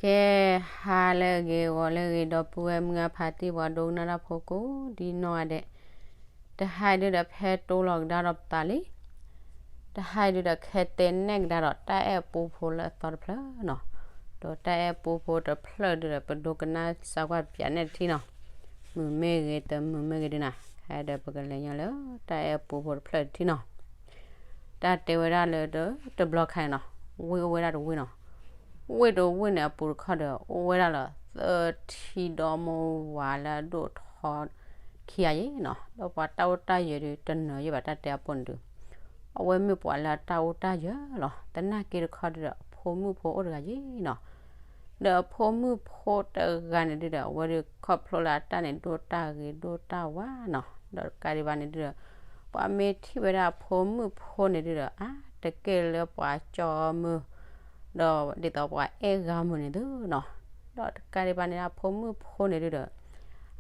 ကဲ ဟါလၢအဂ့ၤ ဂီၤလၢအဂ့ၤ ဒီပုၢ်ဝဲၢ်မုၢ်အဖးတံၢ် ပှၤဒိကနၣ်တၢ်ဖိကိးဒ်နီၢ်ဂၤဒဲး, တဟါအံၤဒုဒီး ဖဲတိလီၤကဒါဒီးပသးလံ. တဟါအံၤဒုဒီး ကဟဲတဲနဲၣ်ကဒါဒီး တၢ်အဲၣ်ပူဖိလၢအသီတဖျၢၣ်နီၤ. ဒီးတၢ်အဲၣ်ပူဖိတဖျၢၣ်ဒုဒီး ပဒိကနၣ်စၢ်ကွၢ်ပၠးနဲၣ်တထံၣ်နီၤ. မုာ်မ့ၢ်ဂ့ၤ တမုာ်မ့ၢ်ဂ့ၤဒုနီၤ, ဟဲဒီးပကလဲၤညီလၢ တၢ်အဲၣ်ပူဖိတဖျၢၣ်တထံၣ်နီၤ. တၢ်တဲဝဲဒၣ်လၢ တဘျီခါန့ၣ်နီၤ, ဝ့ၢ်အိၣ်ဝဲဒၣ်တဝ့ၢ်နီၤ. ဝ့ၢ်တဝ့ၢ်န့ၣ်အပူၤတခီဒီး အိၣ်ဝဲဒၣ်လၢ သၢထံဒီမိၢ်ဝၤလၢအဒိၣ်ထီခံဂၤယဲၢ်နီၤ. ဒီးပှၤတၢ်အိၣ်တၢ်ယၢၤဒု တနၢၤယဲၢ်ဘၣ် တၢ်တဲအပိၢ်န့ၣ်ဒု, အဝဲမ့ၢ်ပှၤလၢအတၢ်အိၣ်တၢ်ယၢၤလီၤ. သနာ်က့တခီဒုဒီး အဖိမုၣ်ဖိအိၣ်တဂၤယဲၢ်နီၤ. ဒီးအဖိမုၣ်ဖိတဂၤန့ၣ်ဒုဒီး အဝဲဒုးခီဖျိလၢအတၢ်န့ၣ်ဒိၣ်တၢ်ဂ့ၤဒိၣ်တၢ်ဝါနီၤ. ဒီးတကးဒံးဘၣ်န့ၣ်ဒုဒီး ပှၤမ့ၢ်ထံၣ်ဝဲဒၣ်အဖိမုၣ်ဖိန့ၣ်ဒုဒီး အါတက့ၢ်လၢပှၤကၠီမုၢ် ဒီးဒ်သိးပှၤအဲၣ်ဂၤမုၢ်န့ၣ်သုနီၤ. ဒီးတကးဒံးဘၣ်န့ၣ် အဖိမုၣ်ဖိန့ၣ်ဒုဒီး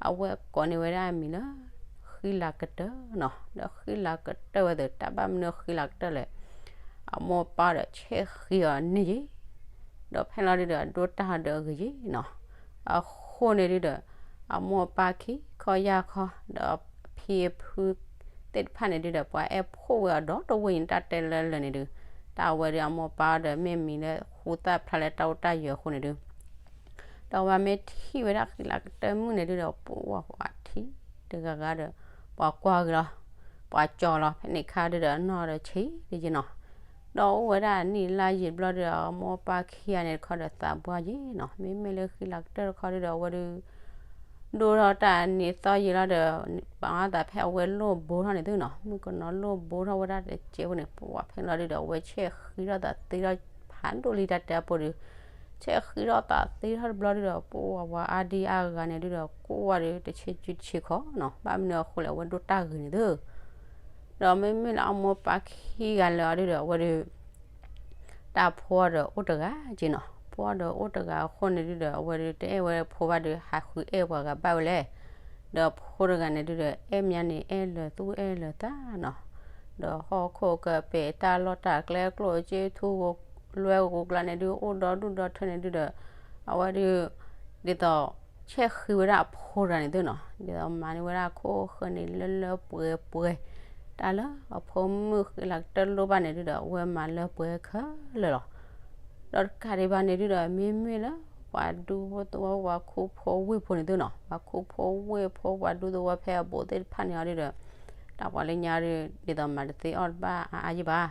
အဝဲကိးန့ၢ်ဝဲဒၣ်အမံၤလၢ ဃံလၤကတၢၢ်နီၤ. ဒီးဃံလၤကတၢၢ်ဝဲသ့ၣ် တၢ်ဘၣ်မနုၤဃံလၤကတၢၢ်လဲၣ်, အမိၢ်အပၢ်ဒီးဆဲးဃံအီၤန့ၢ်ယဲၢ် ဒီးဖဲလီၤဒုဒီး ဒိၣ်တၢ်ဒီးအဂ့ၤယဲၢ်နီၤ. အဃိန့ၣ်ဒုဒီး အမိၢ်အပၢ်ခံခီယၢ်ခီ ဒီးအဖံအဖုသ့ၣ်တဖၣ်န့ၣ်ဒုဒီး ပှၤအဲၣ်ဖိၣ်ဝဲအီၤဒီတဝ့ၢ်န့ၣ် တၢ်တဲလၢလၢာ်န့ၣ်ဒု, တၢ်အဝဲဒုး အမိၢ်အပၢ်ဒီးမ့ၢ်မံၤလၢဃူသၣ်ဖျါလၢတၢ်အိၣ်တၢ်ယၢၤအဃိန့ၣ်ဒု ဒီးပှၤမ့ၢ်ထံၣ်ဝဲဒၣ်ဃံလၤကတၢၢ်မုၣ်န့ၣ်ဒုဒီး ပှၤထံၣ်တဂၤဂၤဒီး ပှၤကွၢ်ဂ့ၤလီၤ, ပှၤကၠီလီၤ. ဖဲန့ၣ်ခါဒုဒီး အနီၢ်ဒီးဆံးတယဲၢ်နီၤ. ဒီးအိၣ်ဝဲဒၣ်နံၣ်လါယံာ်တဘျီဒီး အမိၢ်အပၢ်ခံဂၤန့ၣ်တခီဒီးသးပှၢ်ယဲၢ်နီၤ. မ့မ့ၢ်လၢဃံလၤကတၢၢ်တခီဒုဒီး အဝဲဒုး ဒိၣ်ထီၣ်တၢ်အနံၤသီယံာ်လီၤဒီး ပာ်အသးဖဲအဝဲလိၣ်ဘိထီၣ်န့ၣ်သုနီၤ, မုၣ်ကနီၤလိၣ်ဘိထီၣ်ဝဲဒၣ်တစဲးဖိန့ၣ် ပှၤဖဲလီၤဒုဒီး အဝဲဆဲးဃံထီၣ်သးသ့ထီၣ်ဖးဒိၣ်လံ တၢ်တဲအပိၢ်ဒု, ဆဲးဃံထီၣ်သးသ့ထီၣ်တဘျီဒုဒီး ပှၤဝၤအါဒံအါဂၤန့ၣ်ဒုဒီး ကိးဝဲဒုးတဆံးစုတဆံးခီနီၤ, ဘၣ်မနုၤအဃိလဲၣ် အဝဲဒိၣ်တၢ်ဂ့ၤန့ၣ်သု ဒီးမ့မ့ၢ်လၢအမိၢ်ပၢ်ခံဂၤလၢာ်အီၤဒုဒီး အဝဲဒုး တၢ်ဖိအီၤဒီးအိၣ်တဂၤက့နီၤ, ဖိအီၤဒီးအိၣ်တဂၤအဃိန့ၣ်ဒုဒီး အဝဲဒုးတအဲၣ်ဝဲဖိဘၣ်ဒီး ဟးဃုအဲၣ်ပှၤဂၤဘၣ်ဝဲလဲၣ်. ဒီးဖိတဂၤန့ၣ်ဒုဒီး အဲၣ်မါန့ၣ် အဲၣ်လၢာ်သူၣ်အဲၣ်လၢာ်သးနီၤ, ဒီးဟီၣ်ခိၣ်ကပၤ တၢ်လီၢ်တၢ်ကျဲ ကျိၣ်စ့ထူ လွဲဂိၤကျါန့ၣ်ဒု အိၣ်ဒီဒူၣ်ဒီထၢန့ၣ်ဒုဒီး အဝဲဒုး ဒ်သိး ဆဲးဃံဝဲဒၣ်အဖိတဂၤန့ၣ်သုနီၤ, ဒ်သိးမၤန့ၢ်ဝဲဒၣ်ခိၣ်ဃၢၤန့ၣ် လၢလၢပှဲၤပှဲၤ, တၢ်လၢအဖိမုၣ်ဃံလၤကတၢၢ်လိၣ်ဘၣ်န့ၣ်ဒုဒီး အဝဲမၤလၢပှဲၤခဲလၢာ်လီၤ. ဒီးတကးဒံးဘၣ်န့ၣ်ဒုဒီး မ့မ့ၢ်လၢ ပှၤဒူဖိသဝီ ပှၤခူဖိဝ့ၢ်ဖိန့ၣ်သုနီၤ, ပှၤခူဖိဝ့ၢ်ဖိ ပှၤဒူသဝီဖဲအဘူးသ့ၣ်တဖၣ်န့ၣ်အီၤဒုဒီး တၢ်ပှၤလၢညါဒု ဒ်သိးမၤတသ့အီၣ်တဘၣ်အါအါယံၣ်ဘၣ်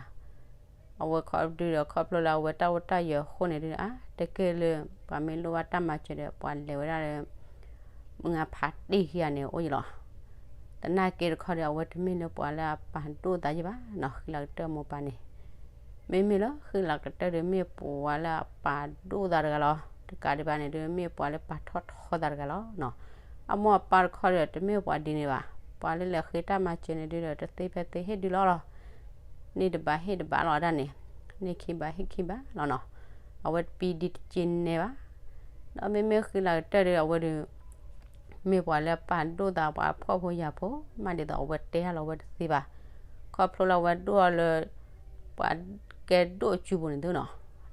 အဝဲခီဒုဒီး ခီဖျိလၢအဝဲတၢ်အိၣ်တၢ်ယၢၤအဃိန့ၣ်ဒု အါတက့ၢ်လၢ ပှၤမ့ၢ်လိၣ်ဘၣ်တၢ်မၤစၢၤဒီး ပှၤလဲၤဝဲဒၣ်လၢ မုၢ်အဖးတံၢ်ခံဂၤန့ၣ်အိၣ်ယံၤလီၤ. သနာ်က့တခီဒီး အဝဲတမ့ၢ်လၢပှၤလၢအပာ်ဒိၣ်သးယံၣ်ဘၣ်နီၤ, ဃံလၤကတၢၢ်မိၢ်ပၢ်န့ၣ် မ့မ့ၢ်လၢဃံလၤကတၢၢ်ဒီး မ့ၢ်ပှၤလၢအပာ်ဒိၣ်သးတဂၤလီၤ. တကးဒံးဘၣ်န့ၣ်ဒု မ့ၢ်ပှၤလၢပာ်ထီၣ်ထီသးတဂၤလီၤနီၤ. အမိၢ်အပၢ်တခီဒီး တမ့ၢ်ပှၤဒ်န့ၣ်ဘၣ်. ပှၤလၢလဲၤဃ့တၢ်မၤစၢၤန့ၣ်ဒုဒီး တသ့ဖဲသ့ဟ့ၣ်ဒုလီၤလီၤ. န့ၢ်တဘၣ်ဟ့ၣ်တဘၣ်လီၤဒၣ်န့ၣ်, န့ၢ်ခံဘၣ်ဟ့ၣ်ခံဘၣ်လီၤနီၤ. အဝဲတပံဒ်တက့ၢ်နဲဘၣ်. ဒီးမ့မ့ၢ်ဃံလၤကတၢၢ်ဒီး အဝဲဒု မ့ၢ်ပှၤလၢပာ်ဒိၣ်သးပှၤဖှီၣ်ဖိယာ်ဖိ မးဒ်သိးအဝဲတဲဟးလီၤဝဲတသ့ဘၣ်. ခီဖျိလၢအဝဲဒိၣ်အီၤလၢ ပှၤကဲဒိၣ်စုပူၤန့ၣ်သုနီၤ,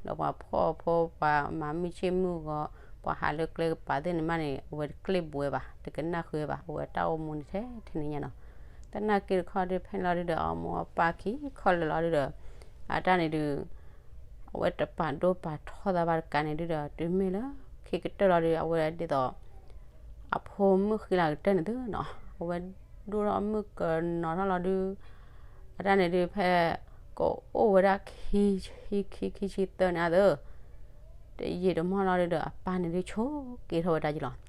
ဒီးပှၤဖှီၣ်ဖိ ပှၤမၤမုၢ်ဆ့ၣ်မုၢ်ဂီၤ ပှၤဟးလၢကျဲကပၤသ့ၣ်န့ၣ်မးန့ၣ် အဝဲတကျ့ၢ်ဘှဲဘၣ် တကနၣ်ဃုဘၣ် အဝဲတၢ်အိၣ်မူန့ၣ်ထဲထဲန့ၣ်ညါနီၤ. သနာ်က့တခီဒု ဖဲန့ၣ်လီၤဒုဒီး အမိၢ်အပၢ်ခံခီလၢာ်လီၤဒုဒီး အတၢ်န့ၣ်ဒု အဝဲတပာ်ဒိၣ်ပာ်ထီသးဘၣ်တကးန့ၣ်ဒုဒီး တုၤမ့ၢ်လၢခံကတၢၢ်လီၤဒု အဝဲဒ်သိး အဖိမုၣ်ဃံလၤကတၢၢ်န့ၣ်သုနီၤ, အဝဲဒိၣ်ထီၣ်မုၣ်ကနီၤထီၣ်လီၤဒု အတၢ်န့ၣ်ဒု ဖဲ ကအိၣ်ဝဲဒၣ်ခံဆံ ခံဆံသၢန့ၣ်အသိး တယံာ်တမီၢ်လီၤဒုဒီး အပၢ်န့ၣ်ဒု ဆိးက့ထီၣ်ဝဲဒၣ်ယံၤလီၤ.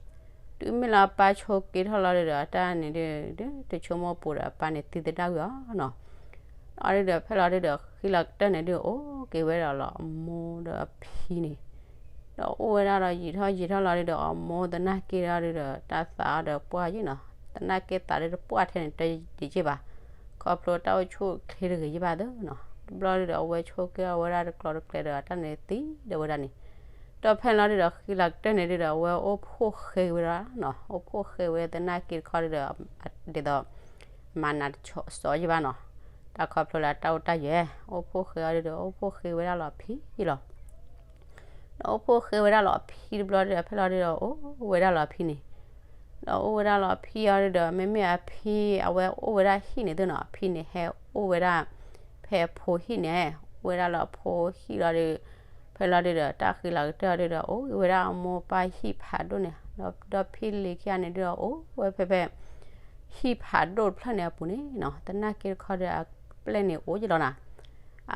တုၤမ့ၢ်လၢအပၢ်ဆိးက့ထီၣ်လီၤဒုဒီး အတၢ်န့ၣ်ဒု တဆိကမိၣ်ပူၤဒီး အပၢ်န့ၣ်သံသဒၣ်ဝံၤအီၤနီၤ. အီၤဒုဒီး ဖဲလီၤဒုဒီး ဃံလၤကတၢၢ်န့ၣ်ဒု အိၣ်က့ၤဝဲဒီးလီၤ အမိၢ်ဒီးအဖံန့ၣ် ဒီးအိၣ်ဝဲဒၣ်ဒီးယံာ်ထီၣ်ယံာ်ထီၣ်လီၤဒုဒီး အမိၢ်သနာ်က့ဒီးဒုဒီး တၢ်သးအီၤဒီးပှၢ်ယံၤနီၤ, သနာ်က့သးဒုတပှၢ်ထဲန့ၣ် တယံာ်က့ဘၣ်, ခီဖျိတၢ်အိၣ်ဆူၣ်အိၣ်ချ့တဂ့ၤယံၤဘၣ်သ့နီၤ. တဘျီဒုဒီး အဝဲဆိးက့အီၤဝဲဒၣ်တကျိၤတကျဲဒီး အတၢ်န့ၣ်သံဒီးဝဲဒၣ်န့ၣ်, ဒီးဖဲလီၤဒုဒီး ဃံလၤကတၢၢ်န့ၣ်ဒုဒီး အဝဲအိၣ်ဖှိၣ်ဃဲဝဲဒၣ်နီၤ, အိၣ်ဖှိၣ်ဃဲဝဲသနာ်က့တခီဒုဒီး ဒ်သိး မၤနးတစီယံၤဘၣ်နီၤ, တၢ်ခီဖျိလၢတၢ်အိၣ်တၢ်ယၢၤ အိၣ်ဖှိၣ်ဃဲအီၤဒုဒီး အိၣ်ဖှိၣ်ဃဲဝဲဒၣ်လီၤဖံလီၤ. ဒီးအိၣ်ဖှိၣ်ဃဲဝဲဒၣ်လီၤအဖံတဘျီဒီး ဖဲလီၤဒုဒီး အိၣ်ဝဲဒၣ်လီၤအဖံန့ၣ်, ဒီးအိၣ်ဝဲဒၣ်လီၤအဖံအီၤဒုဒီး မ့မ့ၢ်အဖံ အဝဲအိၣ်ဝဲဒၣ်ဟံၣ်န့ၣ်သုနီၤ, အဖံန့ၣ်ဟဲအိၣ်ဝဲဒၣ် ဖဲအဖိဟံၣ်န့ၣ်, အိၣ်ဝဲဒၣ်လီၤအဖိဟံၣ်လီၤဒီး ဖဲလီၤဒုဒီး တၢ်ဃံလၤကတၢၢ်အီၤဒုဒီး အိၣ်ဂ့ၤဝဲဒၣ်အမိၢ်ပၢ်ဟံၣ်ဖးဒိၣ်န့ၣ်, ဒီးဒီဖံလံၤခံဂၤန့ၣ်ဒုဒီး အိၣ်ဝဲဖဲဖဲ ဟံၣ်ဖးဒိၣ်တဖျၢၣ်န့ၣ်အပူၤန့ၣ်နီၤ, သနာ်က့တခီဒီး အပျဲၢ်န့ၣ်အိၣ်ကလီၤနၤ,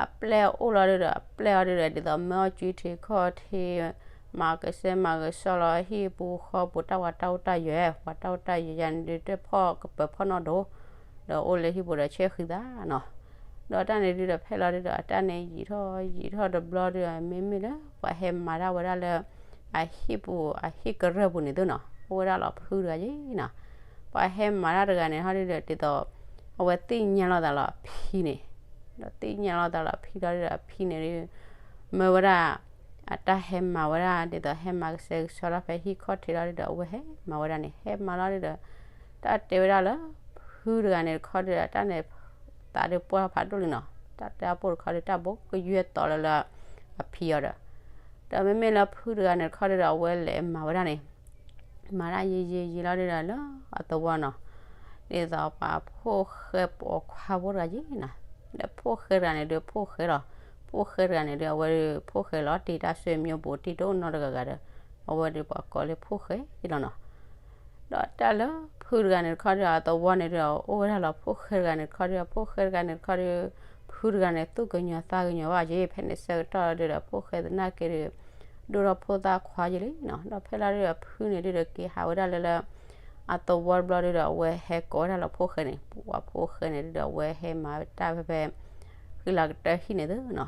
အပျဲၢ်အိၣ်လီၤဒုဒီး အပျဲၢ်အီၤဒုဒီး ဒ်သိးမၢအီၣ်ကုထံခီၣ်ထံး မၤကစဲမၤကစီၣ်လီၤဟံၣ်ပူၤဃီပူၤ တၢ်ဝၤတၢ်အိၣ်တၢ်ယၢၤ, ပှၤတၢ်အိၣ်တၢ်ယၢၤယၤန့ၣ်ဒု တဖီၣ်ကပၢၤဖီၣ်နီၣ်ဒိၣ်, ဒီးအိၣ်လၢဟံၣ်ပူၤဒီးဆဲဃံသးနီၤ, ဒီးတၢ်န့ၣ်ဒုဒီး ဖဲလီၤဒုဒီး အတၢ်န့ၣ်ယံာ်ထီၣ်ယံာ်ထီၣ်တဘျီဒုဒီး မ့မ့ၢ်လၢပှၤဟဲမၤတၢ်ဝဲဒၣ်လၢ အဟံၣ်ပူၤ အဟံၣ်ကရၢၢ်ပူၤန့ၣ်သုနီၤ, အိၣ်ဝဲဒၣ်လီၤဖုတဂၤယ့နီၤ, ပှၤဟဲမၤတၢ်တဂၤန့ၣ်ဟီဒုဒီး ဒ်သိး အဝဲသ့ၣ်ညါလီၤသးလီၤအဖံန့ၣ်, ဒီးသ့ၣ်ညါလီၤသးလီၤအဖံဒီး အဖံန့ၣ်ဒု မၢဝဲဒၣ် အတၢ်ဟဲမၤဝဲဒၣ် ဒ်သိးဟဲမၤကစဲကစီၣ်တၢ်ဖဲဟံၣ်ခီၣ်ထံးလီၤဒုဒီး အဝဲဟဲမၤဝဲဒၣ်န့ၣ် ဟဲမၤလီၤဒုဒီး တၢ်တဲဝဲဒၣ်လၢ ဖုတဂၤန့ၣ်တခီဒုဒီး တၢ်န့ၣ် သးဒုပှၢ်ဖးဒိၣ်လံနီၤ, တၢ်တဲအပိၢ်တခီဒု တၢ်ဘိးကယွဲၢ်တီၤလၢလၢ အဖံအီၤဒီး ဒီးမ့မ့ၢ်လၢဖုတဂၤန့ၣ်တခီဒုဒီး အဝဲလဲၤမၤဝဲဒၣ်န့ၣ် မၤတၢ်ယံာ်ယံာ်ယံာ်လီၤဒုဒီးလၢအသဝီနီၤ, ဒ်သိးပှၤဖိၣ်ဃဲပိာ်ခွါဖိတဂၤယ့နီၤ, ဒီးဖိၣ်ဃဲတဂၤန့ၣ်ဒု ဖိၣ်ဃဲလီၤ, ဖိၣ်ဃဲတဂၤန့ၣ်ဒု အဝဲဒု ဖိၣ်ဃဲလီၤတံၢ်တၢ်ဆွေမျိုးပူၤတံၢ်တအိၣ်နီတဂၤဂၤဒီး အဝဲဒုပှၤကိးလၢဖိၣ်ဃဲလီၤနီၤ, ဒီးတၢ်လၢဖုတဂၤန့ၣ်တခီဒု အသဝီန့ၣ်ဒု အိၣ်ဝဲဒၣ်လီၤဖိၣ်ဃဲတဂၤန့ၣ်တခီဒု ဖိၣ်ဃဲတဂၤန့ၣ်တခီဒု ဖုတဂၤန့ၣ် သူၣ်ကညီၤသးကညီၤဘၣ်က့ၤ ဖဲန့ၣ်ဆၢကတီၢ်ဒုဒီး ဖိၣ်ဃဲသနာ်က့ဒု ဒိၣ်ထီၣ်ဖိသၣ်ခွါယ့လံနီၤ, ဒီးဖဲလီၤဒုဒီးဖုန့ၣ်ဒုဒီးက့ၤဟးဝဲဒၣ်လၢလၢ အသဝီတဘျီဒုဒီး အဝဲဟဲကိးဝဲဒၣ်လီၤဖိၣ်ဃဲန့ၣ်, ပှၤဖိၣ်ဃဲန့ၣ်ဒုဒီး အဝဲဟဲမၤတၢ်ဖဲဖဲ ဃံလၤကတၢၢ်ဟံၣ်န့ၣ်သုနီၤ,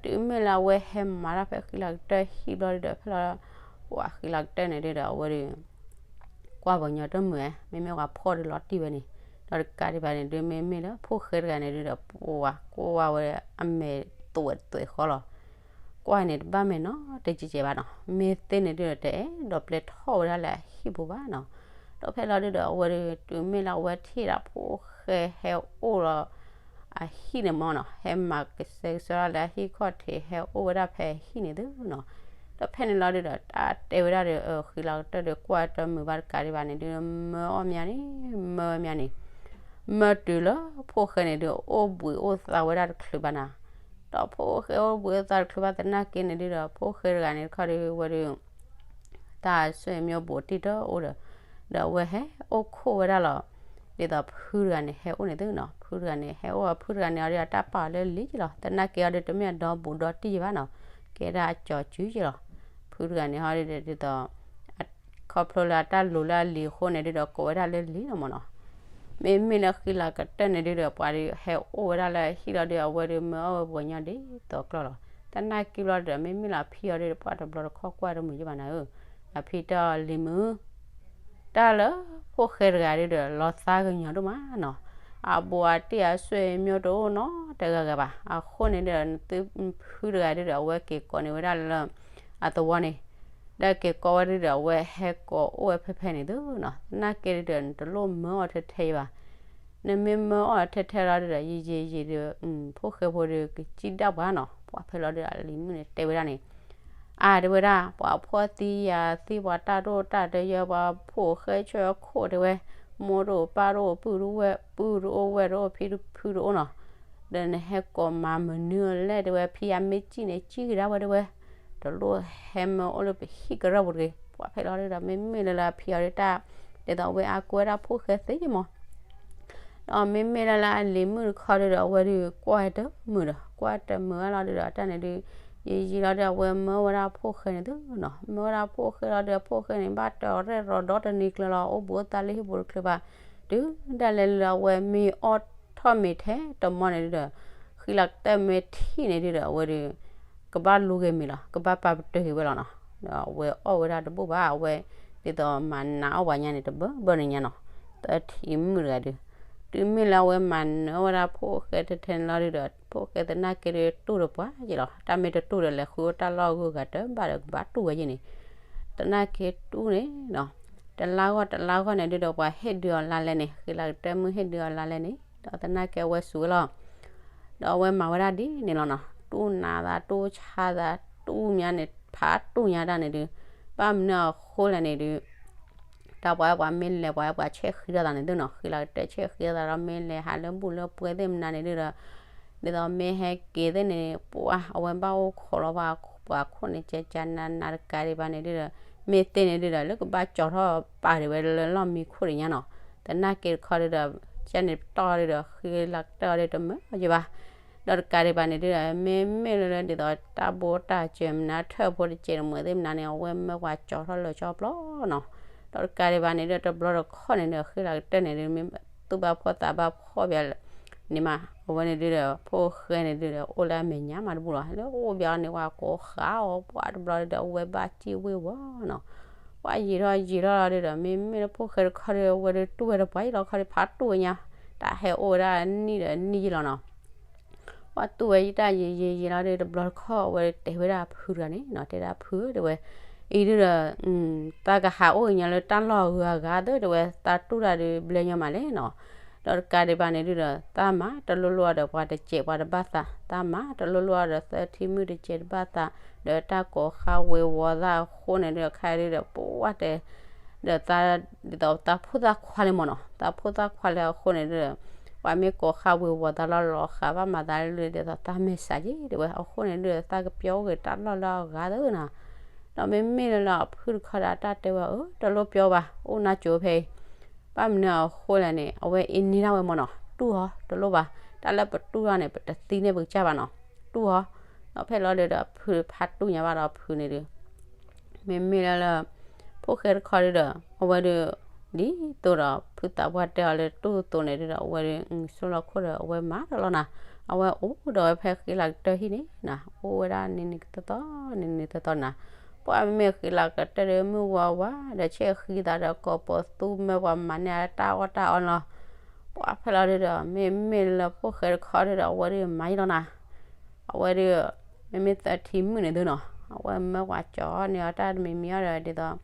ဒီးတုၤမ့ၢ်လၢအဝဲဟဲမၤတၢ်ဖဲဃံလၤကတၢၢ်ဟံၣ်ဘျီဒုဒီး ဖဲလီၤ ပှၤဃံလၤကတၢၢ်န့ၣ်ဒုဒီး အဝဲဒု ကွၢ်ပှၤကညီတမုာ်ဧါ, မ့မ့ၢ်ပှၤဖှီၣ်ဒုလီၤတံၢ်ဝဲန့ၣ်, ဒီးတကးဒံးဘၣ်န့ၣ်ဒု မ့မ့ၢ်လၢဖိၣ်ဃဲတဂၤန့ၣ်ဒုဒီး ပှၤကွၢ်ဝဲအမဲာ်သွဲးသွဲးဃီလီၤ, ကွၢ်န့ၣ်တဘၣ်မဲာ်နီတကဲးကဲးဘၣ်နီၤ, မ့ၢ်သ့န့ၣ်ဒုဒီး တအဲၣ်ဒိးပျဲထီၣ်ဝဲဒၣ်လၢအဟံၣ်ပူၤဘၣ်နီၤ, ဒီးဖဲလီၤဒုဒီး အဝဲဒု တုၤမ့ၢ်လၢအဝဲထံၣ်ဒၣ်ဖိၣ်ဃဲဟဲအိၣ်လီၤ အဟံၣ်န့ၣ်မ့ၢ်နီၤ, ဟဲမၤကစဲကစီၣ်လၢအဟံၣ်ခီၣ်ထံး ဟဲအိၣ်ဝဲဒၣ်ဖဲဟံၣ်န့ၣ်သုနီၤ, ဒီးဖဲန့ၣ်လီၤဒုဒီး တၢ်တဲဝဲဒၣ်ဒီး ဃံလၤကတၢၢ်ဒီး ကွၢ်တမုာ်ဘၣ်တကးဒံးဘၣ်န့ၣ်ဒု မၢအီၣ်မၠါန့ၣ်, မၢမၠါန့ၣ်, မၢတုၤလၢဖိၣ်ဃဲန့ၣ်ဒု အိၣ်ဘှံးအိၣ်သါဝဲဒၣ်တချုးဘၣ်နီၤ, ဒီးဖိၣ်ဃဲအိၣ်ဘှံးအိၣ်သါတချုးဘၣ်သနာ်က့န့ၣ်ဒုဒီး ဖိၣ်ဃဲတဂၤန့ၣ်တခီဒု ဝဲဒု တၢ်ဆွေမျိုးပူၤတံၢ်တအိၣ်ဒီး, ဒီးအဝဲဟဲအိၣ်ခိၣ်ဝဲဒၣ်လီၤ, ဒ်သိးဖုတဂၤန့ၣ် ဟဲအိၣ်န့ၣ်သုနီၤ, ဖုတဂၤန့ၣ် ဟဲအိၣ်ဖုတဂၤန့ၣ်အီၤဒီး အတၢ်ပာ်အီၤလၢလံၤလီၤ, သနာ်က့အီၤဒီး တမ့ၢ်အဒီဘူးဒီတံၢ်ယဘၣ်နီၤ, ကဲဒၣ်အကၠီၤစုယလီၤ, ဖုတဂၤန့ၣ်ဟီဒ်သိး ခီဖျိလၢအတၢ်လိၤလၢအလံၤအဃိန့ၣ်ဒုဒီး ကိးဝဲဒၣ်လၢလံၤလီၤမ့ၢ်နီၤ, မ့မ့ၢ်လၢဃံလၤကတၢၢ်န့ၣ်ဒုဒီး ပှၤဒုးဟဲအိၣ်ဝဲဒၣ်လၢဟံၣ်လီၤဒု အဝဲဒုးမၢအီၣ်ဝဲပှၤကညီဒ်သိးကျီၢ်လီၤ, သနာ်က့ဘျီဒီး မ့မ့ၢ်လၢအဖံအီၤဒုဒီး ပှၤတဘျီတခီၣ်ကွၢ်တမုာ်ယဘၣ်နၤဧၢ, အဖံတဲအီၤလံၤမုၣ် တၢ်လၢဖိၣ်ဃဲတဂၤဒုဒီး လီၤသးကညီၤဒိၣ်မးနီၤ, အဘူးအတံၢ်အဆွေမျိုးတအိၣ်နီတဂၤဂၤဘၣ်, အဃိန့ၣ်ဒီး နသုဖုတဂၤဒုဒီး အဝဲက့ၤကိးန့ၢ်ဝဲဒၣ်လၢ အသဝီန့ၣ်, ဒီးက့ၤကိးဝဲဒုဒီး အဝဲဟဲကိးအိၣ်ဝဲဖဲဖဲန့ၣ်သုနီၤ, သနာ်က့ဒုဒီး နတလိၣ်မၢအီၤထဲထဲအံၤဘၣ်, နမ့ၢ်မၢအီၤထဲထဲလီၤဒုဒီး ယံာ်ယံာ်ယံာ်ဒု ဖိၣ်ဃဲဖိဒု ကစံၣ်ဒၣ်ပှၤနီၤ, ပှၤဖဲလီၤဒုဒီး အလံၤမုၣ်န့ၣ်တဲဝဲဒၣ်န့ၣ် အါ တဲဝဲဒၣ် ပှၤဖှီၣ်သံယာ်သံ ပှၤတၢ်ဒိၣ်တၢ်တယၢ ပှၤဖိၣ်ဃဲဆၢခိၣ်တဲဝဲ, မိၢ်တအိၣ်ပၢ်တအိၣ် ပုၢ်တအိၣ်ဝဲၢ်တအိၣ် ဖံဖုတအိၣ်နီၤ, ဒီးနဟဲကိးမၤမနုၤလဲၣ်တဲဝဲ, ဖံအမ့ၢ်စံၣ်န့ၣ် စံၣ်ကဒါဝဲတဲဝဲ, တလိၣ်ဟဲမၢအိၣ်လၢပဟံၣ်ကရၢၢ်ပူၤတဂ့ၤ, ပှၤဖဲလီၤဒုဒီး မ့မ့ၢ်လၢလၢအဖံအီၤဒုတၢ် ဒ်သိးအဝဲအါကွဲဒၣ်ဖိၣ်ဃဲသ့မး ဒီးမ့မ့ၢ်လၢလၢအလံၤမုၣ်တခီဒုဒီး အဝဲဒုးကွၢ်တမုာ်ဒီး ကွၢ်တမုာ်ဝဲလီၤဒုဒီး တၢ်န့ၣ်ဒုး ယံာ်ယံာ်လီၤဒုး အဝဲမၢဝဲဒၣ်ဖိၣ်ဃဲန့ၣ်သုနီၤ, မၢဝဲဒၣ်ဖိၣ်ဃဲလီၤဒုး အဖိၣ်ဃဲန့ၣ် ဘၣ်တၢ်ရဲၣ်ရီၤဒီတနံၤကျၢၤလီၤ အိၣ်ဘူးအိၣ်သါလၢဟံၣ်ပူၤတချုးဘၣ်, တုၤဒၣ်လဲာ်လၢအဝဲမ့ၢ်အီၣ်ထီၣ်မ့ၤထဲတမီန့ၣ်ဒုဒီး ဃံလၤကတၢၢ်မ့ၢ်ထံၣ်န့ၣ်ဒုဒီး အဝဲဒုး ကဘၣ်လူၤဂ့ၤမ့ၤလီၤ, ကဘၣ်ပာ်ပတုာ်က့ၤဝဲလီၤနီၤ, ဒီးအဝဲအီၣ်ဝဲဒၣ်တဘူၣ်ဘၣ်, အဝဲဒ်သိးမၤနးအီၣ်ပှၤညါန့ၣ် တဘၢဘၢနညါနီၤ, သၢထံၣ်မုၣ်တဂၤဒုး, တုၤမ့ၢ်လၢအဝဲမၤနးဝဲဒၣ်ဖိၣ်ဃဲထဲထဲန့ၣ်လီၤဒုဒီး ဖိၣ်ဃဲသနာ်က့ဒုးတူၢ်တပှၢ်ယ့ၣ်လီၤ, တၢ်မ့ၢ်တတူၢ်ဒီးလဲၤဃုအီၣ်တၢ်လီၢ်ဂုၤဂၤတဘၣ်ဒီးကဘၣ်တူၢ်ဝဲယ့ၣ်န့ၣ်, သနာ်က့တူၢ်န့ၣ်နီၤ, တလါဂီၢ်တလါဂီၢ်န့ၣ်ဒုဒီး ပှၤဟ့ၣ်ဒုးအီၤလါလဲန့ၣ်, ဃံလၤကတၢၢ်မုၣ်ဟ့ၣ်ဒုးအီၤလါလဲန့ၣ်, ဒီးသနာ်က့အဝဲစူးဝဲလီၤ ဒီးအဝဲမၤဝဲဒၣ်ဒ်န့ၣ်လီၤနီၤ, တူၢ်နးသး တူၢ်ဆါသး တူၢ်ညါန့ၣ် ဖးတူၢ်ညါတၢ်န့ၣ်ဒုး, ဘၣ်မနုၤအဃိလဲၣ်န့ၣ်ဒုး တၢ်ပှၤပှၤမ့ၢ်လဲၤပှၤပှၤဆဲးဃံထီၣ်သးန့ၣ်သုနီၤ, ဃံလၤကတၢၢ်ဆဲးဃံထီၣ်သးဒီး မ့ၢ်လဲၤဟးလၢဘူၣ်လၢပှဲၤသ့ၣ်မနၤန့ၣ်ဒုးဒီး ဒ်သိးမ့ၢ်ဟဲက့ၤသ့ၣ်န့ၣ် ပှၤအဝဲဘၣ်အိၣ်ခိးလီၤပှၤခိၣ်န့ၣ် ကကနးနးတကးဒံးဘၣ်န့ၣ်ဒုးဒီး မ့ၢ်သ့ၣ်န့ၣ်ဒုးဒီး လၢကဘၣ်ကၠီၤထီၣ်ပာ်ဒံးဝဲလၢလီၢ်မံခိၣ်ဒံးညါနီၤ, သနာ်က့တခီဒုးဒီး ကန့ၣ်ပတီၢ်ဒုးဒီး ဃံလၤကတၢၢ်အီၤဒုးတမၢယဘၣ် ဒီးတကးဒံးဘၣ်န့ၣ်ဒုးဒီး မ့မ့ၢ်လၢဒ်သိးတၢ်ဘိတၢ်စၢၤမနုၤ ထၢၣ်ဖိတစဲးတမှဲၤသ့ၣ်မနၤန့ၣ် အဝဲမၢပှၤကၠီၤထီၣ်လၢာ်ကၠီပျီနီၤ, ဒီးတကးဒံးဘၣ်န့ၣ်ဒုး တဘျီတခီၣ်န့ၣ်ဒုး ဃံလၤကတၢၢ်န့ၣ်ဒုး မ့ၢ်သူၣ်ဘၣ်ဖှီၣ်သးဘၣ်ဖှီၣ်ဘၣ် န့ၣ်မး အဝဲန့ၣ်ဒုးဒီး ဖိၣ်ဃဲန့ၣ်ဒုးဒီး အိၣ်လၢအမဲာ်ညါမးတဘူၣ်လီၤ, လၢအိၣ်ဘၣ်အီၤန့ၣ် ပှၤကိးဃာ်အီၤ ပှၤတဘျီဒုးဒီး အဝဲဘၣ်စံၣ်ဝ့ၤဝီၤနီၤ, ပှၤယံာ်ထီၣ်ယံာ်ထီၣ်လီၤဒုးဒီး မ့မ့ၢ်လၢဖိၣ်ဃဲတခီဒုး အဝဲဒုးတူၢ်ဝဲတပှၤယံာ်လီၤခီဒုး ဖးတူၢ်ဝဲညါ, တၢ်ဟဲအိၣ်ဝဲဒၣ်နံၣ်ဒီးနံၣ်ယံာ်လီၤနီၤ ပှၤတူၢ်ဝဲယတၢ်ယံာ်ယံာ်ယံာ်လီၤဒုး တဘျီတခီၣ်အဝဲတဲဝဲဒၣ်ဖုတဂၤန့ၣ်နီၤ, တဲဒၣ်ဖုဧၢ တဲဝဲ, အံၤဒုးဒီး သးကဟးအိၣ်က့ၤညါလၢတၢ်လီၢ်အဂုၤအဂၤသၢ တဲဝဲ, သးတူၢ်တၢ်ဒုးဘျဲၣ်ညီမးလဲၣ်နီၤ, ဒီးတကးဒံးဘၣ်န့ၣ်ဒုးဒီး သးမၤတလိၣ်လိၣ်အီၤဒီးပှၤတစဲးပှၤတဘၣ်သး, သးမၤတလိၣ်လိၣ်အီၤဒီးသၢထံမုၣ်တစဲးတဘၣ်သး, ဒီးတၢ်ကိးဃာ်ဝ့ၤဝီၤသးအဃိန့ၣ်ဒုးဒီး ခဲအံၤဒုးဒီး ပှၤတဲ ဒီးသး ဒ်သိးသးဖိသၣ်ခွါလံမ့ၢ်နီၤ, သးဖိသၣ်ခွါလံအဃိန့ၣ်ဒုးဒီး ပှၤမ့ၢ်ကိးဃာ်ဝ့ၤဝီၤသးလီၤလီၤဃာ်ဘၣ်မၤသးလၢဒ်သိးသးမဲာ်ဆှးက့ တဲဝဲ, အဃိန့ၣ်ဒုးဒီး သးကပျီအိၣ်ဂ့ၤတၢ်လီၢ်လၢအဂၤသၢနီၤ, ဒီးမ့မ့ၢ်လၢလၢအဖုတခီဒီး တၢ်တဲဝဲ အၢ တလိၣ်ပျီဘၣ် အိၣ်နါစိၤဖဲအံၤ, ဘၣ်မနုၤအဃိလဲၣ်န့ၣ် အဝဲအ့န့ၢ်ဒၣ်ဝဲမ့ၢ်နီၤ, တူၢ်ဟီ တလိၣ်ဘၣ်, တၢ်လၢပတူၢ်ထီၣ်န့ၣ် ပတသံန့ၢ်ပကစၢ်ဘၣ်နီၤ, တူၢ်ဟီ, ဒီးဖဲလီၤဒုးဒီး ဖုဖးတူၢ်ညါဘၣ်ဒီးဖုန့ၣ်ဒုး မ့မ့ၢ်လၢလၢ ဖိၣ်ဃဲတခီဒုးဒီး အဝဲဒုး ဒ်သိးဒီး ဖုသးပှၢ်တဲအီၤလၢတူၢ်သိးန့ၣ်ဒုးဒီး အဝဲဒုး ဆိလီၤခိၣ်ဒီး အဝဲမၤတလီၤနီၤ, အဝဲအိၣ်ဒီးဝဲဖဲဃံလၤကတၢၢ်ဟံၣ်န့ၣ်နီၤ, အိၣ်ဝဲဒၣ်န့ၣ်န့ၣ်သီသီ န့ၣ်န့ၣ်သီသီနီၤ, ပှၤမ့ၢ်ဃံလၤကတၢၢ်ဒုး မုၢ်ဝါဝါ ဒီးဆဲးဃံသးဒီး ကိးပသူမၢပှၤမၤန့ၢ်တၢ်အီၣ်တၢ်အီလီၤ, ပှၤဖဲလီၤဒုးဒီး မ့မ့ၢ်လၢဖိၣ်ဃဲတခီဒုးဒီး အဝဲဒုးမၤယံလီၤနီၤ အဝဲဒုး မ့မ့ၢ်သၢထံမုၣ်န့ၣ်သုနီၤ, အဝဲမၢပှၤကၠီၤန့ၢ်အီၤတၢ်တမံၤမံၤအီၤဒီး ဒ်သိး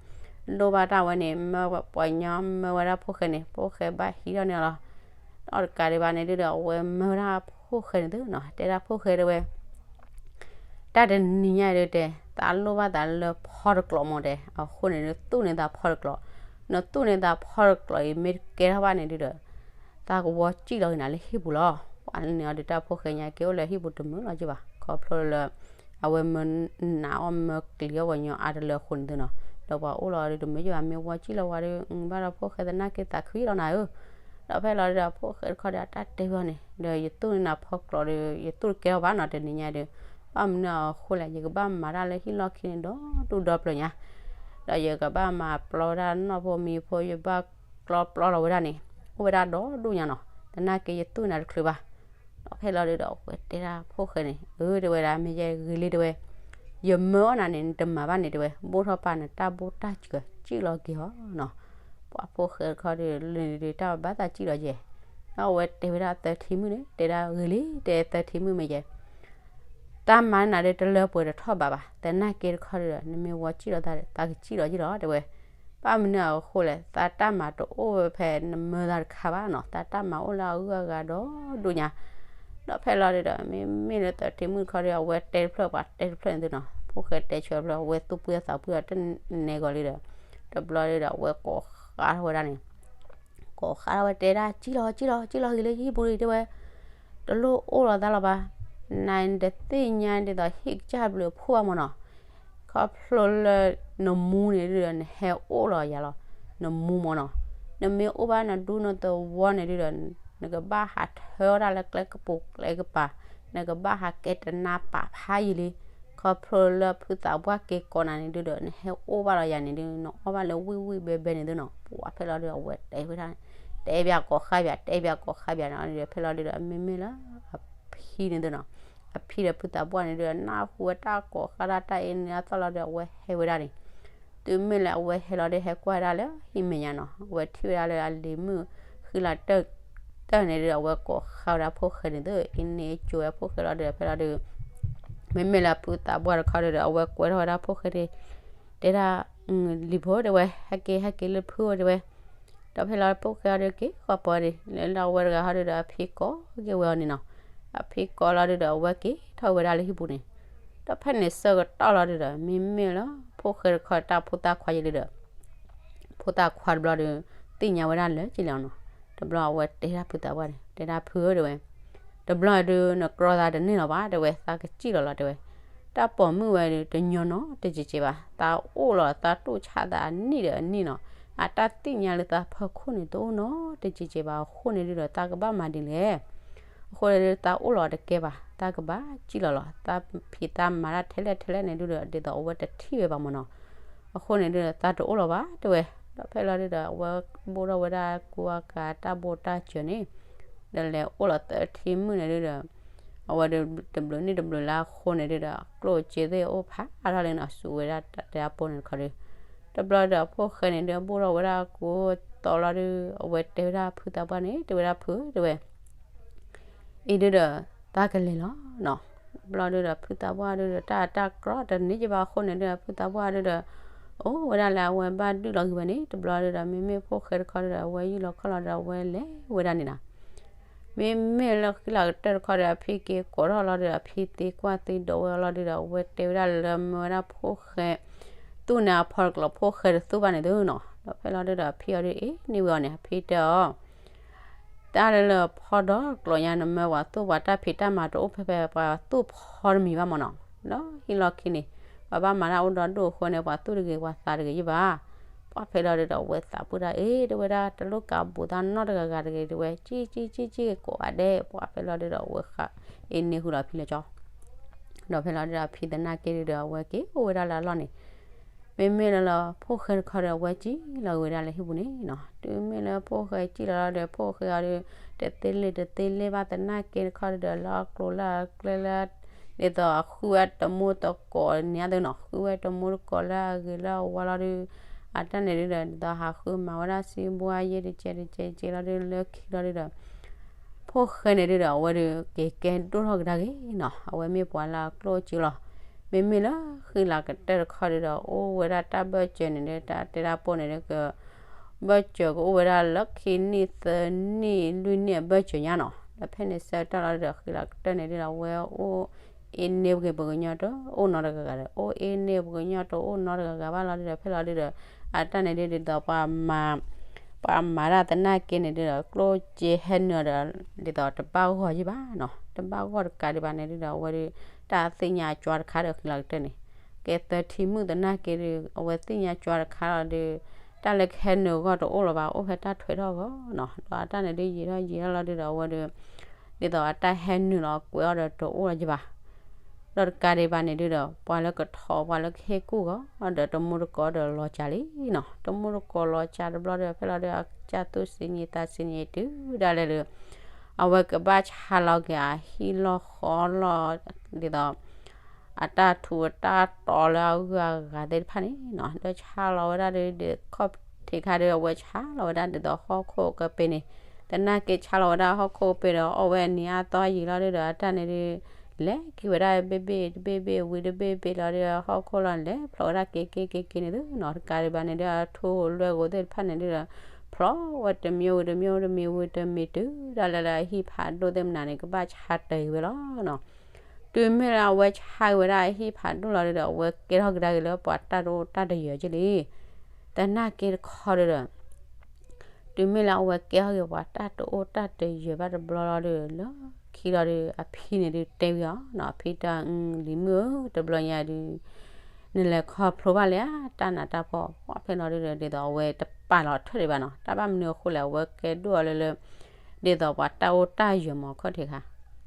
လိၣ်ဘၣ်တၢ်ဝဲန့ၣ် မၢပှၤညီမၢဝဲဒၣ်ဖိၣ်ဃဲန့ၣ် ဖိၣ်ဃဲဘၣ်ဟံးထီၣ်န့ၢ်အီၤလီၤ, ဒီးတကးဒံးဘၣ်န့ၣ်ဒုးဒီး အဝဲမၢဝဲဒၣ်ဖိၣ်ဃဲန့ၣ်သုနီၤ, တဲဒၣ်ဖိၣ်ဃဲတဲဝဲ တၢ်တနံၤညါအံၤဒုးတဲ သးလိၣ်ဘၣ်သးလၢဖီတကျိးမ့ၢ်တဲ, အဃိန့ၣ်ဒုး သူၣ်န့ၢ်သးဖီတကျိး, နသူၣ်န့ၢ်သးဖီတကျိးအံၤ မ့ၢ်တကဲထီၣ်ဘၣ်န့ၣ်ဒုးဒီး သးကဝီၤစံၣ်လီၤက့ၤနၤလၢဟံၣ်ပူၤလီၤ, ပှၤန့ၣ်အီၤဒုးတၢ်ဖိၣ်ဃဲညါက့ၤအိၣ်လၢဟံၣ်ပူၤတမုာ်လီၤက့ၤဘၣ်, ခီဖျိလၢ အဝဲမၢနးအီၣ်မၢကျံၤအီၣ်ပှၤညီအါတလၢအဃိန့ၣ်သုနီၤ, ဒီးပှၤအိၣ်လီၤဒုးတမုာ်က့ၤဘၣ်, မ့ၢ်ဝီစံၣ်လီၤဝဲဒုး ဘၣ်ဒီးဖိၣ်ဃဲသနာ်က့သးခုလီၤနၤဧၢ, ဒီးဖဲလီၤဒုးဒီးဖိၣ်ဃဲတခီဒီးတၢ်တဲဝဲအီၤန့ၣ် ဒီးယသူၣ်န့ၢ်နၤဖီကျိးဒီး ယသူၣ်တကဲထီၣ်ဘၣ်နီၤ တနံၤညါဒုး, ဘၣ်မနုၤအဃိလဲၣ် ယကဘၣ်မၤတၢ်လၢဟံၣ်လီၢ်ခံန့ၣ်ဒီးဒူၣ်ဒီပျၢၤညါ ဒီးယကဘၣ်မၤပျီဝဲဒၣ်နီၢ်ဖိမံၤဖိ ယဘၣ်ကျီပျီလီၤဝဲဒၣ်န့ၣ် အိၣ်ဝဲဒၣ်ဒီဒူၣ်ညါနီၤ, သနာ်က့ယသူၣ်န့ၢ်နၤတချုးဘၣ်, ဒီးဖဲလီၤဒုးဒီးအဝဲတဲဒၣ်ဖိၣ်ဃဲန့ၣ် အၢ တဲဝဲဒၣ် မ့ၢ်ယဲဂ့ၤလံတဲဝဲ, ယမၢအီၣ်နၤန့ၣ် နတမၤဘၣ်န့ၣ်တဲဝဲ, ဘိၣ်ထီၣ်ပာ်နတၢ်ဘိၣ်တၢ်စၢၤ စံၣ်လီၤက့ၤအီၤနီၤ, ပှၤဖိၣ်ဃဲတခီဒုး လၢန့ၣ်ဒုးတၢ်ဘၣ်သးစံၣ်လီၤယဲ, ဒီးအဝဲတဲဝဲဒၣ်သၢထံမုၣ်န့ၣ် တဲဒၣ်ဂ့ၤလံ တဲသၢထံမုၣ်မ့ၢ်ယဲ တၢ်မၤန့ၣ်ဒုးတလၢပှဲၤတထီၣ်ဘးဘၣ်, သနာ်က့တခီဒုးဒီး နမ့ၢ်ဝီစံၣ်လီၤသး သးကစံၣ်လီၤယ့ၢ်လီၤတဲဝဲ, ဘၣ်မနုၤအဃိလဲၣ် သးတၢ်မၤတအိၣ်ဝဲဖဲနမၢသးတခါဘၣ်နီၤ, သးတၢ်မၤအိၣ်လၢအဂုၤအဂၤဒီဒူၣ်ညါ, ဒီးဖဲလီၤဒုးဒီး မ့မ့ၢ်လၢသၢထံမုၣ်တခီဒုး အဝဲတဲတဖျၢၣ်ပှၤတဲတဖျၢၣ်န့ၣ်သုနီၤ, ဖိၣ်ဃဲတဲဆၢတဖျၢၣ် အဝဲသူၣ်ပှံၢ်သးပှံၢ်အီၤတနဲၣ်ဂီၤလံဒီး တဘျီဒုးဒီး အဝဲကိးဃာ်ထီၣ်ဝဲဒၣ်န့ၣ် ကိးဃာ်ထီၣ်ဝဲတဲဒၣ် စံၣ်လီၤ စံၣ်လီၤ စံၣ်လီၤဂ့ၤလၢဟံၣ်ပူၤလံတဲဝဲ, တလိၣ်အိၣ်လီၤသးလီၤဘၣ်, နတသ့ၣ်ညါဒ်သိးဟံၣ်ကစၢ်ဘျုးအဖှိၣ်ဘၣ်မ့ၢ်နီၤ, ခီဖျိလၢ နမူန့ၣ်ဒုးဒီး နဟဲအိၣ်လီၤယၤလီၤ, နမူမ့ၢ်နီၤ, နမ့ၢ်အိၣ်ဘၣ်နဒူနသဝီန့ၣ်ဒုးဒီး နကဘၣ်ဟးထၢထီၣ်တၢ်လၢကျဲကပူၤကျဲကပၤ, နကဘၣ်ဟးကဲတနါပာ်ဖးယံာ်လံ, ခီဖျိလၢဖုသးပှၢ်က့ၤကိးနၤန့ၣ်ဒုးဒီး နဟဲအိၣ်ဘၣ်လီၤယၤန့ၣ်ဒုး နအီၣ်ဘၣ်လၢဝံၣ်ဝံၣ်ဘဲဘဲန့ၣ်သုနီၤ, ပှၤဖဲလီၤဒုးအဝဲတဲဝဲဒၣ်, တဲပၠးကိးဃာ်ပၠး တဲပၠးကိးဃာ်ပၠးန့ၣ်ဒုး ဖဲလီၤဒုးဒီး မ့မ့ၢ်လၢ အဖံန့ၣ်သုနီၤ, အဖံဒီးဖုသးပှၢ်န့ၣ်ဒုးဒီး နၢ်ဟူဝဲတၢ်ကိးဃာ်တၢ်တၢ်အ့န့ၣ်အသီၣ်လီၤဒီး အဝဲဟဲဝဲဒၣ်န့ၣ်, တုၤမ့ၢ်လၢအဝဲဟဲလီၤဒီး ဟဲကွၢ်ဝဲဒၣ်လၢဟံၣ်မဲာ်ညါနီၤ, အဝဲထံၣ်ဝဲဒၣ်လၢအလံၤမုၣ်ဃံလၤကတၢၢ်န့ၣ်ဒုးဒီး အဝဲကိးဃာ်ဝဲဒၣ်ဖိၣ်ဃဲန့ၣ်သု, အ့န့ၣ်အ့ကၠိဝဲဖိၣ်ဃဲလီၤဒီး ဖဲလီၤဒုး မ့မ့ၢ်လၢဖုသးပှၢ်တခီဒုးဒီး အဝဲကွဲထီၣ်ဝဲဒၣ်ဖိၣ်ဃဲန့ၣ်, တဲဒၣ် လံၤဖိတဲဝဲ ဟဲက့ၤဟဲက့ၤလၢဖုအိၣ်တဲဝဲ, ဒီးဖဲလီၤဖိၣ်ဃဲအီၤဒုးက့ၤဃီပီၤန့ၣ် လၢလၢအဝဲတဂၤဟီဒုးဒီး အဖံကိးက့ၤဝဲအီၤန့ၣ်နီၤ, အဖံကိးလီၤဒုးဒီး အဝဲက့ၤထီၣ်ဝဲဒၣ်လၢဟံၣ်ပူၤန့ၣ်, ဒီးဖဲန့ၣ်ဆၢကတီၢ်လီၤဒုဒီး မ့မ့ၢ်လၢဖိၣ်ဃဲတခီတၢ်ဖိသၣ်ခွါယံၤဒုဒီး ဖိသၣ်ခွါတဘျီဒီး သ့ၣ်ညါဝဲဒၣ်လၢာ်က့လံနီၤ. တဘျီအဝဲတဲဒၣ်ဖုသးပှၢ်န့ၣ် တဲဒၣ်ဖုဧၢ တဲဝဲ, တဘျီဒုးနကြီသးတန့ၢ်လီၤဘၣ် တဲဝဲ, သးကစံၣ်လီၤလီၤ တဲဝဲ, တၢ်ပိာ်မုၣ်ဝဲဒုးတညီနီတစဲးကဲးဘၣ်, သးအိၣ်လီၤသးတိၢ်ဆါသးအနံၣ်ဒီးအနံၣ်နီၤ, အတၢ်သ့ၣ်ညါလၢသးဖီခိၣ်န့ၣ်တအိၣ်နီတစဲးကဲးဘၣ်အဃိန့ၣ်ဒုဒီး သးကဘၣ်မၤဒ်လဲၣ်. အဃိန့ၣ်ဒုးသးအိၣ်လီၤတကဲဘၣ်, သးကဘၣ်စံၣ်လီၤလီၤ, သးဖံးသးမၤတၢ်ထဲလဲၣ်ထဲလဲၣ်န့ၣ်ဒုဒီး ဒ်သိးအဝဲတထံၣ်ဝဲဘၣ်မၢ်နီၤ. အဃိန့ၣ်ဒုဒီး သးတအိၣ်လီၤဘၣ် တဲဝဲ. ဒီးဖဲလီၤဒုဒီး အဝဲဘိၣ်ထီၣ်ဝဲဒၣ်ကူအကၤတၢ်ဘိၣ်တၢ်စၢၤန့ၣ် ဒီးလဲၤအိၣ်လီၤသၢထံမုၣ်န့ၣ်ဒုဒီး အဝဲဒုးတဘျုးနံၣ်တဘျုးလါအဃိန့ၣ်ဒုဒီး ကျိၣ်စ့သ့ၣ်အိၣ်ဖးထီၣ်လံနီၤ စူးဝဲဒၣ်တဲဒၣ်ပိၢ်န့ၣ်တခီဒု. တဘျီဒီးအဖိၣ်ဃဲန့ၣ်ဒုး ဘိၣ်ထီၣ်ဝဲဒၣ်ကူအသိးလီၤဒု အဝဲတဲဝဲဒၣ်ဖုသးပှၢ်န့ၣ် တဲဝဲဒၣ်ဖု တဲဝဲ အံၤဒုဒီး သးကလဲၤလီၤနီၤ. တဘျီဒုဒီး ဖုသးပှၢ်ဒုဒီး တၢ်တၢ်ကြီတန့ၢ်က့ဘၣ်အဃိန့ၣ်ဒုဒီး ဖုသးပှၢ်ဒုဒီး အိၣ်ဝဲဒၣ်လၢအဝဲဘၣ်ဒုၣ်လီၤဂ့ၤဝဲန့ၣ် တဘျီဒုဒီး မ့မ့ၢ်ဖိၣ်ဃဲတခီဒုဒီး အဝဲယုၢ်လီၤခီၣ်လီၤဒီး အဝဲလဲၤဝဲဒၣ်န့ၣ်နီၤ. မ့မ့ၢ်လၢဃံလၤကတၢၢ်တခီဒီး အဖံက့ၤကိးထီၣ်လီၤဒုဒီး အဖံသံကွၢ်သံဒိးဝဲလီၤဒုဒီး အဝဲတဲဝဲဒၣ်လၢမ့ၢ်ဝဲဒၣ်ဖိၣ်ဃဲ သူၣ်န့ၣ်အဖီတကျိၤဖိၣ်ဃဲတသူဘၣ်န့ၣ်သုနီၤ. ဒီးဖဲလီၤဒုဒီး အဖံအီၤဒုးအ့ၣ်န့ၢ်ဝဲအီၤန့ၣ် အဖံတဲအီၤ တၢ်လၢလၢဖီဒီကျိၤညါ နမၢပှၤသူၣ်ပှၤတၢ်ဖံးတၢ်မၤတအိၣ်ဖဲဖဲ ပှၤသူၣ်ဖီတမံၤဘၣ်မၢ်နီၤ. ဒီးဟံၣ်လီၢ်ခံန့ၣ် ပှၤဘၣ်မၤတၢ်အိၣ်ဒီဒူၣ်အဃိန့ၣ် ပှၤသူၣ်တဂ့ၤ ပှၤသးတဂ့ၤယဘၣ်. ပှၤဖဲလီၤဒုဒီး အဝဲသးပှၢ်တၢ်အ့ၣ် တဲဝဲဒၣ် တလိၣ်ကးဘူးသးနီတဂၤဂၤတဂ့ၤ တဲဝဲ ကံၣ်ကံၣ်ကံၣ်ကံၣ်ကိးဂၤဒဲး ပှၤဖဲလီၤဒုဒီး အဝဲဃးအ့ၣ်န့ၢ်ဃုာ်လီၤအဖံလၢကၠီ ဒီးဖဲလီၤဒုဒီး အဖံသနာ်က့ဒုဒီး အဝဲက့ၤအိၣ်ဝဲဒၣ်လၢအလီၢ်န့ၣ် မ့မ့ၢ်လၢလၢ ဖိၣ်ဃဲတခီဒီး အဝဲစံၣ်လီၤဝဲဒၣ်လၢဟံၣ်ပူၤန့ၣ်နီၤ. တုၤမ့ၢ်လၢဖိၣ်ဃဲစံၣ်လီၤလီၤဒီး ဖိၣ်ဃဲအီၤဒီး တသ့လ့ၣ်တသ့လ့ၣ်ဘၣ်သနာ်က့တခီဒုဒီး လၢအကျိၤလၢအကျဲလၢ ဒ်သိးအဃုဝဲတမူတကိးန့ၣ်အသိးနီၤ ဃုဝဲတမူတကိးလၢအဂ့ၤလၢအဝါလီၤဒု အတၢ်န့ၣ်ဒုဒီး ဒ်သိးဟးဃုမၤဝဲဒၣ်စံဘှါယဲၢ်တကဲတကဲတကဲလီၤဒု လၢခံလီၤဒုဒီး ဖိၣ်ဃဲန့ၣ်ဒုဒီး အဝဲဒုးက့ၤကဲဒိၣ်ထီၣ်ကဒါက့ၤနီၤ အဝဲမ့ၢ်ပှၤလၢအကျိၣ်စ့လီၤ. မ့မ့ၢ်လၢဃံလၤကတၢၢ်တခီဒုဒီး အိၣ်ဝဲဒၣ်တၢ်ဘၢၣ်စၢၤန့ၣ်ဒု တၢ်တဲဒၣ်ပိၢ်န့ၣ်ဒုက ဘၢၣ်စၢၤကအိၣ်ဝဲဒၣ်လၢခံနံၣ်သၢနံၣ်လွံၢ်နံၣ်အဘၢၣ်စၢၤညါနီၤ. ဒီးဖဲန့ၣ်ဆၢကတီၢ်လီၤဒုဒီး ဃံလၤကတၢၢ်န့ၣ်ဒုဒီး အဝဲအိၣ်အ့ၣ်န့ၢ်ပှၤကညီတအိၣ်နီတဂၤဂၤဒီး အိၣ်အ့ၣ်န့ၢ်ပှၤကညီတအိၣ်နီတဂၤဂၤဘၣ်လီၤဒုဒီး ဖဲလီၤဒုဒီး အတၢ်န့ၣ်ဒုဒ်သိးပှၤမၤ ပှၤမၤတၢ်သနာ်က့န့ၣ်ဒုဒီး ကျိၣ်စ့ဟဲနုာ်ဒီး ဒ်သိးတဘၣ်ဂီၢ်ယံၤဘၣ်နီၤ. တဘၣ်ဂီၢ်တကးဒံးဘၣ်န့ၣ်ဒုဒီး အဝဲဒု တၢ်သ့ၣ်ညါကၠွါတခါဒီး ဃံလၤကတၢၢ်န့ၣ် ကဲသၢထံမုၣ်သနာ်က့ဒု အဝဲသ့ၣ်ညါကၠွါတခါလီၤဒု တၢ်လၢကဟဲနုာ်အဂီၢ်တအိၣ်လၢၤဘၣ် အိၣ်ဖဲတၢ်ထွဲထီၣ်အဂီၢ်နီၤ. ဒီးအတၢ်န့ၣ်ဒုယံာ်ထီၣ်ယံာ်ထီၣ်လီၤဒုဒီး အဝဲဒု ဒ်သိးအတၢ်ဟဲနုာ်လီၤကွဲးအီၤဒီးတအိၣ်လၢၤယံၤဘၣ် ဒီးတကးဒံးဘၣ်န့ၣ်ဒုဒီး ပှၤလၢကထီၣ် ပှၤလၢကဟ့ၣ်ကူၣ်ဂီၤ ဒီးတမူတကိးဒီးလီၤစှၤလံနီၤ. တမူတကိးလီၤစှၤတဘျီဒီး ဖဲလီၤဒု အကစၢ်သူၣ်စ့ညံသးစ့ညံတုၤဒၣ်လဲာ်ဒု အဝဲကဘၣ်ဆါလီၤက့ၤအဟံၣ်လီၢ်ဃီလီၢ် ဒ်သိး အတၢ်ထူးအတၢ်တီၤလၢအဂုၤအဂၤသ့ၣ်တဖၣ်န့ၣ်နီၤ ဒီးဆါလီၤဝဲဒၣ်ဒု ဒ်ခီၣ်ထံးခါဒု အဝဲဆါလီၤဝဲဒၣ်ဒ်သိးဟီၣ်ခိၣ်ကပ့ၤန့ၣ် သနာ်က့ဆါလီၤဝဲဒၣ်ဟီၣ်ခိၣ်ကပ့ၤဒီး အီၣ်ဝဲအနံၤအါသီယံာ်လီၤဒုဒီး အတၢ်န့ၣ်ဒု လဲၤက့ၤဝဲဒၣ်ဘ့ၣ်ဘ့ၣ် တဘ့ၣ်ဘ့ၣ်ဝံၤတဘ့ၣ်ဘ့ၣ်လီၤဒု ဟီၣ်ခိၣ်လီၤ လဲၤဖျိးဝဲဒၣ်က့ၤက့ၤက့ၤက့ၤန့ၣ်သုနီၤ တကးဒံးဘၣ်န့ၣ်ဒု အထူလွဲၢ်ဂိၤသ့ၣ်တဖၣ်န့ၣ်ဒုဒီး ဖျိးဝဲတမံၤဝံၤတမံၤဝံၤတမံၤဝံၤတမံၤ တုၤဒၣ်လဲာ်လၢအဟံၣ်ဖးဒိၣ်သ့ၣ်မနုၤန့ၣ် ကဘၣ်ဆါတ့ၢ်ဝဲလီၤနီၤ. တုၤမ့ၢ်လၢအဝဲဆါဝဲဒၣ်အဟံၣ်ဖးဒိၣ်လီၤဒုဒီး အဝဲကဲထီၣ်ကဒါက့ၤလၢပှၤတၢ်တအိၣ်တၢ်တယၢၤက့လံ သနာ်က့တခီဒုဒီး တုၤမ့ၢ်လၢအဝဲကဲထီၣ်က့ၤပှၤတၢ်တအိၣ်တၢ်တယၢၤဘၣ်တဘျီလီၤဒု လၢခံလီၤဒု အဖံန့ၣ်ဒုတဲဝံၤအီၤနီၤ အဖံတဲ လံၤမုၣ်ဧၢ တဘျီညါဒု နလဲၤခီဖျိဘၣ်လၢတၢ်နးတၢ်ဖှီၣ် ပှၤဖဲလီၤဒုဒီး ဒ်သိးအဝဲတပာ်လီၤထွဲဒံးဘၣ်နီၤ တၢ်ဘၣ်မနုၤအဃိလဲၣ် အဝဲကဲဒိၣ်အီၤလၢလၢ ဒ်သိးပှၤတၢ်အိၣ်တၢ်ယၢၤမးခီၣ်ထံးခါ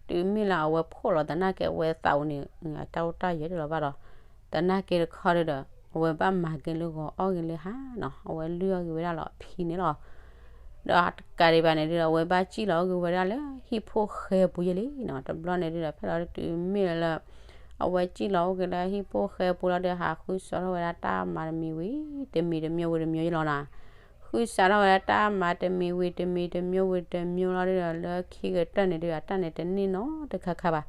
တုၤမ့ၢ်လၢအဝဲဖှိၣ်လီၤသနာ်က့ အဝဲသးဝဲန့ၣ် အတၢ်အိၣ်တၢ်ယၢၤတလီၤဘၣ်ဒီး သနာ်က့တခီဒုဒီး အဝဲဘၣ်မၤက့ၤလၢဂီၤအီၣ်က့ၤလၢဟါနီၤ အဝဲလုၢ်အီၣ်က့ၤဝဲဒၣ်လီၤအဖံန့ၣ်လီၤ. ဒီးတကးဒံးဘၣ်န့ၣ်ဒုဒီး အဝဲဘၣ်စံၣ်လီၤအီၣ်က့ၤဝဲဒၣ်လၢဟံၣ်ဖိၣ်ဃဲပူၤယဲလံနီၤ တဘျီန့ၣ်ဒုဒီး ဖဲလီၤဒုတုၤမ့ၢ်လၢ အဝဲစံၣ်လီၤအီၣ်က့ၤလၢဟံၣ်ဖိၣ်ဃဲပူၤလီၤဒု ဟးဃုစးထီၣ်ဝဲဒၣ်တၢ်မၤတမံၤဝံၤတမံၤတမံၤဝံၤတမံၤယဲလီၤနီၤ ဃုစးထီၣ်ဝဲဒၣ်တၢ်မၤတမံၤဝံၤတမံၤတမံၤဝံၤတမံၤလီၤဒုဒီး လၢခံကတၢၢ်န့ၣ်ဒု အတၢ်န့ၣ်တန့ၢ်နီတခါခါဘၣ်.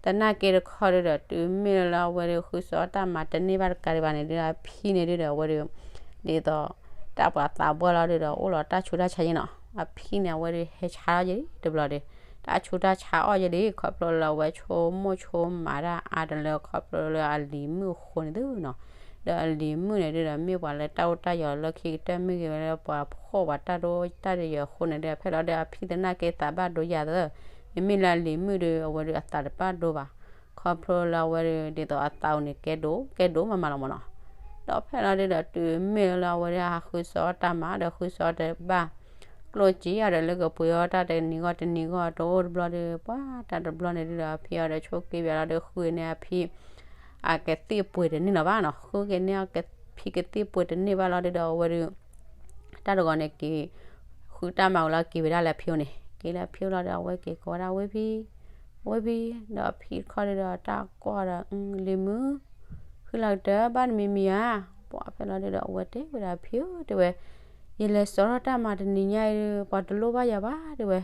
သနာ်က့တခီဒုဒီး တုၤမ့ၢ်လၢအဝဲဒု ဃုစးထီၣ်တၢ်မၤတန့ၢ်ဘၣ်တကးဒံးဘၣ်န့ၣ်ဒုဒီး အဖံန့ၣ်ဒုဒီး အဝဲဒု ဒ်သိး တၢ်ပှၤသးပှၢ်လီၤဒုဒီး အိၣ်လီၤတၢ်ဆူးတၢ်ဆါယဲနီၤ အဖံန့ၣ် အဝဲဒုဟဲဆါထီၣ်ယဲတဘျီဒု တၢ် အဆူးတၢ်ဆါအီၣ်ယဲလံ ခီဖျိလၢအဝဲဆိကမိၣ်ဆိကမးတၢ်အါတလၢ ခီဖျိလၢအလံၤမုၣ်အဃိန့ၣ်သုနီၤ. ဒီးအလံၤမုၣ်န့ၣ်ဒုဒီး မ့ၢ်ပှၤလၢတၢ်အိၣ်တၢ်ယီၤလၢခံကတၢၢ်မ့ၢ်ဂ့ၤဝဲလၢပှၤဖှီၣ်ပှၤတၢ်ဒိတၢ်ယီၤအဃိန့ၣ်ဒီး ဖဲလီၤဒီးအဖံသနာ်က့သးဘၣ်ဒိယၤသၢ, မ့မ့ၢ်လၢအလံၤမုၣ်ဒီး အဝဲဒုးအသးတဘၣ်ဒိဘၣ်. ခီဖျိလၢအဝဲဒုးဒ်သိးအသးအိၣ်န့ၣ် ကဲဒိၣ်ကဲဒိၣ်မးမးလီၤမးနီၤ. ဒီးဖဲလီၤဒုဒီးတုၤမ့ၢ်လၢအဝဲဒၣ်ဟးဃုစီၤအီၣ်တၢ်မၤဒီးဃုစီၤတဘၣ် ကျိၣ်စ့အီၤဒီးလၢကပှ့ၤအီၣ်တၢ်တနံၤဂီၢ်တနံၤဂီၢ်တအိၣ်တဘျီဒီး ပှၤတၢ်တဘျီန့ၣ်ဒုဒီး ဖံအီၤဒီးဆိက့ၤဘၣ်လီၤဒီး ဃုန့ၢ်အဖံ အကသံၣ်ပှ့ၤတန့ၢ်လီၤဘၣ်နီၤ. ဃုက့ၤန့ၢ်အဖံကသံၣ်ပှ့ၤတန့ၢ်ဘၣ်လီၤဒုဒီး အဝဲဒုး တၢ်တဂီၤန့ၣ်က့ၤ ဃုတၢ်မၤဝံၤလီၤ က့ၤဝဲဒၣ်လၢအဖံအိၣ်န့ၣ် က့ၤလၢအဖံအိၣ်လီၤဒီး အဝဲက့ၤကိးဝဲဒၣ်ဝဲဖံ ဝဲဖံ, ဒီးအဖံတခီဒုဒီးတၢ်ကွၢ်ဒီး လံၤမုၣ် ဃံလၤကတၢၢ်ဘၣ်နမံၤမံၤဧါ. ပှၤဖဲလီၤဒုဒီး အဝဲတဲဝဲဒၣ်ဖံဧၢ တဲဝဲ ယလဲၤစီၤထီၣ်တၢ်မၤတနံၤညါအံၤဒု ပှၤတလိၣ်ဘၣ်ယၤဘၣ် တဲဝဲ,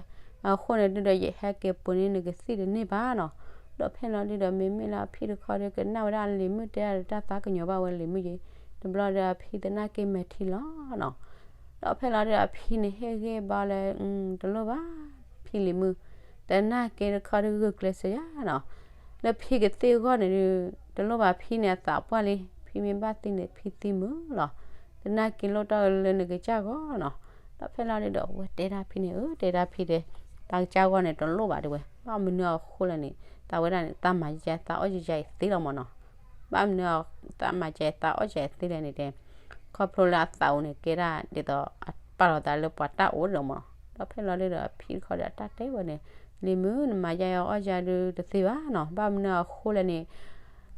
အဃိန့ၣ်ဒုဒီး ယဟဲက့ၤပှ့ၤန့ၢ်နကသံၣ်တန့ၢ်ဘၣ်နီၤ. ဒီးဖဲလီၤဒုဒီး မ့မ့ၢ်လၢအဖံတခီဒု ကနၣ်ဝဲဒၣ်လံၤမုၣ်တဲဒၣ်ဒီး တၢ်သးကညီၤဘၣ်ဝဲလံၤမုၣ်က့ၤ, တဘျီဒီးအဖံသနာ်က့မဲာ်ထံလီၤနီၤ. ဒီးဖဲလီၤဒုဒီးအဖံန့ၣ်ဟ့ၣ်ဂံၢ်ဘါလၢ တလိၣ်ဘၣ် ဖံလံၤမုၣ်, သနာ်က့တခီဒုဂုာ်ကျဲးစၢးယၤနီၤ. လၢဖံကသ့ၣ်အဂီၢ်န့ၣ်ဒု တလိၣ်ဘၣ်ဖံန့ၣ်အသးပှၢ်လံ, ဖံမ့ၢ်ဘၣ်သံန့ၣ် ဖံသံမုာ်လီၤ. သနာ်က့လိၣ်တၢ်လၢနကစၢ်ဂီၢ်နီၤ. ဒီးဖဲလီၤဒုဒီး အဝဲတဲဒၣ်ဖံန့ၣ် အၢ တဲဒၣ်ဖံတဲ, တၢ်ကစၢ်ဂီၢ်န့ၣ်တလိၣ်ဘၣ်တဲဝဲ, ဘၣ်မနုၤအဃိလဲၣ်န့ၣ် သးဝဲဒၣ်န့ၣ် သးမၤယၤသးအီၣ်ယၤအံၤသ့လီၤမးနီၤ. ဘၣ်မနုၤသးမၤယၤသးအီၣ်ယၤအံၤသ့လဲၣ်န့ၣ်တဲ ခီဖျိလၢအသးအိၣ်န့ၣ် ကဲဒၣ်ဒ်သိးအပာ်လီၤသးလၢပှၤတၢ်အိၣ်ဒီးမးနီၤ. ဒီးဖဲလီၤဒုဒီးအဖံတခီဒီးအတၢ်တဲဝဲန့ၣ် လံၤမုၣ် နမၤယၤအီၣ်ယၤဒုတသ့ဘၣ်နီၤ. ဘၣ်မနုၤအဃိလဲၣ်န့ၣ်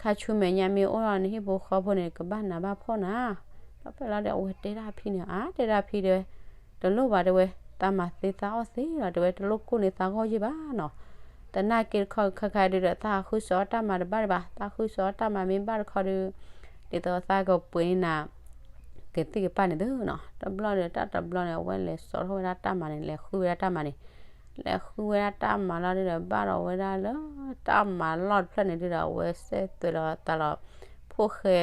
ခါဆူမဲာ်ညါမ့ၢ်အိၣ်ဒီးနဟံၣ်ဖိဃီဖိန့ၣ် ကဘၣ်နးဘၣ်ဖှီၣ်နၤ. ဒီးဖဲလီၤဒုဒီးအဝဲတဲဒၣ်ဖံန့ၣ် အါ တဲဒၣ်ဖံတဲဝဲ တလိၣ်ဘၣ်တဲဝဲ, သးမၤသ့သးအီၣ်သ့လီၤတဲဝဲ, တလိၣ်ကိၢ်န့ၢ်သးဂီၢ်ယဲၢ်ဘၣ်နီၤ. သနာ်က့တခီခါခါဒုဒီး သးဟးဃုစီၤအီၣ်တၢ်မၤတဘၣ်ဒံးဘၣ်, သးဃုစီၤအီၣ်တၢ်မၤမ့ၢ်ဘၣ်တခီဒု ဒ်သိးသးကပှ့ၤန့ၢ်နၤ ကသံၣ်ကပၢ်န့ၣ်သုနီၤ. တဘျီဒီးတၢ်တဘျီန့ၣ် အဝဲလဲၤစိာ်ထီၣ်ဝဲဒၣ်တၢ်မၤန့ၣ် လဲၤဃုဝဲဒၣ်တၢ်မၤန့ၣ်, လဲၤဃုဝဲဒၣ်တၢ်မၤလီၤဒုဒီး ဘၣ်ဒီးဝဲဒၣ်လၢတၢ်မၤလီၢ်တဖျၢၣ်န့ၣ်ဒုဒီး အဝဲစဲးသွဲးလီၤသးလီၤ ဖိၣ်ဃဲ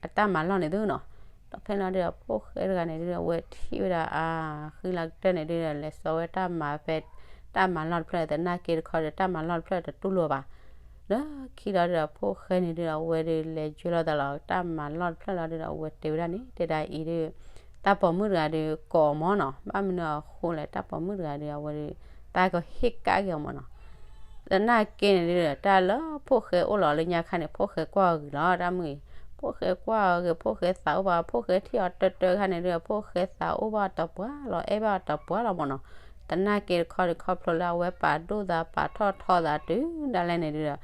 အတၢ်မၤလီၢ်န့ၣ်သုနီၤ. ဒီးဖဲလီၤဒုဒီး ဖိၣ်ဃဲတဂၤန့ၣ်ဒုဒီး အဝဲထံၣ်ဝဲဒၣ်အဃံလၤကတၢၢ်န့ၣ်ဒုဒီး လဲၤစိာ်ဝဲတၢ်မၤဖဲ တၢ်မၤလီၢ်တဖျၢၣ် သနာ်က့တခီဒီး တၢ်မၤလီၢ်တဖျၢၣ်တတူၢ်လိာ်ဘၣ်. လၢခံလီၤဒုဒီး ဖိၣ်ဃဲန့ၣ်ဒုဒီး အဝဲဒုးလဲၤယွဲလီၤသးလီၤ တၢ်မၤလီၢ်တဖျၢၣ်လီၤဒုဒီး အဝဲတဲဝဲဒၣ်န့ၣ် တဲဒၣ်အံၤဒု တၢ်ပိာ်မုၣ်တဂၤဒု ကိးအီၤမးနီၤ. ဘၣ်မနုၤအဃိလဲၣ် တၢ်ပိာ်မုၣ်တဂၤဒု အဝဲဒု သးကဟ့ၣ်ကဒါက့ၤအီၤမးနီၤ. သနာ်က့န့ၣ်ဒုဒီး တၢ်လၢဖိၣ်ဃဲအိၣ်လီၤလၢညါခါန့ၣ် ဖိၣ်ဃဲကွၢ်အီၤဂ့ၤလီၤ တၢ်မုၣ်အံၤ, ဖိၣ်ဃဲကွၢ်အီၤဂ့ၤ ဖိၣ်ဃဲသးအိၣ်ဘၣ်, ဖိၣ်ဃဲထံၣ်အီၤတၢတၢခါန့ၣ်ဒုဒီး ဖိၣ်ဃဲသးအိၣ်ဘၣ်အီၤတပှၢ်လီၤ အဲၣ်ဘၣ်အီၤတပှၢ်လီၤမးနီၤ. သနာ်က့တခီဒု ခီဖျိလၢအဝဲပာ်ဒိၣ်သးပာ်ထီၣ်ထီသးတုၤဒၣ်လဲာ်န့ၣ်ဒုဒီး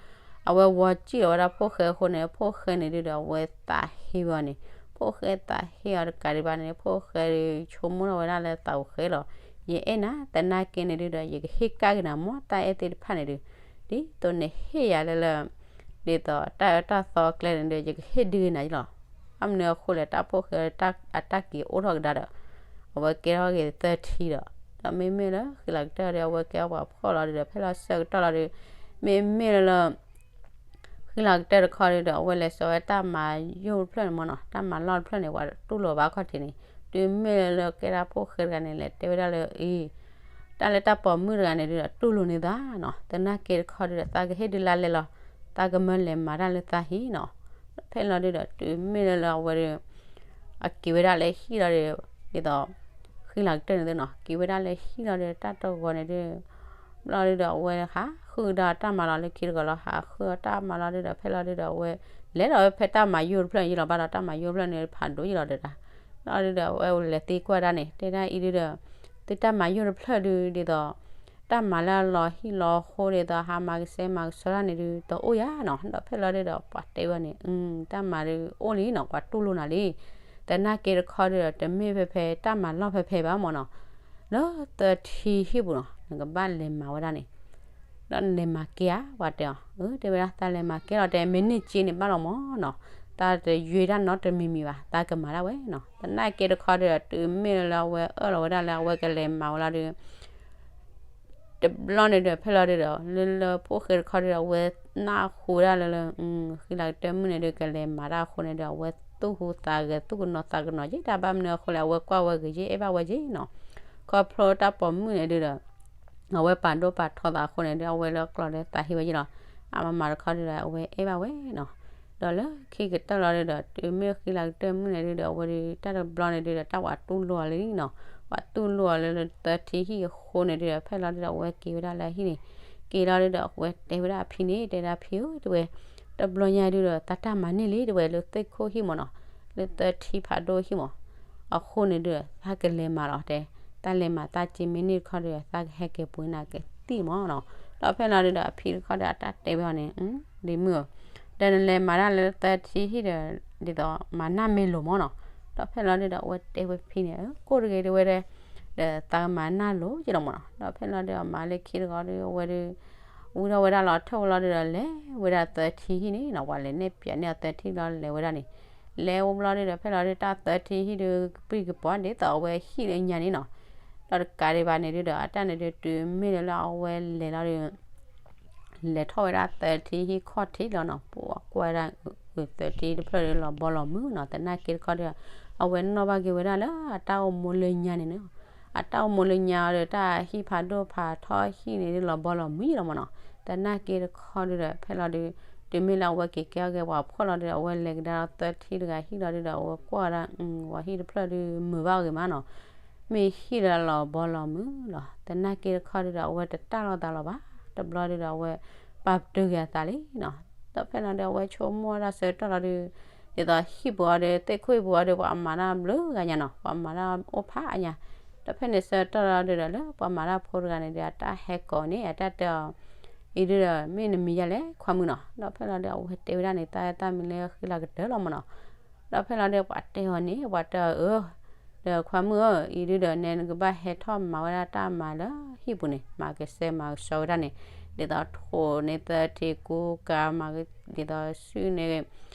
အဝဲဝီၤစံၣ်လီၤဝဲဒၣ်ဖိၣ်ဃဲအဃိန့ၣ် ဖိၣ်ဃဲန့ၣ်ဒုဒီး အဝဲသးဟ့ဝဲအီၤန့ၣ်, ဖိၣ်ဃဲသးဟ့အီၤတကးဒံးဘၣ်န့ၣ် ဖိၣ်ဃဲဒု ဆိကမိၣ်ထီၣ်ဝဲဒၣ်လၢသးအိၣ်ဃဲလီၤ. ယအဲၣ်နၤ သနာ်က့န့ၣ်ဒုဒီး ယကဟ့ၣ်ကဒါက့ၤနၤမး တၢ်အဲၣ်သ့ၣ်တဖၣ်န့ၣ်ဒု, ဒ်သိးနဟ့ၣ်ယၤလၢလၢ ဒ်သိးတၢ်အၢတၢ်သီကျဲန့ၣ်ဒု ယကဟ့ၣ်ဒုက့ၤနၤလီၤ. ဘၣ်မနုၤအဃိလဲၣ် တၢ်ဖိၣ်ဃဲအတၢ်က့ၤအိၣ်ထီၣ်ကဒါဒီး အဝဲကဲထီၣ်က့ၤသၢထံဒီး, ဒီးမ့မ့ၢ်လၢဃံလၤကတၢၢ်ဒီး အဝဲကဲထီၣ်ပှၤဖှီၣ်လီၤဒုဒီး ဖဲလီၤဆၢကတီၢ်လီၤဒု မ့မ့ၢ်လၢလၢ ဃံလၤကတၢၢ်တခီဒုဒီး အဝဲလဲၤစိာ်ဝဲတၢ်မၤယိၣ်တဖျၢၣ်န့ၣ်မးနီၤ, တၢ်မၤလီၢ်တဖျၢၣ်န့ၣ် ပှၤတူၢ်လိာ်ဘၣ်ခီၣ်ထံးန့ၣ်, တုၤမ့ၢ်လၢလၢကဲဒၣ်ဖိၣ်ဃဲတဂၤန့ၣ် လဲၤတဲဝဲဒၣ်လၢအံၤ တၢ်လၢတၢ်ပိာ်မုၣ်တဂၤန့ၣ်ဒုဒီး တူၢ်လိာ်န့ၢ်သးနီၤ, သနာ်က့တခီဒုဒီး သးကဟ့ၣ်ဒုးလါလဲလီၤ, သးကမၢလဲၤမၤတၢ်လၢသးဟံၣ်နီၤ. ဖဲလီၤဒုဒီး တုၤမ့ၢ်လၢလၢအဝဲဒု အက့ၤဝဲဒၣ်လၢဟံၣ်လီၤဒီး ဒ်သိး ဃံလၤကတၢၢ်န့ၣ်သုနီၤ, က့ၤဝဲဒၣ်လၢဟံၣ်လီၤဒီး တၢ်တဂီၤန့ၣ်ဒု ဘျီဒုဒီး အဝဲဟးဃုဒီးတၢ်မၤလီၤလၢခံတဂီၤလီၤ, ဟးဃုဒီးတၢ်မၤလီၤဒုဒီး ဖဲလီၤဒုဒီး အဝဲလဲၤဒီးဝဲဖဲတၢ်မၤယိၣ်တဖျၢၣ်န့ၣ်ယလီၤဘၣ်ဒီး တၢ်မၤယိၣ်တဖျၢၣ်န့ၣ် ဖးဒိၣ်ယလီၤဒီးတၢ်, ဘျီဒုဒီး အဝဲလဲၤသံကွၢ်ဒၣ်န့ၣ် တဲဒၣ်အံၤဒုဒီး သုတၢ်မၤယိၣ်တဖျၢၣ်ဒု ဒ်သိး တၢ်မၤလၢအလီၤဟံၣ်လီၤဃိဒ်သိး ဟးမၤကဆှဲမၤကဆှီတၢ်န့ၣ်ဒု တအိၣ်ယၤနီၤ, ဒီးဖဲလီၤဒုဒီး ပှၤတဲဝဲန့ၣ် တၢ်မၤဒုအိၣ်လံနီၤ, ပှၤတူၢ်လိာ်နၤလံ, သနာ်က့တခီဒုဒီး တမ့ၢ်ဖဲဖဲတၢ်မၤလီၢ်ဖဲဖဲဘၣ်မးနီၤ, လၢသၢထံဟံၣ်ပူၤနီၤ နကဘၣ်လဲၤမၤဝဲဒၣ်န့ၣ်, ဒီးနလဲၤမၤကဲဧါ ပှၤတဲအီၤ, တဲဝဲဒၣ် သးလဲၤမၤကဲလီၤ တဲ မ့ၢ်န့ၢ်က့န့ၣ်ဘၣ်လီၤမးနီၤ, သးတယွဲဒၣ်နီတမံၤမံၤဘၣ် သးကမၤဒၣ်ဝဲနီၤ, သနာ်က့တခီဒုဒီး တုၤမ့ၢ်လၢအဝဲအၢၣ်လီၤဝဲဒၣ်လၢအဝဲကလဲၤမၤဝဲလီၤဒု တဘျီန့ၣ်ဒီး ဖဲလီၤဒုဒီး လၢလၢဖိၣ်ဃဲတခီဒုဒီး အဝဲနၢ်ဟူဝဲဒၣ်လၢလၢ ဃံလၤကတၢၢ်မုၣ်န့ၣ်ဒု ကလဲၤမၤတၢ်အဃိန့ၣ်ဒီး အဝဲသူၣ်ဟူသးဂဲၤ သူၣ်ကနိးသးကနိးက့ တၢ်ဘၣ်မနုၤအဃိလဲၣ် အဝဲကွၢ်ဝဲဂ့ၤက့ အဲၣ်ဘၣ်ဝဲက့နီၤ, ခီဖျိတၢ်ပိာ်မုၣ်န့ၣ်ဒုဒီး အဝဲပာ်ဒိၣ်ပာ်ထီသးအဃိန့ၣ်ဒီး အဝဲလၢကျီၢ်ဒီးသးဟ့ဝဲယ့ၣ်လီၤ. အါမးမးတခီဒုဒီး အဝဲအဲၣ်ဘၣ်ဝဲနီၤ. ဒီးလၢခံကတၢၢ်လီၤဒုဒီး တုၤမ့ၢ်ဃံလၤကတၢၢ်မုၢ်န့ၣ်ဒုဒီး အဝဲဒု တၢ်တဘျီန့ၣ်ဒုဒီး တၢ်ပှၤတူၢ်လိာ်အီၤလံနီၤ. ပှၤတူၢ်လိာ်အီၤလၢသၢထံဟံၣ်အဃိန့ၣ်ဒုဒီး ဖဲလီၤဒုဒီး အဝဲက့ၤဝဲဒၣ်လၢအဟံၣ်န့ၣ်, က့ၤလီၤဒုဒီး အဝဲတဲဝဲဒၣ်အဖံန့ၣ် တဲဒၣ်ဖံဧၢ တဲဝဲ, တဘျီညါဒုဒီး သးတၢ်မၤန့ၢ်လံ တဲဝဲ လၢသ့ၣ်ခိၣ်ဟံၣ်မးနီၤ, လၢသၢထံဖးဒိၣ်ဟံၣ်မး အဃိန့ၣ်ဒုဒီး သးကလဲၤမၤလီၤတဲ, တၢ်လဲၤမၤသးက့မ့ၢ်န့ၢ်တခီဒုဒီး သးကဟဲက့ၤပှ့ၤနၤကသံၣ်မးနီၤ. ဒီးဖဲလီၤဒုဒီး အဖံတခီဒီး အတၢ်တဲဝဲအီၤန့ၣ်, ဒ်မုၣ်ဧၢ, ဒီးနလဲၤမၤတၢ်လၢသၢထံဟံၣ်ဒီး ဒ်သိးမၤနၢ်မ့ၢ်လိာ်မးနီၤ. ဒီးဖဲလီၤဒုဒီး အဝဲတဲဝဲဖံန့ၣ် ကိၣ်တဂ့ၤ တဲဝဲဒၣ်, ဒီးသးကမၤနၢ်လိာ်က့လီၤမးနီၤ. ဒီးဖဲလီၤဒုဒီး မၤလၢခံတခီဒု အဝဲဒု ဝံထီၣ်ဝဲဒၣ်လီၤ ထီၣ်ဝဲလီၤဒုဒီး လဲၤဝဲဒၣ်သၢထံဟံၣ်န့ၣ်နီၤ, ပှၤလဲၤနဲၣ်ပၠးန့ၢ်အီၤသၢထံလီၤ လဲၤဝဲဒၣ်န့ၣ်, လဲၤဝဲဘျီဒုဒီး ဖဲလီၤဒု တၢ်သၢထံဟံၣ်ဒု ကပံၢ်ကပီၤဒ်သိးအဝဲဟံၣ်လၢညါန့ၣ်နီၤ. ဒီးတကးဒံးဘၣ်န့ၣ်ဒုဒီး အတၢ်န့ၣ်ဒု တုၤမ့ၢ်လၢလၢအဝဲလဲၤလီၤဒု လဲၤထီၣ်ဝဲဒၣ်သၢထံဟံၣ်ခီၣ်ထံးလီၤနီၤ, ပှၤကွၢ်ဝဲဒၣ် သၢထံတဖျၢၣ်ဒုလီၤဘီလီၤမုၢ်နီၤ, သနာ်က့တခီဒု အဝဲနီၣ်ဘၣ်က့ၤဝဲဒၣ်လၢအတၢ်အိၣ်မူလၢညါန့ၣ်နီၤ, အတၢ်အိၣ်မူလၢညါအီၤဒီး တၢ်ဟံၣ်ဖးဒိၣ်ဖးထီဟံၣ်န့ၣ်ဒုလီၤဘီလီၤမုၢ်လီၤမးနီၤ. သနာ်က့တခီဒုဒီး ဖဲလီၤဒု တုၤမ့ၢ်လၢအဝဲက့ၤကဲထီၣ်က့ၤပှၤဖှီၣ်လီၤဒုဒီး အဝဲလဲၤကဒါလီၤသၢထံတဂၤဟံၣ်လီၤဒုဒီး အဝဲကွၢ်ဝဲဒၣ် ပှၤဟံၣ်တဖျၢၣ်ဒုမုာ်ဘၣ်အဂ့ၤမးနီၤ, မ့ၢ်ဟံၣ်လၢလီၤဘီလီၤမုၢ်လီၤ. သနာ်က့တခီဒုဒီး အဝဲတတၢ်လီၤသးလီၤဘၣ်, တဘျီဒုဒီး အဝဲပာ်ပတုာ်က့ၤအသးလံနီၤ. ဒီးဖဲလီၤဒု အဝဲဆိကမိၣ်ဝဲဒၣ်ဆၢကတီၢ်လီၤဒု ဒ်သိးဟံၣ်ပူၤအီၤဒီး သ့ၣ်ခိၣ်ဟံၣ်ပူၤအီၤဒီး ပှၤမၤတၢ်ဘျုးဂၤညါနီၤ, ပှၤမၤတၢ်အိၣ်ဖးအါညါ. ဒီးဖဲန့ၣ်ဆၢကတီၢ်လီၤဒုဒီး လၢပှၤမၤတၢ်ဖိတဂၤန့ၣ်ဒီး အတၢ်ဟဲကိးန့ၣ် အတၢ်တဲအီၤ အံၤဒုဒီး မ့ၢ်နမံၤယါလဲၣ် ခွါမုၣ်နီၤ. ဒီးဖဲလီၤဒု အဝဲတဲဝဲဒၣ်န့ၣ် တၢ်တၢ်မံၤလၢဃံလၤကတၢၢ်လီၤမးနီၤ. ဒီးဖဲလီၤဒု ပှၤတဲအီၤန့ၣ် ပှၤတဲအီၤအၢ ဒီးခွါမုၣ်ဧၢ, အံၤဒုဒီး နဲနကဘၣ်ဟဲထီၣ်မၤဝဲဒၣ်တၢ်မၤလၢဟံၣ်ပူၤန့ၣ် မၤကစဲမၤကစီဝဲဒၣ်န့ၣ်, ဒ်သိးထိးန့ၢ်သၢထံကူကၤမၤ ဒ်သိးစုၣ်န့ၢ်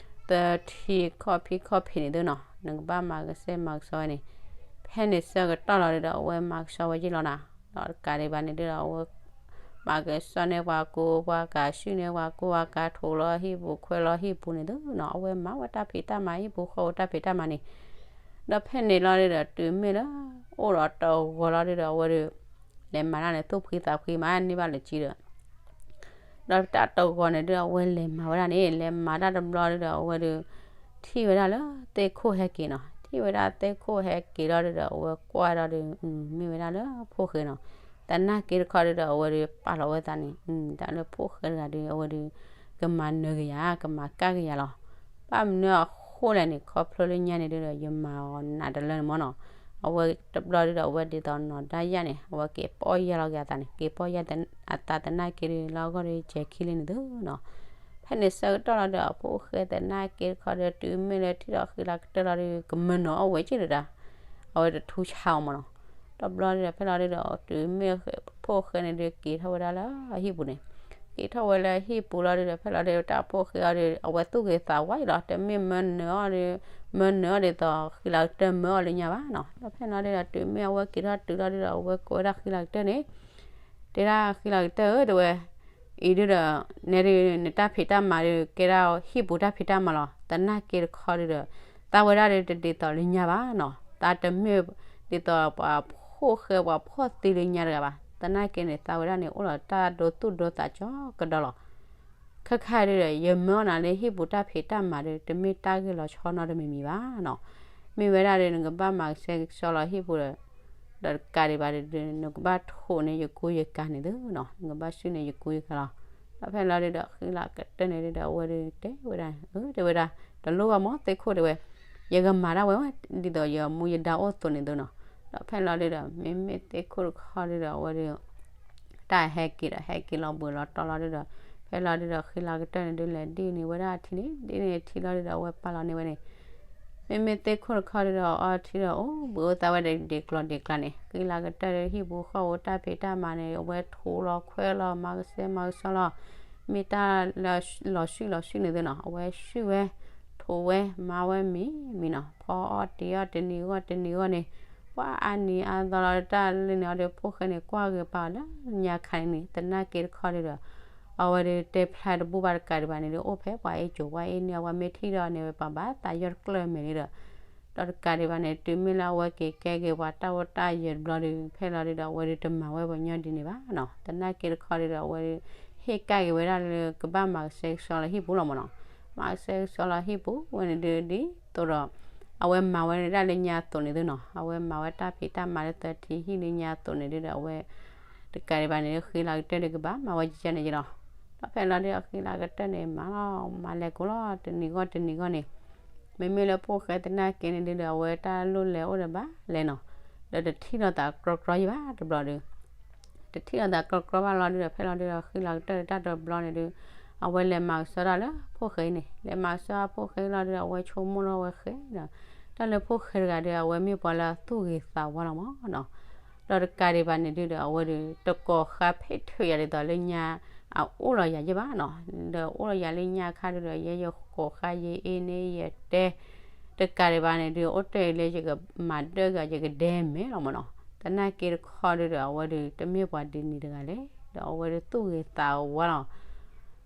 သၢထံခီၣ်ဖံးခီၣ်ဖံးန့ၣ်သုနီၤ, နကဘၣ်မၤကစဲမၤကစီဝဲန့ၣ်. ဖဲန့ၣ်ဆၢကတီၢ်လီၤဒုဒီး အဝဲမၤကစီဝဲယ့ၢ်လီၤနီၤ. ဒီးတကးဒံးဘၣ်န့ၣ်ဒုဒီး အဝဲ မၤကစီန့ၢ်ပှၤကူပှၤကၤ စုၣ်န့ၢ်ပှၤကူပှၤကၤ ထိးလီၤဟံၣ်ပူၤခွဲလီၤဟံၣ်ပူၤန့ၣ်သုနီၤ, အဝဲမၤဝဲတၢ်ဖံးတၢ်မၤ ဟံၣ်ပူၤဃီပူၤတၢ်ဖံးတၢ်မၤန့ၣ်. ဒီးဖဲန့ၣ်လီၤဒုဒီး တုၤမ့ၢ်လၢ အိၣ်ဒီးတဂီၤလီၤဒုဒီး အဝဲဒု လဲၤမၤတၢ်န့ၣ် သူၣ်ဖှံသးဖှံမး န့ၢ်ဘၣ်လၢကံဒီး ဒီးတၢ်တဂီၤန့ၣ်ဒု အဝဲလဲၤမၤဝဲဒၣ်န့ၣ် လဲၤမၤတၢ်တဘျီဒုဒီး အဝဲဒု ထံၣ်ဝဲဒၣ်လၢသ့ၣ်ခိၣ်ဟဲက့ၤနီၤ, ထံၣ်ဝဲဒၣ်သ့ၣ်ခိၣ်ဟဲက့ၤလီၤဒုဒီး အဝဲကွၢ်ဒီးဒု မ့ၢ်ဝဲဒၣ်လၢဖိၣ်ဃဲနီၤ. သနာ်က့တခီဒုဒီး အဝဲဒု ပာ်လီၤဝဲသးန့ၣ် တၢ်လၢဖိၣ်ဃဲတဂၤဒု အဝဲဒု ကမၤနၢၤက့ၤယၤ ကမၤကၢ်က့ၤယၤလီၤ. ဘၣ်မနုၤအဃိလဲၣ်န့ၣ် ခီဖျိလၢညါန့ၣ်ဒုဒီး ယမၤအီၤနးတလၢန့ၣ်မ့ၢ်နီၤ. အဝဲတဘျီဒုဒီး အဝဲဒ်သိးနီၢ်ဒါယၣ်န့ၣ် အဝဲက့ၤပီၢ်ယၢ်လီၤက့ၤအသးန့ၣ် က့ၤပီၢ်ယၢ်အသးသနာ်က့ဒု လၢအဂီၢ်ဒု ကဲၤခံလံန့ၣ်သုနီၤ. ဖဲန့ၣ်ဆၢကတီၢ်လီၤဒု အဖိၣ်ဃဲသနာ်က့တခီဒု တုၤမ့ၢ်လၢထံၣ်ဒီးဃံလၤကတၢၢ်လီၤဒု ကမၢနီၤအီၣ်ဝဲက့ၢ်ဒုဒီး အဝဲတထူဆါအီၤမ့ၢ်နီၤ. တဘျီဒုဒီး ဖဲလီၤဒုဒီး တုၤမ့ၢ်ဖိၣ်ဃဲန့ၣ်ဒု က့ၤထီၣ်ဝဲဒၣ်လၢအဟံၣ်ပူၤန့ၣ် က့ၤထီၣ်ဝဲလၢဟံၣ်ပူၤလီၤဒုဒီး ဖဲလီၤဒု တၢ်ဖိၣ်ဃဲအီၤဒု အဝဲသူၣ်ဂ့ၤသးဝါအံၤလီၤ. တမ့ၢ်မၢနၢၤအီၤဒု မၢနၢၤအီၤဒ်သိး ဃံလၤကတၢၢ်မၢအီၤလၢညါဘၣ်နီၤ. ဒီးဖဲလီၤဒုဒီး တုၤမ့ၢ်အဝဲက့ၤထီၣ်တုၤလီၤဒုဒီး အဝဲကိးဝဲဒၣ်ဃံလၤကတၢၢ်န့ၣ် တဲဒၣ်ဃံလၤကတၢၢ်ဧၢ တဲဝဲ အံၤဒုဒီး နဲဒု နတၢ်ဖံးတၢ်မၤဒု ကဲဒၣ်ဟံၣ်ပူၤတၢ်ဖံးတၢ်မၤလီၤ. သနာ်က့တခီဒုဒီး သးဝဲဒၣ်ဒုတဒ်သိးလၢညါဘၣ်နီၤ. သးတမ့ၢ်ဒ်သိးပှၤဖိၣ်ဃဲပှၤဖှီၣ်သံလၢညါတဂၤဘၣ်. သနာ်က့န့ၣ် သးဝဲဒၣ်န့ၣ် အိၣ်ဒီးတၢ်ဒိသူၣ်ဒိသးကၠီကဒီးလီၤ. ခဲခါဒုဒီး ယမၢအီၤနၤလၢဟံၣ်ပူၤတၢ်ဖံးတၢ်မၤဒု တမ့ၢ်တၢ်ဂ့ၢ်လီၤဆီနီတမံၤမံၤဘၣ်နီၤ. မ့ၢ်ဝဲဒၣ်ဒု နကဘၣ်မၤကဆှဲကဆှီလီၤဟံၣ်ပူၤဒီး ဒီးတကးဒံးဘၣ်ဒု နကဘၣ်ထိးန့ၢ်ယကူယကၤန့ၣ်သုနီၤ, နကဘၣ်စုၣ်န့ၢ်ယကူယကၤလီၤ. ဒီးဖဲလီၤဒုဒီး ဃံလၤကတၢၢ်န့ၣ်ဒုဒီး အဝဲဒု တဲဝဲဒၣ် အၢ တဲဝဲဒၣ် တလိၣ်ဘၣ်မး သ့ၣ်ခိၣ်တဲဝဲ, ယကမၤဒၣ်ဝဲ ဒ်သိးယမူယဒါအိၣ်အသိးန့ၣ်သုနီၤ. ဒီးဖဲလီၤဒုဒီး မ့မ့ၢ်သ့ၣ်ခိၣ်တခီဒုဒီး အဝဲဒု တၢ်ဟဲက့ၤဒီး ဟဲက့ၤလီၤဘှံးလီၤတီၤလီၤဒုဒီး ဖဲလီၤဒုဒီး ဃံလၤကတၢၢ်န့ၣ်ဒုလဲၤဒ်န့ၢ်ဝဲဒၣ်ထံန့ၣ် ဒ်န့ၢ်ထံလီၤဒုဒီး အဝဲပာ်လီၤန့ၢ်ဝဲန့ၣ် မ့မ့ၢ်သ့ၣ်ခိၣ်တခီဒုဒီး အီထံဒီး အိၣ်ဘှံးအိၣ်သါဝဲဒၣ်ဒံးကျီၤဒံးကျါန့ၣ် ဃံလၤကတၢၢ်ဒုဟံၣ်ပူၤဃီပူၤတၢ်ဖံးတၢ်မၤန့ၣ် အဝဲထိးလီၤခွဲးလီၤ မၤကဆှဲမၤကဆှီလီၤ မ့ၢ်တၢ်လီၤဆှုၣ်လီၤဆှုၣ်န့ၣ်သုနီၤ အဝဲဆှုၣ်ဝဲ ထိးဝဲ မၤဝဲမံၤမံၤနီၤ ဖီအီၣ်တ့ၤအီၣ်တနံၤဂီၢ်တနံၤဂီၢ်န့ၣ် ပှၤအါနံၤအါသီလီၤ တၢ်လၢန့ၣ်အီၤဒီး ဖိၣ်ဃဲန့ၣ် ကွၢ်ဂ့ၤပာ်အီၤလၢညါခါန့ၣ် သနာ်က့တခီဒုဒီး အဝဲဒုတဲဖျါတဘူၣ်ဘၣ်တကးဒံးဘၣ်န့ၣ်ဒု အိၣ်ဖဲပှၤအ့ၣ်ကိၤဝါအ့ၣ်န့ၢ်အဝဲမ့ၢ်ထံၣ်ဒီးန့ၣ် ပှၤဘၣ်သးယီၢ်တကျၢၢ်မဲာ်လံဒီး ဒီးတကးဒံးဘၣ်န့ၣ် တုၤမ့ၢ်လၢအဝဲက့ၤကဲက့ၤပှၤတၢ်အိၣ်တၢ်ယၢၤတဘျီဒီး ဖဲလီၤဒုဒီး အဝဲဒုးတမၤဝဲပှၤညီဒ်န့ၣ်ဘၣ်နီၤ. သနာ်က့တခီဒုဒီး အဝဲဟ့ၣ်ကဒါက့ၤဝဲဒၣ်လၢကဘၣ်မၤကဆှဲကဆှီလၢဟံၣ်ပူၤလီၤမ့ၢ်နီၤ. မၤကဆှဲကဆှီလၢဟံၣ်ပူၤဝဲန့ၣ်ဒုး ဒ်သိးဒီး အဝဲမၤဝဲဒၣ်လၢညါအသိးန့ၣ်သုနီၤ. အဝဲမၤဝဲတၢ်ဖံးတၢ်မၤလၢသၢထံဟံၣ်လၢညါအသိးန့ၣ်ဒုဒီး အဝဲ တကးဒံးဘၣ်န့ၣ် ဃံလၤကတၢၢ်ဒုးကဘၣ်မၤဝဲကကဲန့ၣ်က့ၤလီၤ. ဒီးဖဲလီၤဒုဒီး ဃံလၤကတၢၢ်န့ၣ်မၤလီၤ မၤလဲၤကိးလီၤ တနံၤဂီၢ်တနံၤဂီၢ်န့ၣ် မ့မ့ၢ်လၢဖိၣ်ဃဲသနာ်က့န့ၣ်ဒုဒီး အဝဲတၢ်လိၣ်လဲၤအိၣ်ဒီးဘၣ်လဲၤနီၤ. ဒီးတထံၣ်လိာ်သးကြီကြီယံၤဘၣ်တဘျီဒုး တထံၣ်လိာ်သးကြီကြီဘၣ်လီၤဒုဒီး ဖဲလီၤဒုဒီး ဃံလၤကတၢၢ်တၢ်တဘျီန့ၣ်ဒုး အဝဲလဲၤမၤကဆှီတၢ်လၢဖိၣ်ဃဲအံၤန့ၣ် လဲၤမၤကဆှီဖိၣ်ဃဲလီၤဒုဒီး အဝဲဆိကမိၣ်လီၤဝဲဃဲဒီး တၢ်လၢဖိၣ်ဃဲတဂၤဒီး အဝဲမ့ၢ်ပှၤလၢအသူၣ်ဂ့ၤသးဝါလီၤမ့ၢ်နီၤ. ဒီးတကးဒံးဘၣ်န့ၣ်ဒုဒီး အဝဲဒုး တကိးဃါဖဲးထုးယၤဒ်သိးလၢညါ အအိၣ်လီၤယၤယံၤဘၣ်နီၤ. ဒီးအိၣ်လီၤယၤလၢညါခါဒုဒီး ယဲယကိးဃါယအ့န့ၢ်ယတဲ တကးဒံးဘၣ်န့ၣ်ဒုး အိၣ်တ့ၢ်လၢယကမၤဒၢၣ်ဂၤ ယကဒဲမဲာ်လီၤမ့ၢ်နီၤ. သနာ်က့တခီဒုဒီး အဝဲဒုး တမ့ၢ်ပှၤဒ်န့ၣ်တဂၤလဲၣ် ဒီးအဝဲဒုးသူၣ်ဂ့ၤသးဝါလီၤ.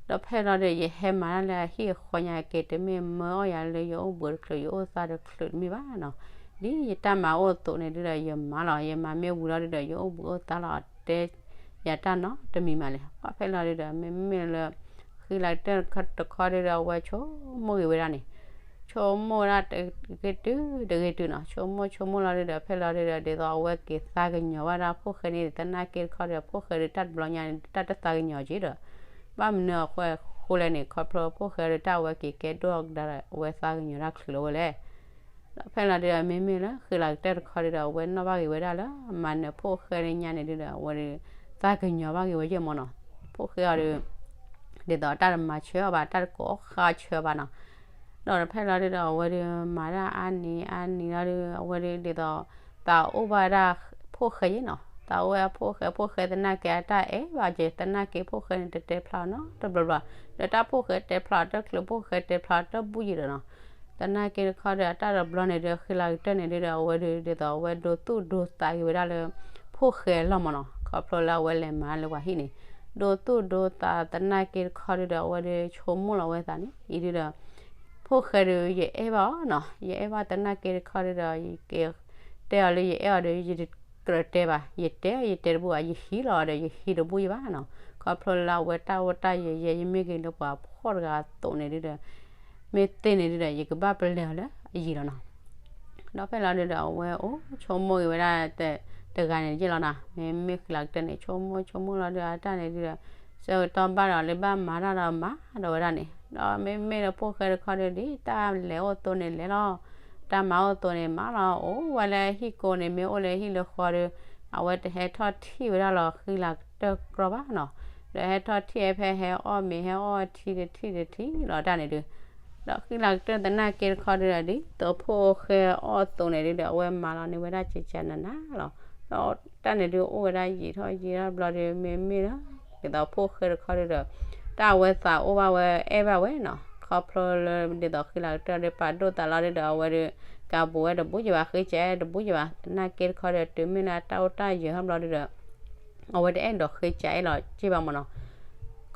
ဒီးဖဲလီၤဒုး ယဟဲမၤတၢ်လၢအဟံၣ်အဃီညါက့ၤ တမ့ၢ်မၢအီၣ်ယၤလၢယအိၣ်ဘှံးတချုး ယအိၣ်သါတချုးတမ့ၢ်ဘၣ်နီၤ. ဒ်ယတၢ်မၤအိၣ်အသိးန့ၣ်ဒုဒီး ယမၤလီၤ ယမၤမ့ၢ်ဝံၤလီၤဒုဒီး ယအိၣ်ဘှံးအိၣ်သါလီၤ တဲယၤတၢ်နီတမံၤမးလဲၣ်. ပှၤဖဲလီၤဒုဒီး မ့မ့ၢ်လၢ ဃံလၤကတၢၢ်တခီဒုဒီး အဝဲဆိကမိၣ်ဂ့ၤဝဲဒၣ်န့ၣ် ဆိကမိၣ်ဝဲဒၣ်တဂ့ၤတုၤတဂ့ၤတုၤနီၤ. ဆိကမိၣ်ဆိကမိၣ်လီၤဒုဒီး ဖဲလီၤဒုဒီး ဒ်သိးအဝဲက့ၤသးကညီၤဘၣ်ဒၣ်ဖိၣ်ဃဲန့ၣ် သနာ်က့တခီဒီး ဖိၣ်ဃဲဒုးတၢ်တဘျီညါန့ၣ် တၢ်တသးကညီၤက့ၤဒီး ဘၣ်မနုၤအဃိလဲၣ်န့ၣ် ခီဖျိဖိၣ်ဃဲဒုးတၢ်အဝဲက့ၤကဲဒိၣ်ကဒါဒီး အဝဲသးကညီၤတၢ်ချုးလီၤဝဲလဲၣ်. ဒီးဖဲလီၤဒုဒီး မ့မ့ၢ်လၢဃံလၤကတၢၢ်တခီဒုဒီး အဝဲနီၣ်ဘၣ်ဂ့ၤဝဲဒၣ်လၢ မၤနၢၤဖိၣ်ဃဲလၢညါန့ၣ်ဒုဒီး အဝဲဒုး သးကညီၤဘၣ်ဂ့ၤဝဲယဲၢ်မ့ၢ်နီၤ. ဖိၣ်ဃဲအီၤဒုး ဒ်သိးတၢ်တမၤဆၢအီၤဘၣ် တၢ်တကိးဃါဆၢဘၣ်နီၤ. ဒီးဖဲလီၤဒုဒီး အဝဲဒုးမၤတၢ်အါနံၤအါနံၤလီၤဒု အဝဲဒုးဒ်သိး သးအိၣ်ဘၣ်ဒၣ်ဖိၣ်ဃဲယဲၢ်နီၤ. သးအိၣ်ဝဲဖိၣ်ဃဲ ဖိၣ်ဃဲသနာ်က့အတၢ်အဲၣ်ဘၣ်က့ၤ သနာ်က့ဖိၣ်ဃဲန့ၣ် တတဲဖျါနီတဘျီဘျီ ဒီးတၢ်ဖိၣ်ဃဲတဲဖျါအီၤတချုး ဖိၣ်ဃဲတဲဖျါအီၤတဘူၣ်ယံၤဒီးနီၤ. သနာ်က့တခီဒီး တၢ်တဘျီန့ၣ်ဒုး ဃံလၤကတၢၢ်န့ၣ်ဒုဒီး အဝဲဒုးဒ်သိးအဝဲဒိးသူၣ်ဒိးသးဂ့ၤဝဲဒၣ်လၢ ဖိၣ်ဃဲလီၤမ့ၢ်နီၤ. ခီဖျိလၢအဝဲလဲၤမၤလၢပှၤဟံၣ်န့ၣ် ဒိးသူၣ်ဒိးသးသနာ်က့တခီဒုဒီး အဝဲဒုးဆိကမိၣ်လီၤဝဲသးန့ၣ် အံၤဒုဒီး ဖိၣ်ဃဲဒုး ယအဲၣ်ဘၣ်အီၤနီၤ ယအဲၣ်ဘၣ်သနာ်က့တခီဒုဒီး ယကတဲအီၤလၢယအဲၣ်အီၤဒီး ယတကြၢးတဲဘၣ် ယတဲ ယတဲတဘူၣ်ဘၣ် ယဟံးလီၤဒီး ယဟံးတဘူၣ်ယံၤဘၣ်နီၤ. ခီဖျိလၢအဝဲတၢ်အိၣ်တၢ်ယဲၤယဲ ယမ့ၢ်ဂ့ၤလၢပှၤဖှီၣ်တဂၤအသိးန့ၣ်ဒုဒီး မ့ၢ်သ့န့ၣ်ဒုဒီး ယကဘၣ်ပလဲၤအီၤလၢအယံၤလီၤနီၤ. ဒီးဖဲလီၤဒုဒီး အဝဲအိၣ်ဆိကမိၣ်ဂ့ၤဝဲဒၣ်တဂၤန့ၣ်ယဲၢ်လီၤနီၤ. မ့မ့ၢ်ဃံလၤကတၢၢ်န့ၣ် ဆိကမိၣ်ဆိကမိၣ်လီၤဒုဒီး အတၢ်န့ၣ်ဒုဒီး ဆၢကတီၢ်ဘၣ်ဒီးလၢဘၣ်မၤတၢ်ဒီးမၤဒီးဝဲဒၣ်န့ၣ် ဒီးမ့မ့ၢ်လၢဖိၣ်ဃဲတခီဒုဒီး တၢ်လဲၤအိၣ်သိးန့ၣ်လဲၤလီၤ တၢ်မၤအိၣ်သိးန့ၣ်မၤလီၤ အိၣ်ဝဲလၢဟံၣ်ကိးန့ၣ် မ့ၢ်အိၣ်လၢဟံၣ်လၢဃီဒီး အဝဲတဟဲထီၣ်ထံၣ်ဝဲဒၣ်လီၤ ဃံလၤကတၢၢ်ကြီဘၣ်နီၤ. ဒီးဟဲထီၣ်ထံၣ်ဝဲဖဲဟဲအီၣ်မ့ၤဟဲအီၣ်ထံတထံၣ်တထံၣ်လီၤတၢ်န့ၣ်ဒု ဒီးဃံလၤကတၢၢ်သနာ်က့တခီဒုဒီး ဒ်သိးဖိၣ်ဃဲအီၣ်သိးန့ၣ်ဒုဒီး အဝဲမၤလီၤန့ၢ်ဝဲဒၣ်ကကနၤနၤလီၤ. ဒီးတၢ်န့ၣ်ဒု အိၣ်ဝဲဒၣ်ယံာ်ထီၣ်ယံာ်ထီၣ်ဘျီဒီး မ့မ့ၢ်လၢ ဒ်သိးဖိၣ်ဃဲတခီဒုဒီး တၢ်အဝဲသးအိၣ်ဘၣ်ဝဲအဲၣ်ဘၣ်ဝဲနီၤ. ခီဖျိလၢဒ်သိးဃံလၤကတၢၢ်ဒီးပာ်ဒိၣ်သးလီၤဒုဒီး အဝဲဒု ကးဘူးဝဲတဘူၣ်ယံၤဘၣ် ဃ့ကအဲၣ်တဘူၣ်ယံၤဘၣ် သနာ်က့တခီဒီး တုၤမ့ၢ်လၢတၢ်အိၣ်တၢ်ယၢၤထီၣ်ဘျီဒုဒီး အဝဲတအဲၣ်ဒိးဃ့ကအဲၣ်လီၤက့ဘၣ်မ့ၢ်နီၤ.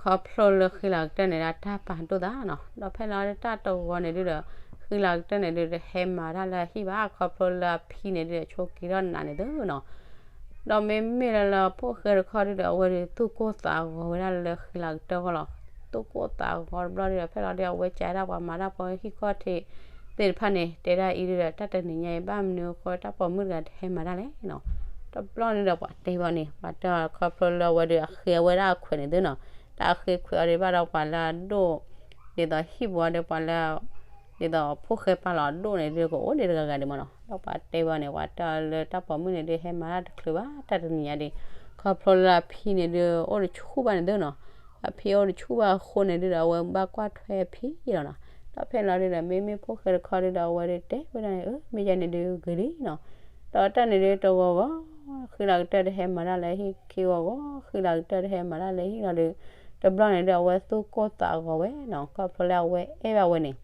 ခီဖျိလၢဃံလၤကတၢၢ်န့ၣ်ဒၣ်တၢ်ပာ်ဒိၣ်သးနီၤ. ဒီးဖဲလီၤဒုတၢ်တဂီၤန့ၣ်ဒုဒီး ဃံလၤကတၢၢ်န့ၣ်ဒုဒီး ဟဲမၤတၢ်လၢအဟံၣ်ဘၣ် ခီဖျိလၢအဖံန့ၣ်ဒုဒီး ဆိးက့ၤထီၣ်နးန့ၣ်သုနီၤ. ဒီးမ့မ့ၢ်လၢလၢဖိၣ်ဃဲတခီဒုဒီး အဝဲဒုးသူၣ်ကိၢ်သးဂီၤဝဲဒၣ်လၢဃံလၤကတၢၢ်အဂီၢ်လီၤ. သူၣ်ကိၢ်သးဂီၤတဘျီဒုဒီး ဖဲလီၤဒု အဝဲကးဒၣ်ပှၤမၤတၢ်ဖိဟံၣ်ခီၣ်ထံးသ့ၣ်တဖၣ်န့ၣ် တဲဒၣ်အံၤဒုဒီး တၢ်တနံၤညါအံၤ ဘၣ်မနုၤအဃိတၢ်ပိာ်မုၣ်တဂၤတဟဲမၤတၢ်လဲၣ်နီၤ. တဘျီဒုဒီးပှၤတဲဘၣ်န့ၣ် ပှၤတဲခီဖျိလၢအဝဲဒုးအဃ့ဝဲဒၣ်အခွဲးန့ၣ်သုနီၤ. တၢ်အဃ့ခွဲးအီၤဒုးဘၣ်ဒီးပှၤလၢအဒိၣ် ဒ်သိးဟံၣ်ပူၤအီၤဒီးပှၤလၢ ဒ်သိးဖိၣ်ဃဲပာ်လီၤအဒိၣ်န့ၣ်ဒုကအိၣ်ဒံးတဂၤဂၤဒံးမ့ၢ်နီၤ. ဒီးပှၤတဲဘၣ်န့ၣ် ပှၤတဲအီၤလၢတၢ်ပိာ်မုၣ်န့ၣ်ဒုးဟဲမၤတၢ်တချုးဘၣ် တၢ်တနံၤညါဒံး ခီဖျိလၢအဖံန့ၣ်ဒုးအိၣ်တဆူၣ်ဘၣ်န့ၣ်သုနီၤ. အဖံအိၣ်တဆူၣ်ဘၣ်အဃိန့ၣ်ဒုဒီး အဝဲဘၣ်ကွၢ်ထွဲအဖံလီၤနီၤ. ဒီးဖဲလီၤဒုဒီး မ့မ့ၢ်ဖိၣ်ဃဲတခီဒုဒီး အဝဲဒုးတဲဝဲဒၣ်န့ၣ် အၢ မ့ၢ်ယဲန့ၣ်ဒုဂ့ၤလံနီၤ. ဒီးတၢ်န့ၣ်ဒုတဂီၤဂီၤ ဃံလၤကတၢၢ်တဟဲမၤတၢ်လၢဟံၣ် ခံဂီၤဂီၤ ဃံလၤကတၢၢ်တဟဲမၤတၢ်လၢဟံၣ်လီၤဒုး တဘျီန့ၣ်ဒုး အဝဲသူၣ်ကိၢ်သးဂီၤဝဲနီၤ ခီဖျိလၢအဝဲအဲၣ်ဘၣ်ဝဲန့ၣ်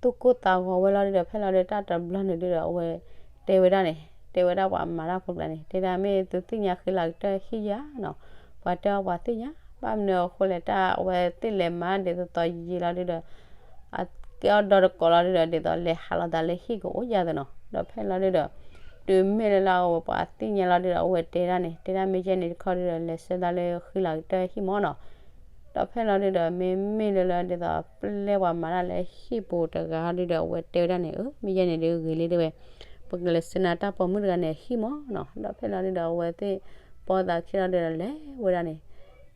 သူၣ်ကိၢ်သးဂီၤဝဲလီၤဒုဒီး ဖဲလီၤဒုးတၢ်တဘျီန့ၣ်ဒုဒီး အဝဲတဲဝဲဒၣ်န့ၣ် တဲဝဲဒၣ်ပှၤမၤတၢ်ဖိကျါန့ၣ် တဲဒၣ်မ့ၢ်သုသ့ၣ်ညါဃံလၤကတၢၢ်ဟံၣ်ယၤနီၤ. ပှၤတဲအီၤပှၤသ့ၣ်ညါ ဘၣ်မနုၤအဃိလဲၣ် တၢ်အဝဲသ့ၣ်လဲၤမၤဒ်သိးသိးယံာ်လီၤဒုဒီး အ ကဲအီၤဒီးတကိးလီၤဒုဒီး ဒ်သိးလဲၤဟးလီၤသးလၢဟံၣ်ကအိၣ်ယၤသ့ၣ်နီၤ. ဒီးဖဲလီၤဒုဒီး တုၤမ့ၢ်လၢလၢအဝဲပှၤသ့ၣ်ညါလီၤဒုဒီး အဝဲတဲဒၣ်န့ၣ် တဲဒၣ်မ့ၢ်ယဲၢ်န့ၣ်တခီဒုဒီး လဲၤဆှၢသးလၢဃံလၤကတၢၢ်ဟံၣ်မၢ်နီၤ. ဒီးဖဲလီၤဒုဒီး မ့မ့ၢ်လၢလၢဒ်သိးပျဲပှၤမၤတၢ်လၢဟံၣ်ပူၤတဂၤဒုဒီး အဝဲတဲဝဲဒၣ်န့ၣ် အၢ မ့ၢ်ယဲၢ်န့ၣ်ဒုဂ့ၤလံတဲဝဲ, ပကလဲၤဆှၢနၤတၢ်ပိာ်မုၣ်တဂၤန့ၣ်ဟံၣ်မၢ်နီၤ. ဒီးဖဲလီၤဒုဒီး အဝဲသ့ၣ်ပိာ်သးခံလီၤဒုဒီး လဲၤဝဲဒၣ်န့ၣ်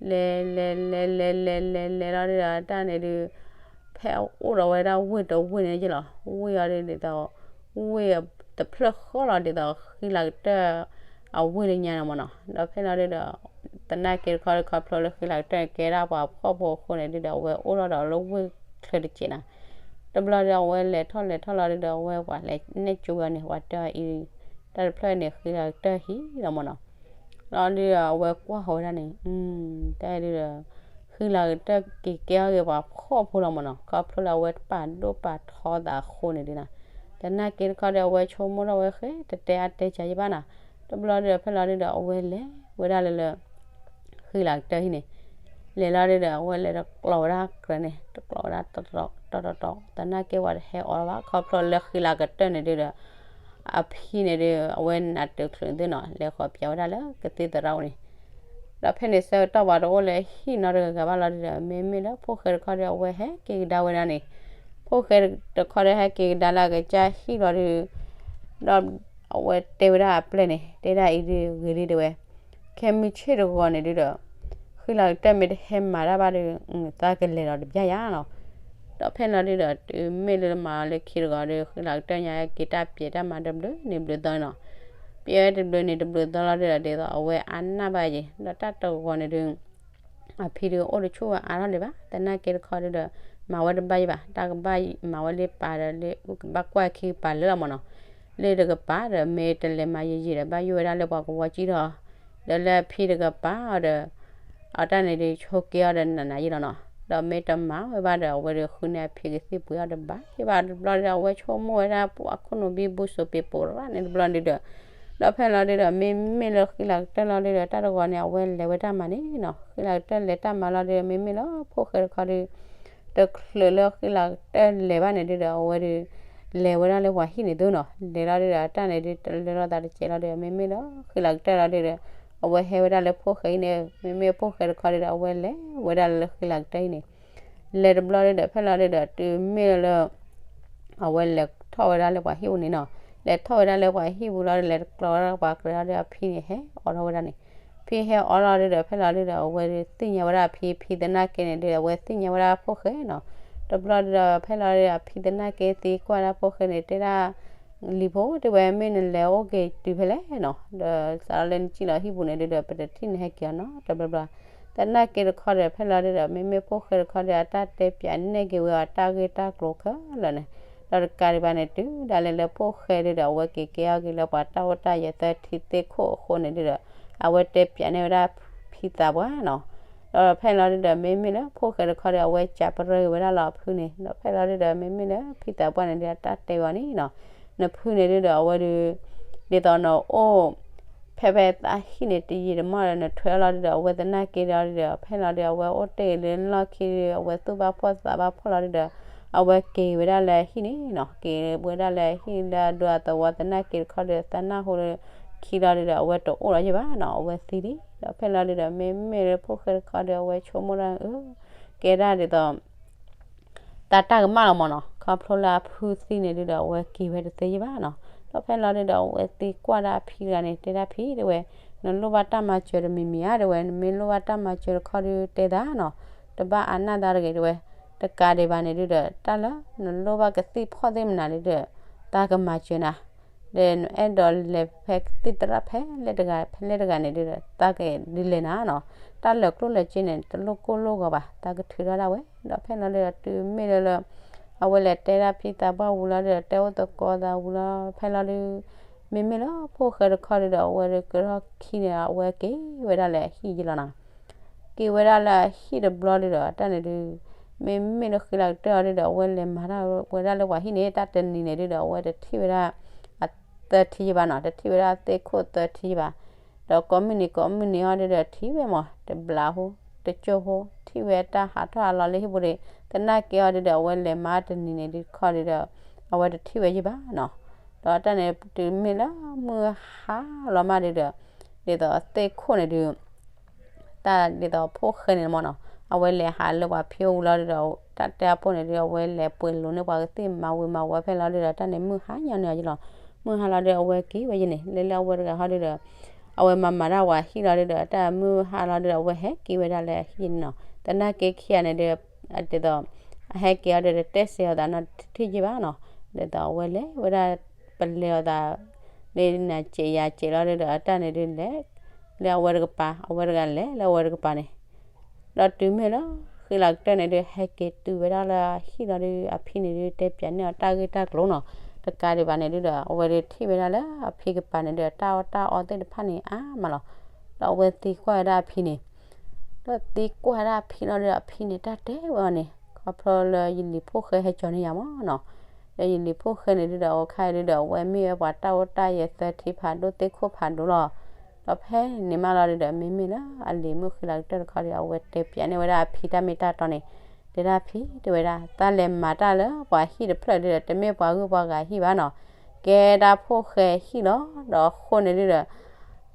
လဲၤလဲၤလဲၤလဲၤလဲၤလဲၤလီၤဒုဒီး တၢ်န့ၣ်ဒု ဖဲအိၣ်ဒီးဝဲဒၣ်ဝ့ၢ်တဝ့ၢ်န့ၣ်က့လီၤ. ဝ့ၢ်အီၤဒုဒ်သိး ဝ့ၢ်တဖျၢၣ်ဃီလီၤ ဒ်သိးဃံလၤကတၢၢ်အဝ့ၢ်လၢညါန့ၣ်မၢ်နီၤ. ဒီးဖဲလီၤဒုဒီး သနာ်က့တခီဒု ခီဖျိလၢဃံလၤကတၢၢ်န့ၣ် ကဲဒၣ်ပှၤဖှီၣ်ဖိအဃိန့ၣ်ဒုဒီး အဝဲအိၣ်ထီၣ်ဒီးလၢဝ့ၢ်ချၢတစဲးနီၤ. တဘျီဒီး အဝဲလဲၤထီၣ်လဲၤထီၣ်လီၤဒုဒီး အဝဲပှၤလဲၤနဲၣ်ကၠိဝဲအီၤန့ၣ် ပှၤတဲအီၤအံၤ တၢ်တဖျၢၣ်န့ၣ် ဃံလၤကတၢၢ်ဟံၣ်လီၤမၢ်နီၤ. လီၤဒုဒီး အဝဲကွၢ်ဃီၤဝဲဒၣ်န့ၣ် တၢ်ဒုဒီး ဃံလၤကတၢၢ်က့ၤကဲအီၤဂ့ၤပှၤဖှီၣ်ဖိလီၤမၢ်နီၤ. ခီဖျိလၢအဝဲပာ်ဒိၣ်ပာ်ထီသးအဃိန့ၣ်ဒုနီၤ. သနာ်က့တခီဒီး အဝဲဆိကမိၣ်ထီၣ်ဝဲဃဲ တတဲအါတဲစှၤယဘၣ်နီၤ. တဘျီဒုဒီး ဖဲလီၤဒုဒီး အဝဲလဲၤဝဲဒၣ်လၢလၢ ဃံလၤကတၢၢ်ဟံၣ်န့ၣ် လဲၤလီၤဒုဒီး အဝဲလဲၤတကျိးဝဲဒၣ်ကြၢးန့ၣ် တကျိးဝဲဒၣ်တီတီတီတီတီ သနာ်က့ပှၤတဟဲအီၣ်လၢၤဘၣ် ခီဖျိလၢဃံလၤကတၢၢ်န့ၣ်ဒုဒီး အဖံန့ၣ်ဒု အဝဲနးတချုးန့ၣ်သ့ၣ်နီၤ လဲၤဃီၤပၠးဝဲဒၣ်လၢကသံၣ်သရၣ်အိၣ်န့ၣ်. ဒီးဖဲန့ၣ်ဆၢကတီၢ်ပှၤတအိၣ်လၢဟံၣ်နီတဂၤဂၤဘၣ်လီၤဒုဒီး မ့မ့ၢ်လၢဖိၣ်ဃဲတခီဒီး အဝဲဟဲက့ၤကဒါဝဲဒၣ်န့ၣ် ဖိၣ်ဃဲတခီဒီး ဟဲက့ၤကဒါလၢအကစၢ်ဟံၣ်လီၤဒု ဒီးအဝဲတဲဝဲဒၣ်အပျဲၢ်န့ၣ် တဲဒၣ်အံၤဒုဂ့ၤလံတဲဝဲ ခဲမုၢ်ဆ့ၣ်တဂီၤန့ၣ်ဒုဒီး ဃံလၤကတၢၢ်မ့ၢ်တဟဲမၤတၢ်ဘၣ်ဒီး သးကလဲၤဒီးတဘျီယါနီၤ. ဒီးဖဲလီၤဒုဒီး တုၤမ့ၢ်လၢမၤအီၤလၢခံတဂီၤဒီး ဃံလၤကတၢၢ်ညါ က့ၤတၢ်ပျဲးတၢ်မၤတဘျုးန့ၣ်ဘျုးသီနီၤ. ပျဲတဘျုးန့ၣ်တဘျုးသီလီၤဒုဒီး ဒ်သိးအဝဲအါနၢ်ဘၣ်ယဲၤ ဒီးတၢ်တဂီၤန့ၣ်ဒု အဖံဒုအိၣ်တဆူၣ်ဝဲအါထီၣ်လံဘၣ်. သနာ်က့တခီဒုဒီး မၤဝဲတဘၣ်ယံၤဘၣ် တၢ်ကဘၣ်မၤဝဲလၢပာ်ဒီးလၢ ကဘၣ်ကွၢ်ခံကပၤလၢလီၤမၢ်နီၤ. လၢတကပၤဒီး မ့ၢ်တလဲၤမၤယံၤယံၤဒီး ဘၣ်ယိၣ်ဝဲဒၣ်လၢပှၤကဝီၤကံၢ်ထီၣ် ဒီးလၢအဖံတကပၤအီၤဒီး အတၢ်န့ၣ်ဒု ဆိးက့အီၤဒီးနးနးယံၤလီၤနီၤ. ဒီးမ့ၢ်တမၤဝဲဘၣ်ဒီး အဝဲဒုဃုန့ၢ်အဖံကသံၣ်ပှ့ၤအီၤတဘၣ်ယံၤဘၣ်တဘျီဒီး အဝဲဆိကမိၣ်ဝဲဒၣ်ပှၤခိၣ်နူာ်ဘံဘူစိၤပ့ၤပိာ်ရၣ်န့ၣ်တဘျီန့ၣ်ဒု ဒီးဖဲလီၤဒုဒီး မ့မ့ၢ်လၢဃံလၤကတၢၢ်လီၤဒုဒီး တၢ်တဂီၤန့ၣ် အဝဲလဲၤဝဲတၢ်မၤန့ၣ်နီၤ. ဃံလၤကတၢၢ်လဲၤတၢ်မၤလီၤဒုဒီး မ့မ့ၢ်လၢဖိၣ်ဃဲတခီဒု တချုးလၢဃံလၤကတၢၢ်လဲၤဘၣ်န့ၣ်ဒုဒီး အဝဲဒု လဲၤဝဲဒၣ်လၢပှၤဟံၣ်န့ၣ်သုနီၤ. လဲၤလီၤဒုဒီး တၢ်န့ၣ်ဒု တလၢလီၤသးတစဲးလီၤဒုဒီး မ့မ့ၢ်လၢဃံလၤကတၢၢ်လီၤဒုဒီး အဝဲဟဲဝဲဒၣ်လၢဖိၣ်ဃဲအံၤန့ၣ် မ့မ့ၢ်ဖိၣ်ဃဲတခီဒုဒီး အဝဲလဲၤဝဲဒၣ်လၢဃံလၤကတၢၢ်အံၤန့ၣ် လဲၤတဘျီဒုဒီး ဖဲလီၤဒုဒီး တုၤမ့ၢ်လၢ အဝဲလဲၤထီၣ်ဝဲဒၣ်လၢပှၤဟံၣ်ပူၤန့ၣ်နီၤ. လဲၤထီၣ်ဝဲဒၣ်လၢပှၤဟံၣ်ပူၤလီၤဒု လဲၤတကျီဝဲဒၣ်ပှၤကြၢးလီၤဒု အဖံန့ၣ်ဟဲအီၣ်ထီၣ်ဝဲဒၣ်န့ၣ်. ဖံဟဲအီၣ်လီၤဒုဒီး ဖဲလီၤဒုဒီး အဝဲဒုသ့ၣ်ညါဝဲဒၣ်အဖံ ဖံသနာ်က့န့ၣ်ဒု အဝဲသ့ၣ်ညါဝဲဒၣ်ဖိၣ်ဃဲနီၤ. တဘျီဒုဒီး ဖဲလီၤဒုဒီး အဖံသနာ်က့သံကွၢ်ဒၣ်ဖိၣ်ဃဲန့ၣ် တဲဒၣ် လံၤဖိတဲဝဲ မ့ၢ်နလဲၤအိၣ်က့ၤတုၤဖဲလဲၣ်နီၤ. ဒီးစးထီၣ်လၢနစံၣ်လီၤဟံၣ်ပူၤန့ၣ်ဒုဒီး ပတထံၣ်နဟဲက့ၤအီၤနီတဘျီဘျီ. သနာ်က့တခီဒီး ဖဲလီၤဒုဒီး မ့မ့ၢ်ဖိၣ်ဃဲတခီဒီး အတၢ်တဲပၠးနဲၣ်က့ၤဝဲအီၤ တၢ်ဂ့ၢ်တၢ်ကျိၤခဲလၢာ်န့ၣ်. ဒီးတကးဒံးဘၣ်န့ၣ် တုၤဒၣ်လဲာ်လၢဖိၣ်ဃဲဒုဒီး အဝဲက့ၤကဲအီၤက့ၤလၢပှၤတၢ်အိၣ်တၢ်ယဲၤသၢထံသ့ၣ်ခိၣ်အဃိန့ၣ်ဒုဒီး အဝဲတဲပၠးန့ၢ်ဝဲဒၣ်ဖံသးပှၢ်နီၤ. ဒီးဖဲလီၤဒုဒီး မ့မ့ၢ်လၢဖိၣ်ဃဲတခီဒီး အဝဲကးပရၢက့ၤဝဲဒၣ်လီၤအဖုန့ၣ်. ဒီးဖဲလီၤဒုဒီး မ့မ့ၢ်လၢဖံသးပှၢ်န့ၣ်ဒု အတၢ်တဲဝဲအီၤန့ၣ်နီၤ. နဖုန့ၣ်ဒုဒီး အဝဲဒု ဒ်သိးနအိၣ် ဖဲဖဲသးဟံၣ်န့ၣ် တယံာ်တမီၢ်ဒီး နထွဲအီၤလီၤဒုဒီး အဝဲသနာ်က့ဒီးဒုဒီး ဖဲလီၤဒုဒီး အဝဲအိၣ်တ့ၢ်လၢလီၢ်ခံဒီး အဝဲသူၣ်ဘၣ်ဖှီၣ်သးဘၣ်ဖှီၣ်လီၤဒုဒီး အဝဲက့ၤဝဲဒၣ်လၢဟံၣ်န့ၣ်နီၤ. က့ၤဝဲဒၣ်လၢဟံၣ်လၢအဒိအသဝီ သနာ်က့တခီဒီး သးနၢ်ဟူလၢခံလီၤဒုဒီး အဝဲတအိၣ်လီၤယဘၣ်နီၤ အဝဲသံလံ. ဒီးဖဲလီၤဒုဒီး မ့မ့ၢ်လၢဖိၣ်ဃဲတခီဒီး အဝဲဆိကမိၣ်ဒၣ် အၢ ကဲဒၣ်ဒ်သိး တၢ်တၢ်ကမၣ်လီၤမၢ်နီၤ. ခီဖျိလၢအဖုသံန့ၣ်ဒုဒီး အဝဲက့ၤဝဲတသ့ယဘၣ်နီၤ. ဒီးဖဲလီၤဒုဒီး အဝဲသံကွၢ်ဒၣ်အဖံတဂၤန့ၣ် တဲဒၣ်ဖံတဲဝဲ နလိၣ်ဘၣ်တၢ်မၤစၢၤတမံၤမံၤဧါတဲဝဲ နမ့ၢ်လိၣ်ဘၣ်တၢ်မၤစၢၤတခီဒုတဲသးနီၤ. တဘၣ်အါနၢ်သးတဂ့ၤတဲဝဲ. တကးဒံးဘၣ်န့ၣ်ဒုဒီး တၢ်လၢနလိၣ်ဘၣ်ကသံၣ်ဖီၣ်သ့ၣ်မနုၤန့ၣ်ဒုဒီး သးကမၤစၢၤနၤ ဒီးနအဲၣ်ဒိးလဲၤဖဲကသံၣ်သရၣ်ဖဲလဲၣ်တဂၤ ဖဲလဲၣ်တဂၤန့ၣ်ဒုဒီး သးကဒုးလဲၤနၤနီၤ. တၢ်လၢာ်ကျိၣ်လၢာ်စ့န့ၣ် တလိၣ်ကိၢ်လိၣ်ဂီၤဘၣ် သးကထုးထီၣ်ဒၣ်ဝဲ. ဒီးဖဲလီၤဒုဒီး တုၤမ့ၢ်လၢလၢ အဝဲလဲၤတဲဒၣ်ဖံသးပှၢ်ဝံၤလီၤဒုဒီး တဲအိၣ်သကိးသးဝံၤလီၤ ဖဲလီၤဒု မ့မ့ၢ်လၢဖိၣ်ဃဲတခီဒုဒီး အဝဲဒုးကထီၣ်ခံန့ၣ် အဝဲက့ၤဝဲဒၣ်လၢအဟံၣ်ယံလီၤနီၤ. က့ၤဝဲဒၣ်လၢအဟံၣ်တဘျီဒုဒီး တၢ်န့ၣ်ဒု မ့မ့ၢ်လၢဃံလၤကတၢၢ်အီၤဒုဒီး အဝဲလဲၤမၤတၢ်ဝဲဒၣ်လၢပှၤဟံၣ်န့ၣ် တၢ်တနံၤန့ၣ်ဒုဒီး အဝဲတထံၣ်ဝဲဒၣ် အသၢထံယဘၣ်နီၤ တထံၣ်ဝဲဒၣ်သ့ၣ်ခိၣ်သၢထံယဘၣ်. ဒီးကိးမုၢ်နံၤကိးမုၢ်နံၤအီၤဒုဒီးထံၣ်ဝဲမး တဘျးဟူ တကၠိၢ်ဟူ အဝဲထံၣ်ဝဲတၢ်ဟးထီၣ်ဟးလီၤလၢဟံၣ်ပူၤဒီး သနာ်က့အီၤဒုဒီး အဝဲလဲၤမၤတနံၤန့ၣ်ဒုခီဒုဒီး အဝဲတထံၣ်ဝဲယံၣ်ဘၣ်နီၤ. ဒီးတၢ်န့ၣ် တုၤမ့ၢ်လၢမုၢ်ဟါလီၤမးဒုဒီး ဒ်သိးသ့ၣ်ခိၣ်န့ၣ်ဒု တၢ်ဒ်သိးဖိၣ်ဃဲန့ၣ်မ့ၢ်နီၤ အဝဲလဲၤဟးလၢပှၤဖံအိၣ်ဝံၤလီၤဒုဒီး တၢ်တဲအဖိန့ၣ်ဒု အဝဲလဲၤပှ့ၤလိၤန့ၢ်ပှၤကသ့ၣ်မၤဝံၤမၤဝီၤဖဲလီၤဒုဒီး တၢ်န့ၣ်မုၢ်ဟါညါန့ၣ်အီၤယံၣ်လီၤ. မုၢ်ဟါလီၤဒု အဝဲက့ၤဝဲယံၣ်န့ၣ် လၢလၢအဝဲတဂၤဟီဒုဒီး အဝဲမၤမၤတၢ်ပှၤဟံၣ်လီၤဒုဒီး တၢ်မုၢ်ဟါလီၤဒုဒီး အဝဲဟဲက့ၤဝဲဒၣ်လၢအဟံၣ်န့ၣ်နီၤ. သနာ်က့ခံဂၤန့ၣ်ဒု ဒ်သိး အဟဲက့ၤအီၤဒုဒီး တဲစဲးအီၤသးနီတထံၣ်ယံၣ်ဘၣ်နီၤ. ဒ်သိးအဝဲလဲၤဝဲဒၣ် ပလဲၤအီၤသး ဒ်နၤစဲးယၤစဲးလီၤဒုဒီး အတၢ်န့ၣ်ဒုလဲၤ လၢအဝဲတကပၤ အဝဲတဂၤလဲၤလၢအဝဲတကပၤန့ၣ် ဒီးတုၤမ့ၢ်လၢ ဃံလၤကတၢၢ်န့ၣ်ဒု ဟဲက့ၤတုၤဝဲဒၣ်လၢအဟံၣ်လီၤဒု အဖံန့ၣ်ဒု တဲပၠးန့ၢ်အီၤတၢ်ဂ့ၢ်တၢ်ကျိၤနီၤ. တကးဒံးဘၣ်န့ၣ်ဒုဒီး အဝဲဒုထံၣ်ဝဲဒၣ်လၢအဖံကပၤန့ၣ်ဒု တၢ်အီၣ်တၢ်အီသ့ၣ်တဖၣ်န့ၣ်အါမးလီၤ. ဒီးအဝဲသံကွၢ်ဝဲဒၣ်အဖံန့ၣ် ဒီးသံကွၢ်ဝဲဒၣ်အဖံလီၤဒုဒီး အဖံန့ၣ်တၢ်တဲဝဲအီၤန့ၣ် ခီဖျိလၢယလံၤဖိၣ်ဃဲဟဲကၠီၤန့ၢ်ယၤမ့ၢ်နီၤ. ဒီးယလံၤဖိၣ်ဃဲန့ၣ်ဒုဒီး အခါဒုဒီး အဝဲမ့ၢ်ဝဲပှၤတၢ်အိၣ်တၢ်ယဲၤသၢထံဖးဒိၣ်သ့ၣ်ခိၣ်ဖးဒိၣ်လီၤ. ဒီးဖဲန့ၣ်မးလီၤဒုဒီး မ့မ့ၢ်လၢအလံၤမုၣ်ဃံလၤကတၢၢ်တခီဒု အဝဲတဲပၠးန့ၢ်ဝဲဒၣ်အဖံတၢ်မ့ၢ်တၢ်တီန့ၣ် တဲဒၣ်ဖံတဲဝဲဒၣ် သးလဲၤမၤတၢ်လၢပှၤဟံၣ်တဖျၢၣ်ဒုဒီး တမ့ၢ်ပှၤဂုၢ်ပှၤဂၤဟံၣ်ဘၣ်နီၤ. ကဲဒၣ်ဖိၣ်ဃဲဟံၣ်လီၤ. ဒီးအဃိန့ၣ်ဒုဒီး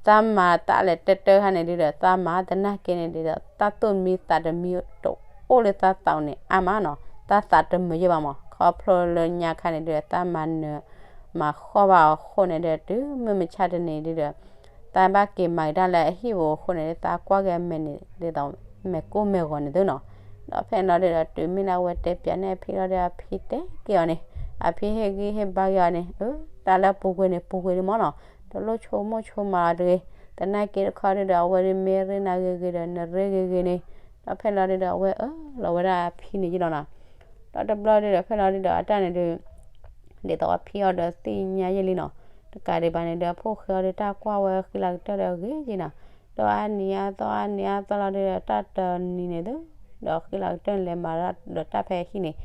သးမၤတၢ်လဲၤတဲတၢ်ခါန့ၣ်ဒုဒီး သးမၤသနာ်က့န့ၣ်ဒုဒီး သးသူၣ်မံသးတမံတအိၣ်လၢသးသးန့ၣ်အါမးနီၤ. သးသးတမုာ်ယဲၢ်ဘၣ်မး ခီဖျိလၢညါခါန့ၣ်ဒုဒီး သးမၤနၢၤ မၤဃီၣ်ဘၣ်အဃိန့ၣ်ဒုဒီး တုၤမုၢ်မဆါတနံၤဒုဒီး သးဘၣ်က့ၤမၤကဒါလၢအဟံၣ်ပူၤအဃိန့ၣ်ဒု သးကွၢ်က့ၤအမဲာ်န့ၣ် ဒ်သိးမဲာ်ကိၢ်မဲာ်ဂီၤန့ၣ်သုနီၤ. ဒီးဖဲန့ၣ်လီၤဒုဒီး တုၤမ့ၢ်လၢအဝဲတဲပၠးန့ၢ်အဖံလီၤဒုဒီး အဖံတဲက့ၤအီၤန့ၣ် အဖံဟ့ၣ်ဂံၢ်ဟ့ၣ်ဘါက့ၤအီၤန့ၣ် အၢ တၢ်လၢပူၤကွံာ်န့ၣ် ပူၤကွံာ်လံမ့ၢ်နီၤ. တလိၣ်ဆိကမိၣ်ဆိကမးလီၤတဂ့ၤ. သနာ်က့တခီဒုဒီး အဝဲဒု မ့ၢ်ရ့နၤဂ့ၤဂ့ၤဒီး နရ့ဂ့ၤဂ့ၤန့ၣ် ဒီးဖဲလီၤဒုဒီး အဝဲအၢၣ်လီၤဝဲဒၣ်အဖံန့ၣ်ယံၣ်လီၤနီၤ. ဒီးတဘျီဒုဒီး ဖဲလီၤဒုဒီး အတၢ်န့ၣ်ဒု ဒ်သိးအဖံအီၤဒီးသ့ၣ်ညါယဲၢ်လံနီၤ. တကးဒံးဘၣ်န့ၣ်ဒု အဖိၣ်ဃဲအီၤဒု တၢ်ကွၢ်ဝဲဃံလၤကတၢၢ်ဒီးဂ့ၤယံၣ်နီၤ. ဒီးအါနံၤအါသီအါနံၤအါသီလီၤဒုဒီး တၢ်တနံၤန့ၣ်သု ဒီးဃံလၤကတၢၢ်န့ၣ် လဲၤမၤဒီးတၢ်ဖဲအဟံၣ်န့ၣ်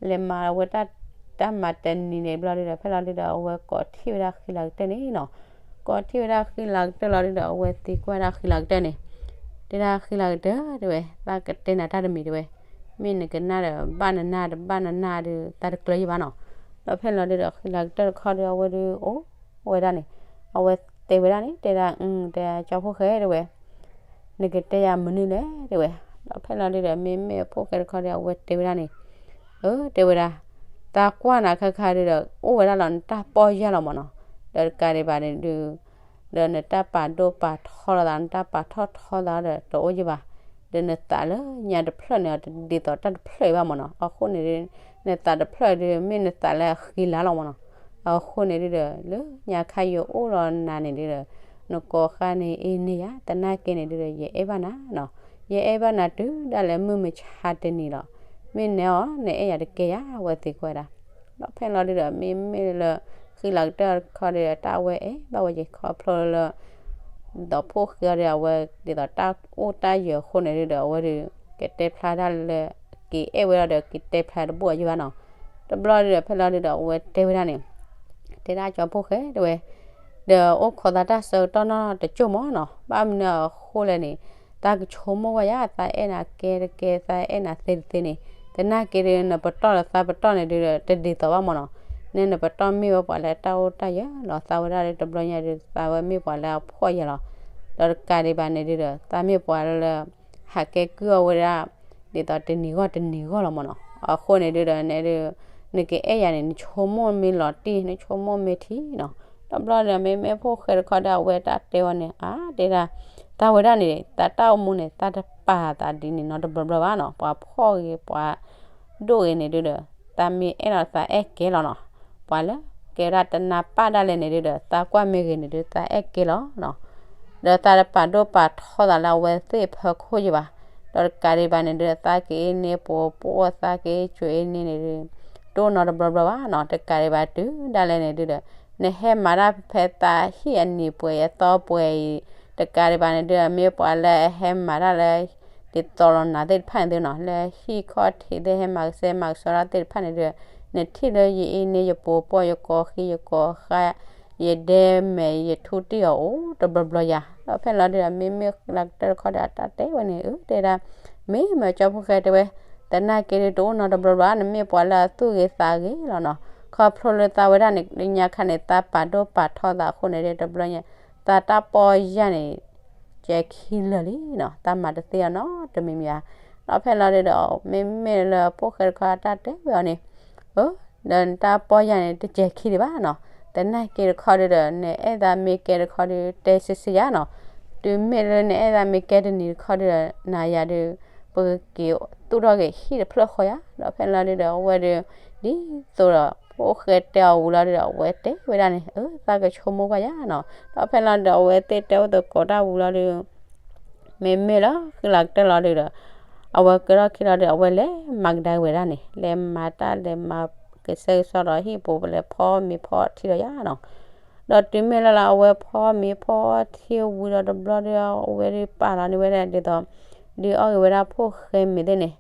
လဲၤမၤဝဲတၢ် တၢ်မၤတနံၤန့ၣ်ဘျီဒုဒီး ဖဲလီၤဒုဒီး အဝဲကိးထီၣ်ဝဲဒၣ်ဃံလၤကတၢၢ်န့ၣ်နီၤ. ကိးထီၣ်ဝဲဒၣ်ဃံလၤကတၢၢ်လီၤဒုဒီး အဝဲသံကွၢ်ဒၣ်ဃံလၤကတၢၢ်န့ၣ် တဲဒၣ်ဃံလၤကတၢၢ်တဲဝဲ သးကတဲနၤတၢ်တမံၤတဲဝဲ မ့ၢ်နကနၣ်ဒီးဘၣ်နနၢ်တဘၣ်နနၢ်ဒု သးတကျၢၤယံၣ်ဘၣ်နီၤ. ဒီးဖဲလီၤဒုဒီး ဃံလၤကတၢၢ်တခီဒု အဝဲဒုအိၣ်ဝဲဒၣ်န့ၣ် အဝဲတဲဝဲဒၣ်န့ၣ် တဲဒၣ် တဲကၠီဖိၣ်ဃဲတဲဝဲ နကတဲယၤမနုၤလဲၣ်တဲဝဲ. ဒီးဖဲလီၤဒုဒီး မ့မ့ၢ်အဖိၣ်ဃဲတခီဒု အဝဲတဲဝဲဒၣ်န့ၣ် အၢ တဲဝဲဒၣ် သးကွၢ်နၤခါခါဒုဒီး အိၣ်ဝဲဒၣ်လီၤနတၢ်ပီၢ်ယၢ်လီၤမ့ၢ်နီၤ. ဒီးတကးဒံးဘၣ်န့ၣ်ဒု ဒီးနတၢ်ပာ်ဒိၣ်ပာ်ထီလီၤသး နတၢ်ပာ်ထီၣ်ထီသးဒီးတအိၣ်ယံၣ်ဘၣ်. ဒီးနသးလၢညါတဖျၢၣ်န့ၣ် တဒ်သိးတၢ်တဖျၢၣ်အံၤဘၣ်မ့ၢ်နီၤ. အဃိန့ၣ်ဒု နသးတဖျၢၣ်ဒု မ့ၢ်နသးလၢအဃံလၤလီၤမ့ၢ်နီၤ. အဃိန့ၣ်ဒုဒီး လၢညါခါယအိၣ်လီၤနၤန့ၣ်ဒုဒီး နကိးဃါန့ၣ်အ့န့ၢ်ယၤ သနာ်က့န့ၣ်ဒုဒီး ယအဲၣ်ဘၣ်နၤနီၤ. ယအဲၣ်ဘၣ်နၤတုၤဒၣ်လဲာ်မုၢ်မဆါတနံၤလီၤ. မ့ၢ်နဲအီၤ နအဲၣ်ယၤတကဲယၤ အဝဲသံကွၢ်ဝဲဒၣ် ဒီးဖဲလီၤဒုဒီး မ့မ့ၢ်လၢ ဃံလၤကတၢၢ်တခီဒုဒီး တၢ်အဝဲအဲၣ်ဘၣ်ဝဲက့ၤ ခီဖျိလၢ ဒ်သိးဖိၣ်ဃဲအီၤဒီး အဝဲဒ်သိးတၢ်အိၣ်တၢ်ယၢၤအဃိန့ၣ်ဒုဒီး အဝဲဒု ကတဲဖျါဒၣ်လၢ က့ၤအဲၣ်ဝဲဒၣ်ဒီး က့ၤတဲဖျါတဘၣ်အီၤယံၣ်ဘၣ်နီၤ. တဘျီဒုဒီး ဖဲလီၤဒုဒီး အဝဲတဲဝဲဒၣ်န့ၣ် တဲဒၣ်ကၠီဖိၣ်ဃဲတဲဝဲ ဒီးအိၣ်ခိးသးတၢ်ဆၢကတီၢ်နီၢ်တစိၢ်မ့ၢ်နီၤ. ဘၣ်မနုၤအဃိလဲၣ်န့ၣ် သးကဆိကမိၣ်ဝဲယါ သးအဲၣ်နၤကဲတကဲ သးအဲၣ်နၤသ့တသ့န့ၣ် သနာ်က့ဒု နပတီၢ်ဒီးသးပတီၢ်န့ၣ်ဒုဒီး တဒ်သိးဘၣ်မ့ၢ်နီၤ. နဲနပတီၢ်မ့ၢ်ဝဲပှၤလၢတၢ်အိၣ်တၢ်ယၢၤလီၤ သးဝဲဒၣ်ဒု တဘျီညါဒု သးဝဲမ့ၢ်ပှၤလၢအဖှီၣ်ယၢၤလီၤ. ဒီးတကးဒံးဘၣ်န့ၣ်ဒုဒီး သးမ့ၢ်ပှၤလၢ ဟးကဲကုၢ်အီၤဝဲဒၣ် ဒ်သိးတနံၤဂီၢ်တနံၤဂီၢ်လီၤမ့ၢ်နီၤ. အဃိန့ၣ်ဒုဒီး နဲဒု နကအဲၣ်ယၤန့ၣ် နဆိကမိၣ်မ့ၢ်လီၤတံၢ် နဆိကမိၣ်မ့ၢ်ထံနီၤ. တဘျီဒီး မ့မ့ၢ်ဖိၣ်ဃဲတခီဒီး အဝဲတၢ်တဲဝဲန့ၣ် အါ တဲဒၣ် သးဝဲဒၣ်န့ၣ် သးတၢ်အိၣ်မူန့ၣ် သးတပာ်သးဒ်န့ၣ်နီတဘျီဘျီဘၣ်နီၤ. ပှၤဖှီၣ်ဂ့ၤ ပှၤဒိၣ်ဂ့ၤန့ၣ်ဒုဒီး သးမ့ၢ်အဲၣ်လီၤသးအဲၣ်ကဲလီၤနီၤ. ပှၤလၢကဲဝဲဒၣ်တနၢ်ပၢၢ်ဒၣ်လဲာ်န့ၣ်ဒုဒီး သးကွၢ်မ့ၢ်ဂ့ၤန့ၣ်ဒု သးအဲၣ်ကဲလီၤနီၤ. ဒီးသးတပာ်ဒိၣ်ပာ်ထီသးလၢအဝဲသ့ၣ်အဖီခိၣ်ယံၣ်ဘၣ်. ဒီးတကးဒံးဘၣ်န့ၣ်ဒုဒီး သးကအ့န့ၢ်ပှၤပိာ် သးကအ့ကၠိအ့န့ၢ်န့ၣ်ဒု တအိၣ်နီတဘျီဘျီဘၣ်နီၤ. တကးဒံးဘၣ်တုၤဒၣ်လဲာ်န့ၣ်ဒုဒီး နဟဲမၤတၢ်ဖဲသးဟံၣ်အနံၤပှဲၤအသီပှဲၤအံၤ တကးဒံးဘၣ်န့ၣ်ဒုဒီး မ့ၢ်ပှၤလၢအဟဲမၤတၢ်လၢ ဒ်သိးလီၤနၤသ့ၣ်တဖၣ်န့ၣ်သုနီၤ လၢဟံၣ်ခီၣ်ထံးသ့ၣ် ဟဲမၤကစဲမၤကဆှီတၢ်သ့ၣ်တဖၣ်န့ၣ်ဒုဒီး နထံၣ်လၢယအ့န့ၢ်ယပိာ်ပိာ် ယကိးဃံယကိးဃါ ယဒဲမဲာ် ယထူတံၢ်အီၤအိၣ်တဘျီဘျီယၤ. ဒီးဖဲလီၤဒုဒီး မ့မ့ၢ်လၢကတၢၢ်တခီဒီး အတၢ်တဲဝဲန့ၣ် အၢ တဲဒၣ် မ့ၢ်မ့ၢ်ကၠီဖီၣ်ဃဲတဲဝဲ, သနာ်က့ဒုးတအိၣ်နီတဘျီဘၣ် နမ့ၢ်ပှၤလၢအသူၣ်ဂ့ၤသးဂ့ၤလီၤနီၤ. ခီဖျိလၢသးဝဲဒၣ်န့ၣ် လၢညါခါန့ၣ် သးပာ်ဒိၣ်ပာ်ထီသးအဃိန့ၣ်ဒီး တဘျီညါ သးတၢ်ပီၢ်ယၢ်န့ၣ် ကဲခံလၢာ်လံနီၤ, သးမၤတသ့အီၤနီတမံၤမံၤဧါ. ဒီးဖဲလီၤဒုးဒီး မ့မ့ၢ်လၢဖီၣ်ဃဲတခီအတၢ်တဲဝဲအီၤန့ၣ်, အၢ ဒီးနတၢ်ပီၢ်ယၢ်န့ၣ် တကဲခံဒံးဘၣ်နီၤ. သနာ်က့တခီဒုးဒီး နအဲၣ်သးမ့ၢ်ကဲတခီဒုး တဲဆ့ဆ့ယၤနီၤ. တုၤမ့ၢ်လၢနအဲၣ်သးမ့ၢ်ကဲတနံၤတခီဒုးဒီး နၤယၤဒုး ပကက့ၤသူၣ်ထီၣ်က့ၤဟံၣ်တဖျၢၣ်ဃီယၤ. ဒီးဖဲလီၤဒုးဒီး အဝဲဒုး ဒ်သိးဒီး ဖီၣ်ဃဲတဲအီၤဝံၤလီၤဒုးဒီး အဝဲတဲဝဲဒၣ်န့ၣ်, အၢ သးကဆိကမိၣ်ကွၢ်ယၤနီၤ. ဒီးဖဲလီၤဒုးဒီး အဝဲသ့ၣ်တဲအိၣ်သကိးတၢ်ဝံၤလီၤဒုး မ့မ့ၢ်လၢဃံလၤကတၢၢ်လီၤဒုးဒီး အဝဲကဲထီၣ်ခံလီၤဒုး အဝဲလဲၤမၤကဒါဝဲဒၣ်န့ၣ် လဲၤမၤတၢ်လဲၤမၤကစဲကစီဒီးဟံၣ်ပူၤ လဲၤဖီမ့ၤဖီထံဒီးယၤနီၤ. ဒီးတုၤမ့ၢ်လၢလၢအဝဲဖီမ့ၤဖီထံဝံၤဒီးတဘျီဒုး အဝဲဒုးပာ်လီၤန့ၢ်ဝဲဒၣ်ဒ်သိး ဒုးအီၣ်ဂ့ၤဝဲဒၣ်ဖီၣ်ဃဲမ့ၤသ့ၣ်န့ၣ်,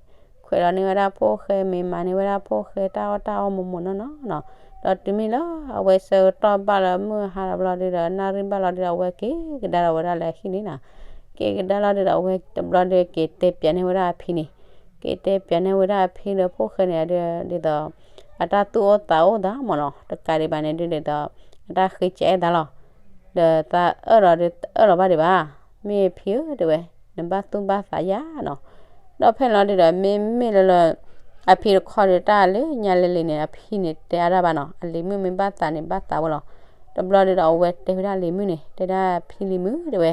ခွဲးလီၤန့ၢ်ဝဲဒၣ်ဖီၣ်ဃဲမ့ၤ မၤန့ၢ်ဝဲဒၣ်ဖီၣ်ဃဲတၢ်အီၣ်တၢ်အီမိၢ်မိၢ်နီၢ်နီၢ်နီၤ. ဒီးတုၤမ့ၢ်လၢအဝဲဆၢကတီၢ်ဘၣ်လၢမုၢ်ဟါတဘျီဒုးဒီး နၣ်ရံၣ်ဘၣ်လီၤဒုးဒီး အဝဲက့ၤကဒါလီၤဝဲဒၣ်လၢဟံၣ်န့ၣ်နီၤ. က့ၤကဒါလီၤဒုးဒီး အဝဲတဘျီဒုးက့ၤတဲပၠးန့ၢ်ဝဲဒၣ်အဖံန့ၣ်, က့ၤတဲပၠးန့ၢ်ဝဲဒၣ်အဖံလၢဖီၣ်ဃဲန့ၣ်ဒုး ဒ်သိး အတၢ်သူၣ်အိၣ်သးအိၣ်သးမ့ၢ်နီၤ, တကးဒံးဘၣ်န့ၣ်ဒုးဒ်သိး အတၢ်ဃ့ကအဲၣ်သးလီၤ. ဒီးသးအၢၣ်လီၤဒုးအၢၣ်လီၤဘၣ်ဒံးဘၣ်, မ့ၢ်ဖံဧၢတဲဝဲ, နဘၣ်သူၣ်ဘၣ်သးယၤနီၤ. ဒီးဖဲလီၤဒုးဒီး မ့မ့ၢ်လၢလၢ အဖံတခီဒုး တၢ်လၢညါလဲၤလံန့ၣ် အဖံန့ၣ်တဲအါဒၣ်ဘၣ်နီၤ, အလံၤမုၣ်မ့ၢ်ဘၣ်သးန့ၣ် ဘၣ်သးဝဲလီၤ. တဘျီဒုးဒီး အဝဲတဲဝဲဒၣ်လံၤမုၣ်န့ၣ် တဲဒၣ်ဖံလံၤမုၣ်တဲဝဲ,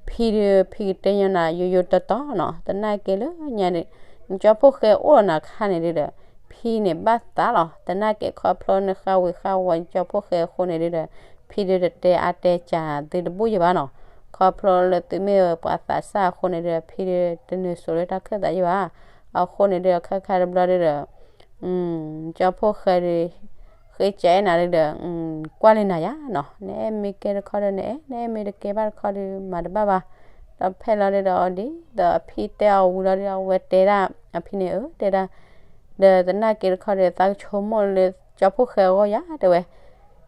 ဖံဒုး ဖံကတဲညီနၤယိယိတီတီနီၤ, သနာ်က့လၢညါန့ၣ် နကၠီဖီၣ်ဃဲအိၣ်လီၤနၤခါန့ၣ်ဒုးဒီး ဖံန့ၣ်ဘၣ်သးလီၤ. သနာ်က့ခီဖျိနဃၣ်ဝံၤဃၣ်ဝီၤနကၠီဖီၣ်ဃဲအဃိန့ၣ်ဒုးဒီး ဖံဒုးတတဲအါတဲကၢ်သုတဘူၣ်ယဘၣ်နီၤ. ခီဖျိလၢသုမ့ၢ်ပှၤသးစၢ်အဃိန့ၣ်ဒုးဒီး ဖံဒုးတနုာ်စိၤလၢတၢ်ခၢၣ်သးယဘၣ်. အဃိန့ၣ်ဒုးဒီး ခါခါတဘျီဒုးဒီး ကၠီဖီၣ်ဃဲဒုး ဃ့ကအဲၣ်နၤဒုးဒီး ကွၢ်လံနၤယၤနီၤ, နအဲၣ်မ့ၢ်ကဲတခီဒီး နအဲၣ်, နအဲၣ်မ့ၢ်တကဲဘၣ်တခီဒီး မၤတဘၣ်ဘၣ်. ဒီးဖဲလီၤဒုးဒီး ဒ်သိးအဖံတဲအီၤဝံၤလီၤဒုးဒီး အဝဲတဲဒၣ်အဖံန့ၣ် အၢ တဲဒၣ် ဒီးသနာ်က့တခီဒီး သးကဆိကမိၣ်လၢကၠီဖီၣ်ဃဲအဂီၢ်ယၤတဲဝဲ.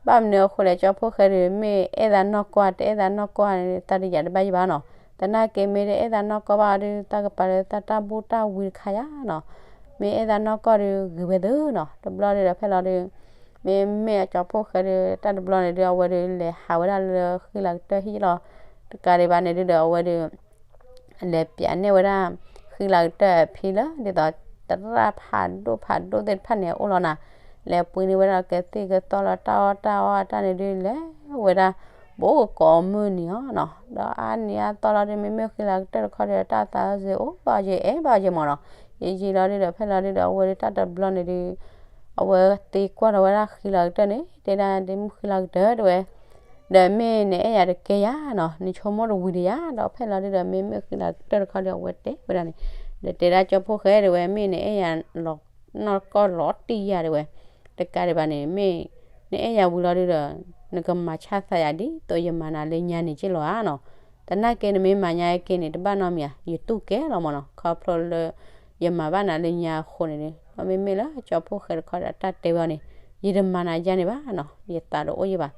ဘၣ်မနုၤအဃိလဲၣ် ကၠီဖီၣ်ဃဲဒုး မ့ၢ်အဲၣ်သးနီၢ်ကီၢ် တအဲၣ်သးနီၢ်ကီၢ်န့ၣ် သးတယာ်တဘၣ်ယဘၣ်နီၤ. သနာ်က့မ့ၢ်တအဲၣ်သးနီၢ်ကီၢ်ဘၣ်ဒီး သးကပာ်လၢသးတၢ်ဘူၣ်တၢ်ဝံတခါယၤနီၤ. မ့ၢ်အဲၣ်သးနီၢ်ကီၢ်ဒီး ဂ့ၤဝဲသ့နီၤ. တဘျီဒုးဒီးဖဲလီၤဒုး မ့မ့ၢ်အကၠီဖီၣ်ဃဲဒုး တၢ်တဘျီန့ၣ်ဒုး အဝဲဒုးလဲၤဟးဝဲဒၣ်လၢဃံလၤကတၢၢ်ဟံၣ်လီၤ. တကးဒံးဘၣ်န့ၣ်ဒုးဒီး အဝဲဒုး လဲၤပျးန့ၢ်ဝဲဒၣ် ဃံလၤကတၢၢ်အဖံလၢ ဒ်သိး သရၣ်ဖးဒိၣ်ဖးဒိၣ်သ့ၣ်တဖၣ်န့ၣ် အိၣ်လီၤနၤ, လဲၤပှ့ၤန့ၢ်ဝဲဒၣ်ကသံၣ်ကသီလၢတၢ်အီၣ်တၢ်အီအတၢ်န့ၣ်ဒုး လဲၤဝဲဒၣ် ဘူးကကိးမုၢ်နံၤအီၤနီၤ. ဒီးအါနံၤအါသီလီၤဒုး မ့မ့ၢ်ဃံလၤကတၢၢ်တခီဒီး တၢ်သးစ့ၤအိၣ် ဘၣ်ယံၤအဲၣ်ဘၣ်ယံၤမ့ၢ်နီၤ. ယံာ်ယံာ်လီၤဒုးဒီး ဖဲလီၤဒုးဒီး အဝဲဒုးတၢ်တဘျီန့ၣ်ဒုး အဝဲသ့ကွၢ်ထီၣ်ဝဲဒၣ်ဃံလၤကတၢၢ်န့ၣ် တဲဒၣ်ဒ့မုၣ်ဃံလၤကတၢၢ်တဲဝဲ ဒီးမ့ၢ်နအဲၣ်ယၤတကဲယၤနီၤ, နဆိကမိၣ်တဝံၤဒီးယၤ. ဒီးဖဲလီၤဒုးဒီး မ့မ့ၢ်ဃံလၤကတၢၢ်တခီဒီး အဝဲတဲဝဲဒၣ်န့ၣ်, ဒီးတဲဒၣ်ကၠီဖီၣ်ဃဲတဲဝဲ မ့ၢ်နအဲၣ်ယၤလီၤနီၢ်ကီၢ်လီၤတံၢ်ယၤတဲဝဲ, တကးဒံးဘၣ်န့ၣ် မ့ၢ်နအဲၣ်ယၤဝံၤလီၤဒုးဒီး နကမၤဆါသးယၤဒ်သိးယမၤနၤလၢညါန့ၣ်က့လီၤဧါနီၤ. သနာ်က့နမ့ၢ်မၤညါက့န့ၣ် တဘၣ်နီတမံၤဧါ, ယတူၢ်ကဲလီၤမ့ၢ်နီၤ. ခီဖျိလၢ ယမၤဘၣ်နၤလၢညါအဃိန့ၣ်ဒုး ဒီးမ့မ့ၢ်လၢကၠီဖီၣ်ဃဲတခီဒီး တၢ်တဲဝဲအီၤန့ၣ် ယတမၤနၤယါန့ၣ်ဘၣ်နီၤ, ယသးတအိၣ်ယဘၣ်.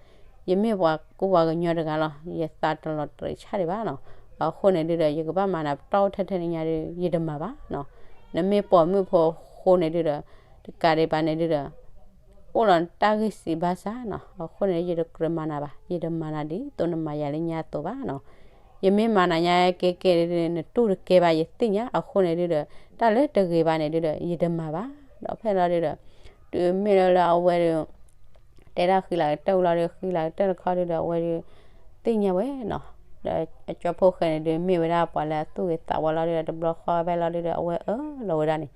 ယမ့ၢ်ပှၤကူပှၤကညီတဂၤလီၤ, ယသးတလီၤတရံးဆၣ်ဒံးဘၣ်နီၤ. အဃိန့ၣ်ဒုးဒီး ယကဘၣ်မၤနၤပတီၢ်အိၣ်ထဲထဲန့ၣ်ညါဒုး ယတမၤဘၣ်နီၤ. နမ့ၢ်ပိာ်မုၣ်ဖိအဃိန့ၣ်ဒုးဒီး တကးဒံးဘၣ်န့ၣ်ဒုးဒီး အိၣ်လီၤနတၢ်ဂ့ၢ်စံးဘၣ်ဆၣ်နီၤ, အဃိန့ၣ် ယတကြၢးမၤနၤဘၣ်, ယတမၤနၤဒ်သိးနမၤယၤလၢညါအသိးဘၣ်နီၤ. ယမ့ၢ်မၤနၤညါကဲကဲဒုး နတူၢ်တကဲဘၣ် ယသ့ၣ်ညါ, အဃိန့ၣ်ဒုးဒီး တၢ်လၢတဂ့ၤဘၣ်န့ၣ်ဒုးဒီး ယတမၤဘၣ်. ဒီးဖဲလီၤဒုးဒီး တုၤမ့ၢ်လၢလၢအဝဲဒုး တဲဒၣ်ဃံလၤကတၢၢ်ဝံၤလီၤဒီး ဃံလၤကတၢၢ်တခီဒုးဒီး အဝဲဒုး သ့ၣ်ညါဝဲနီၤ. ဒီးအကၠီဖီၣ်ဃဲန့ၣ်ဒုး မ့ၢ်ဝဲဒၣ်ပှၤလၢအသူၣ်ဂ့ၤသးဝါလီၤဒုးဒီး တဘျီဃီဖဲလီၤဒုးဒီး အဝဲအၢၣ်လီၤဝဲဒၣ်န့ၣ်,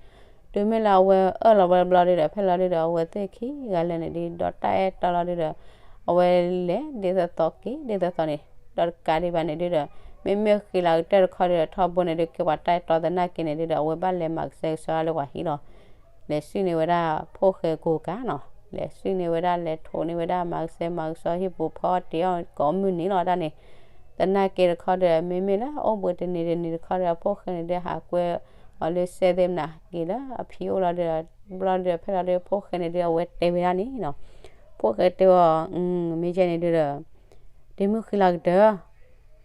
တုၤမ့ၢ်လၢအဝဲအၢၣ်လီၤဝဲတဘျီဒုးဒီး ဖဲလီၤဒုးဒီး အဝဲသ့ၣ်ခံဂၤလၢာ်န့ၣ်ဒုး ဒီးတၢ်အဲၣ်တီလီၤဒုးဒီး အဝဲလဲၤဒ်သိးသိးက့ၤဒ်သိးသိးန့ၣ်, ဒီးတကးဒံးဘၣ်န့ၣ်ဒုးဒီး မ့မ့ၢ်ဃံလၤကတၢၢ်တခီဒုးဒီး ထီဘိန့ၣ်ဒုး ကဲပှၤတၢ်အဲၣ်တီသနာ်က့န့ၣ်ဒုးဒီး အဝဲဘၣ်လဲၤမၤကစဲကစီလၢပှၤဟံၣ်လီၤ. လဲၤစုၣ်န့ၢ်ဝဲဒၣ်ဖီၣ်ဃဲကိးကးနီၤ, လဲၤစုၣ်န့ၢ်ဝဲဒၣ် လဲၤထိးန့ၢ်ဝဲဒၣ် မၤကစဲမၤကစီဟံၣ်ပူၤဖီတ့ၢ်အီၣ်ကိးမုၢ်နံၤလီၤ တၢ်န့ၣ်. သနာ်က့တခီဒီး မ့မ့ၢ်လၢအိၣ်ဘှံးတနံၤတနံၤတခီဒီး ဖီၣ်ဃဲန့ၣ်ဒုး ဟးကွဲအီၤလၢစဲသ့ၣ်မနၤက့ၤလၢအဖံအိၣ်လီၤဒုးဒီး ဘျီဒုးဒီး ဖဲလီၤဒုး ဖီၣ်ဃဲန့ၣ်ဒုး အဝဲတဲဝဲဒၣ်န့ၣ်နီၤ. ဖီၣ်ဃဲတဲအီၤ မ့ၢ်ကဲန့ၣ်ဒုးဒီး ဒ့မုၣ်ဃံလၤကတၢၢ်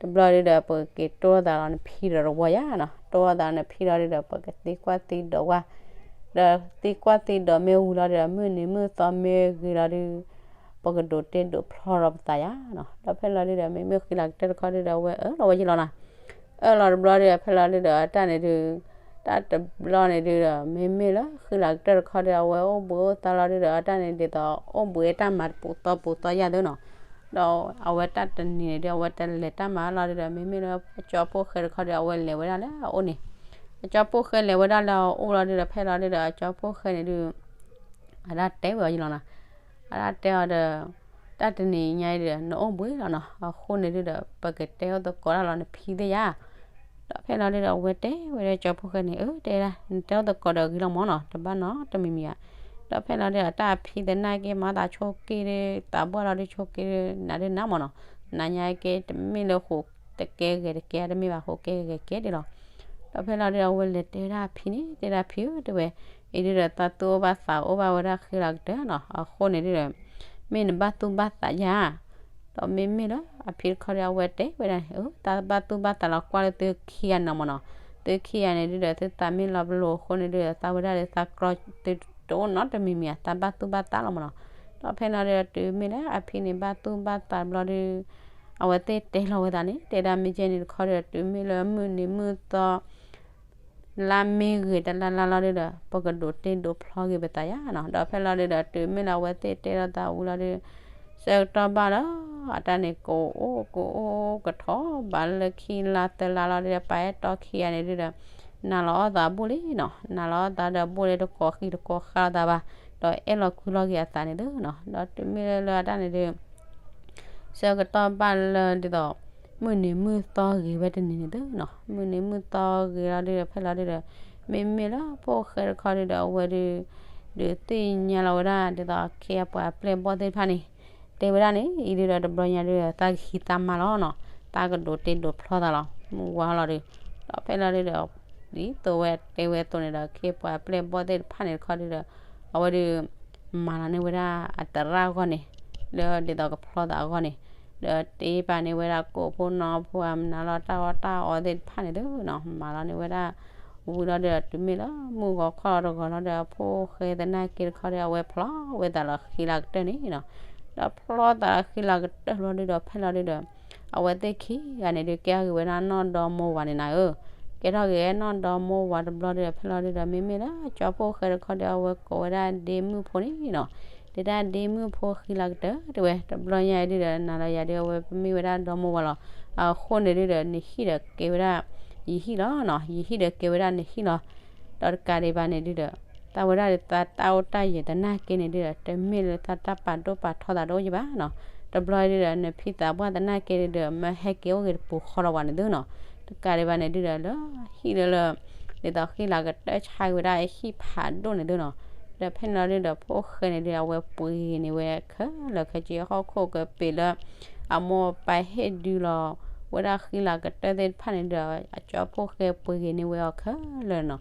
တဘျီဒုးဒီး ပကက့ၤတိၢ်လိာ်သးလီၤ နဖံဒီးတဝီယၤနီၤ. ပကတိၢ်အသးနဖံလီၤဒုဒီး ပကသံကွၢ်သံဒိးဝဲ, ဒီးသံကွၢ်သံဒိးမ့ၢ်ဝံၤလီၤဒုဒီး မုၢ်နံၤမုၢ်သီမ့ၢ်ဂ့ၤလီၤဒု ပကဒိးတ့ဒိးဖျီဒီးပသးယါနီၤ. ဒီးဖဲလီၤဒုဒီး မ့မ့ၢ်ဃံလၤကတၢၢ်တခီဒုဒီး အဝဲအၢၣ်လီၤဝဲယလီၤနီၤ. အၢၣ်လီၤတဘျီဒီး ဖဲလီၤဒုဒီး တၢ်န့ၣ်ဒု တၢ်တဘျီန့ၣ်ဒုဒီး မ့မ့ၢ်လၢဃံလၤကတၢၢ်တခီဒု အဝဲအိၣ်ဘှံးအိၣ်သါလီၤဒုဒီး တၢ်န့ၣ်ဒ်သိးအိၣ်ဘှံးတၢ်မၤတပူၤသီပူၤသီယါသ့နီၤ. ဒီးအဝဲတၢ်တနံၤန့ၣ်ဒု အဝဲတလဲၤတၢ်မၤလီၤဒုဒီး မ့မ့ၢ်လၢကၠီဖိဃဲတခီဒု အဝဲလဲၤဝဲဒၣ်လၢအအိၣ်န့ၣ်, အကၠီဖိဃဲလဲၤဝဲဒၣ်လၢအအိၣ်လီၤဒုဒီး ဖဲလီၤဒုဒီး အကၠီဖိဃဲန့ၣ်ဒု အတၢ်တဲဝဲအီၤယလီၤနီၤ. အတၢ်တဲအီၤဒီး တၢ်တနံၤညါအံၤဒီး နအိၣ်ဘှံးလီၤနီၤ. အဃိန့ၣ်ဒုဒီး ပကတဲအိၣ်သကိးတၢ်လီၤနဖံသ့ၣ်ယါ. ဒီးဖဲလီၤဒုဒီး အဝဲတဲဝဲဒၣ်ကၠီဖိဃဲန့ၣ် အၢ တဲဒၣ် နတဲအိၣ်သကိးဒီးဂ့ၤလီၤမၢ်နီၤ, တဘၣ်နီတမံၤမံၤဧါ. ဒီးဖဲလီၤဒုဒီး တၢ်အဖံသနာ်က့ မၤသးဆိက့ၤဒု သးဘှၣ်လီၤဒုဆိက့ၤဒု နၤဒုနၤမၢ်နီၤ. နၤညါက့ တမ့ၢ်လၢဃိးတကဲဂဲၤတကဲ တမ့ၢ်ဘၣ် ဃိးကဲဂဲၤကဲဒ်လီၤ. ဒီးဖဲလီၤဒုဒီး အဝဲလဲၤတဲဝဲဒၣ်အဖံန့ၣ် တဲဒၣ်ဖံဧၢ တဲဝဲ, အံၤဒုဒီး သးသူၣ်အိၣ်ဘၣ်သးအိၣ်ဘၣ်ဝဲဒၣ်ဃံလၤကတၢၢ်နီၤ. အဃိန့ၣ်ဒုဒီး မ့ၢ်နဘၣ်သူၣ်ဘၣ်သးယါ ဒီးမ့မ့ၢ်လၢအဖံတခီဒီး အဝဲတဲဝဲဒၣ်န့ၣ် အၢ တၢ်ဘၣ်သူၣ်ဘၣ်သးလီၤကွၢ်လၢသုခံဂၤန့ၣ်မၢ်နီၤ. သုခံဂၤန့ၣ်ဒုဒီး သုသးမ့ၢ်လီၤပလိာ်အဃိန့ၣ်ဒုဒီး သးဝဲဒၣ်ဒီးသးကြီတအိၣ်နီတမံၤမံၤဧါ, တၢ်ဘၣ်သူၣ်ဘၣ်သးလီၤမၢ်နီၤ. ဒီးဖဲလီၤဒုဒီး တုၤမ့ၢ်လၢအဖံန့ၣ်ဘၣ်သူၣ်ဘၣ်သးတဘျီဒု အဝဲသ့ၣ်တဲလီၤဝဲသးန့ၣ် တဲဒၣ်မ့ၢ်ကဲန့ၣ်တခီဒီး တုၤမ့ၢ်လၢမုၢ်နံၤမုၢ်သီ လါမ့ၢ်ဂ့ၤတလါလါလီၤဒုဒီး ပကဒိးတ့ဒိးဖျီက့ၤပသးယါနီၤ. ဒီးဖဲလီၤဒုဒီး တုၤမ့ၢ်လၢအဝဲသ့ၣ်တဲလီၤသးဝံၤလီၤဒု ဆၢကတီၢ်ဘၣ်လီၤ အတၢ်န့ၣ် ကအိၣ်ကအိၣ်ကထီၣ်ဘၣ်လၢခံလါသၢလါလီၤဒုဒီး ပှၤအဲၣ်တီခံဂၤန့ၣ်ဒုဒီး နာ်လီၤအီၣ်သးဘူၣ်လံနီၤ. နာ်လီၤအီၣ်သးဒီး ဘူၣ်လၢတကိးဃံတကိးဃါလီၤသးဘၣ်, ဒီးအဲၣ်လီၤကွံလီၤက့ၤအသးန့ၣ်သုနီၤ. ဒီးတုၤမ့ၢ်လၢလၢအတၢ်န့ၣ်ဒု ဆၢကတီၢ်ဘၣ်လၢဒ်သိး မုၢ်နံၤမုၢ်သီဂ့ၤဝဲတနံၤန့ၣ်သုနီၤ, မုၢ်နံၤမုၢ်သီဂ့ၤလီၤဒုဒီး ဖဲလီၤဒုဒီး မ့မ့ၢ်လၢဖိၣ်ဃဲတခီဒုဒီး အဝဲဒု ဒုးသ့ၣ်ညါလီၤဝဲဒၣ်ဒ်သိး အခ့အပှၤအပျဲၢ်ဘီၣ်သ့ၣ်တဖၣ်န့ၣ် တဲဝဲဒၣ်န့ၣ် အံၤဒုဒီးတဘျီညါဒုဒီး သးကဟံးသးမါလီၤနီၤ, သးကဒိးတ့ဒိးဖျီသးလီၤ မုၢ်ဝါလီၤဒု. ဒီးဖဲလီၤဒုဒီး ဒ်သိးဝဲတဲဝဲအသိးန့ၣ်ဒီး အခ့အပှၤအပျဲၢ်ဘီၣ်သ့ၣ်တဖၣ်န့ၣ်တခီဒုဒီး အဝဲဒု မၤလီၤန့ၢ်ဝဲဒၣ်အသရၣ်အဂီၢ်န့ၣ် လၢဒ်သိးကဖျီသးအဂီၢ်န့ၣ် ဒီးတ့ပာ်န့ၢ်ဝဲဒၣ်ကိးဖိနီဖိ အမနုၤလီၤတၢ်အီၣ်တၢ်အီသ့ၣ်တဖၣ်န့ၣ်သုနီၤ, မၤလီၤန့ၢ်ဝဲဒၣ် ဝံၤလီၤဒုဒီး တုၤမ့ၢ်လၢမုၢ်ဂီၤခီလီၤတဂီၤလီၤဒီး အဖိၣ်ဃဲသနာ်က့တခီဒီး အဝဲဖျီဝဲသးလီၤဃံလၤကတၢၢ်န့ၣ်နီၤ. ဒီးဖျီသးလီၤဃံလၤကတၢၢ်ဘျီဒုဒီး ဖဲလီၤဒုဒီး အဝဲသ့ၣ်ခံဂၤန့ၣ်ဒု ကဲထီၣ်က့ၤဝဲဒၣ်နီၢ်ဒီမိၢ်ဝၤန့ၣ်နၤဧၢ, ကဲထီၣ်က့ၤနီၢ်ဒီမိၢ်ဝၤတဘျီဒုဒီး ဖဲလီၤဒုဒီး မ့မ့ၢ်လၢကၠီဖိၣ်ဃဲတခီဒီး အဝဲကိးဝဲဒၣ်ဒ့မုၣ်ဖိန့ၣ်နီၤ, တဲဒၣ်ဒ့မုၣ်ဖိဃံလၤကတၢၢ် တဲဝဲ တဘျီညါအံၤဒုဒီး နၤဒီးယၤဒု အဝဲပမ့ၢ်ဝဲဒၣ်ဒီမိၢ်ဝၤလီၤ, အဃိန့ၣ်ဒုဒီး နဟံၣ်ဒီးကဲဝဲဒၣ် ယဟံၣ်လီၤနီၤ, ယဟံၣ်ဒီးကဲဝဲဒၣ်နဟံၣ်လီၤ. ဒီးတကးဒံးဘၣ်န့ၣ်ဒုဒီး တၢ်ဝဲဒၣ်ဒီးသးတၢ်အိၣ်တၢ်ယၢၤသနာ်က့န့ၣ်ဒုဒီး တမ့ၢ်လၢသးတၢ်ပာ်ဒိၣ်ပာ်ထီသးတအိၣ်ယံၤဘၣ်နီၤ, တဘျီဒုဒီး နဖံသးပှၢ်သနာ်က့ဒုဒီး မ့ၢ်ဟဲက့ၤအိၣ်ဂ့ၤတပူၤဃီလီၤဝဲန့ၣ်သုနီၤ, တကးဒံးဘၣ်န့ၣ်ဒုဒီး လၢဟံၣ်လၢလၢ ဒ်သိးဃံလၤကတၢၢ်ဆါက့ၤဝဲဒၣ်ဟံၣ်ဖးဒိၣ်န့ၣ်သုနီၤ, ဒီးဖဲန့ၣ်လီၤဒုဒီး ဖိၣ်ဃဲန့ၣ်ဒု အဝဲပှ့ၤဂ့ၤန့ၢ်ဝဲခဲလၢာ်ခဲဆ့ဟီၣ်ခိၣ်ကပ့ၤလၢ အမိၢ်အပၢ်ဟ့ၣ်ဒုလီၤ ဝဲဒၣ်ဃံလၤကတၢၢ်သ့ၣ်တဖၣ်န့ၣ်ဒီး အကၠီဖိၣ်ဃဲပှ့ၤဂ့ၤန့ၢ်ဝဲအီၤခဲလၢာ်နီၤ,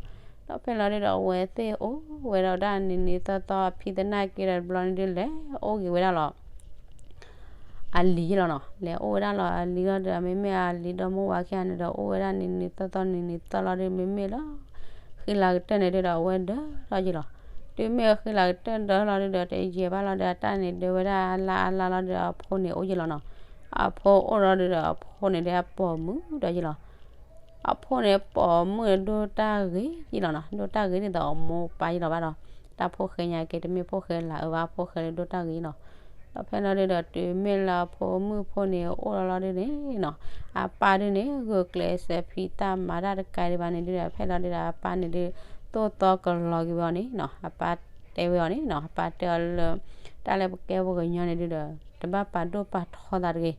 ဒီးဖဲလီၤဒုဒီး အဝဲသ့ၣ်အိၣ်ဝဲဒၣ်ဒၣ်န့ၣ်န့ၣ်သီသီအဖံသနာ်က့ဒီးတဘျီန့ၣ်ဒု လဲၤအိၣ်ဂ့ၤဝဲဒၣ်လီၤ အလံၤယလီၤနီၤ, လဲၤအိၣ်ဝဲဒၣ်လီၤအလံၤလီၤဒီး မ့မ့ၢ်အလံၤဒီမိၢ်ဝၤခံဂၤန့ၣ်ဒီး အိၣ်ဝဲဒၣ်န့ၣ်န့ၣ်သီသီန့ၣ်န့ၣ်သီလီၤဒု မ့မ့ၢ်လၢ ဃံလၤကတၢၢ်န့ၣ်ဒုဒီး အဝဲဒၢထီၣ်ယလီၤ, တုၤမ့ၢ်ဃံလၤကတၢၢ်ဒၢလီၤဒုဒီး တယံာ်ဘၣ်လီၤဒီး အတၢ်န့ၣ်ဒၢဝဲဒၣ်အလါအလါလီၤဒီး အဖိန့ၣ်အိၣ်ယလီၤနီၤ, အဖိအိၣ်လီၤဒုဒီး အဖိန့ၣ်ဒု အပိာ်မုၣ်ဒီးယလီၤ အဖိန့ၣ်ပိာ်မုၣ်န့ၣ်ဒိၣ်တၢ်ဂ့ၤယလီၤနီၤ, ဒိၣ်တၢ်ဂ့ၤဒ်သိးအမိၢ်ပၢ်ယလီၤဘၣ်ဒီး တၢ်ဖိၣ်ဃဲညါက့ၤ တမ့ၢ်ဖိၣ်ဃဲလၢအၢဘၣ် ဖိၣ်ဃဲလၢဒိၣ်တၢ်ဂ့ၤယလီၤ, ဒီးဖဲလီၤဒုဒီး တုၤမ့ၢ်လၢအဖိမုၣ်ဖိန့ၣ် အိၣ်လီၤလီၤဒုန့ၣ်နီၤ, အပၢ်ဒုန့ၣ် ဂုာ်ကျဲးစၢးဖံးတၢ်မၤတၢ်တကးဒံးဘၣ်န့ၣ်ဒုဒီး ဖဲလီၤဒုဒီး အပၢ်န့ၣ်ဒု သိၣ်သီကလီၤက့ၤဝဲအီၤန့ၣ်နီၤ, အပၢ်တဲဝဲအီၤန့ၣ်နီၤ, အပၢ်တဲအီၤလၢ တၢ်လၢပကဲပှၤကညီန့ၣ်ဒုဒီး တဘၣ်ပာ်ဒိၣ်ပာ်ထီသးတဂ့ၤ,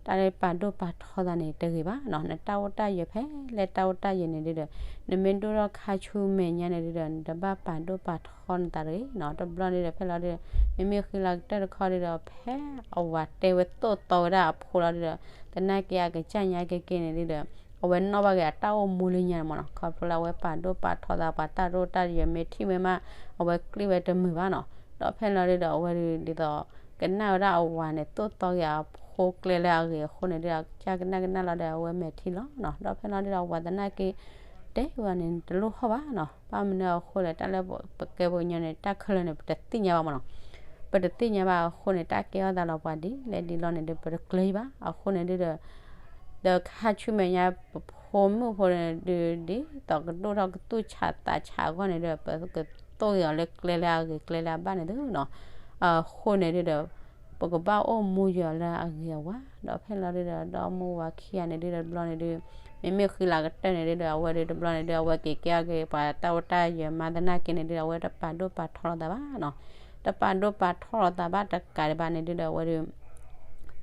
တၢ်လၢပာ်ဒိၣ်ပာ်ထီသးန့ၣ်တဂ့ၤဘၣ်နီၤ, နတၢ်အိၣ်တၢ်ယၢၤဖဲလဲၣ်တၢ်အိၣ်တၢ်ယၢၤန့ၣ်ဒုဒီး နမ့ၢ်ဒိၣ်ထီၣ်ခါဆူမဲာ်ညါန့ၣ်ဒုဒီး နတဘၣ်ပာ်ဒိၣ်ပာ်ထီနသးတဂ့ၤနီၤ, တဘျီန့ၣ်ဒီး ဖဲလီၤဒုဒီး မ့မ့ၢ်ဃံလၤကတၢၢ်တခီဒုဒီး ဖဲအဝၤတဲဝဲသိၣ်သီဝဲဒၣ်အဖိလီၤဒုဒီး သနာ်က့အကစၢ်ညါက့ၤက့ၤန့ၣ်ဒုဒီး အဝဲနီၣ်ဘၣ်က့ၤအတၢ်အိၣ်မူလၢညါန့ၣ်မးနီၤ, ခီဖျိလၢအဝဲပာ်ဒိၣ်ပာ်ထီသး ပှၤတၢ်ဒိၣ်တၢ်ယၢၤမ့ၢ်ထံၣ်ဝဲမး အဝဲကျ့ၣ်ဝဲတမုာ်ဘၣ်နီၤ, ဒီးဖဲလီၤဒုဒီး အဝဲဒုးဒ်သိး ကနၣ်ဝဲဒၣ်အဝၤန့ၣ် သိၣ်သီက့ၤအဖိကျဲလၢအဂ့ၤအဃိန့ၣ်ဒုဒီး အကစၢ်ကနၣ်ကနၣ်လီၤဒီး အဝဲမဲာ်ထံလီၤနီၤ, ဒီးဖဲလီၤဒုဒီး အဝၤသနာ်က့ တဲဝဲန့ၣ် တလိၣ်ဟီၣ်ဘၣ်နီၤ. ဘၣ်မနုၤအဃိလဲၣ် တၢ်လၢပကဲပှၤကညီန့ၣ် တၢ်ခဲလၢာ်န့ၣ် ပတသ့ၣ်ညါဘၣ်မးနီၤ. ပတသ့ၣ်ညါဘၣ်အဃိန့ၣ် တၢ်ကဲထီၣ်သးလီၤပှၤဒ်လဲၣ်ဒ်လဲၣ်န့ၣ်ဒီး ပတကျၢၤဘၣ်အဃိန့ၣ်ဒုဒီး ဒီးခါဆူမဲာ်ညါ ပဖိမုၣ်ဖိန့ၣ်ဒုး ဒ်သိးကဒိၣ်ထီၣ်ကသူၣ်ဆးသးဆးအဂီၢ်န့ၣ်ဒီး ပကသိၣ်ဂ့ၤအီၤလၢကျဲလၢအဂ့ၤ ကျဲလၢအဘၣ်န့ၣ်ဒုနီၤ. အဃိန့ၣ်ဒုဒီး ပကဘၣ်အိၣ်မူယီၤလၢအဂ့ၤအဝါ ဒီးဖဲလီၤဒုဒီး ဒီမိၢ်ဝၤခံဂၤန့ၣ်ဒုဒီး တဘျီန့ၣ်ဒု မ့မ့ၢ်ဃံလၤကတၢၢ်န့ၣ်ဒုဒီး အဝဲဒုတဘျီန့ၣ်ဒု အဝဲက့ၤကဲအက့ၤ ပှၤတၢ်အိၣ်တၢ်ယၢၤမၤသနာ်က့န့ၣ်ဒု အဝဲတပာ်ဒိၣ်ပာ်ထီလီၤသးဘၣ်နီၤ. တပာ်ဒိၣ်ပာ်ထီလီၤသးဘၣ်တကးဒံးဘၣ်န့ၣ်ဒုဒီး အဝဲဒု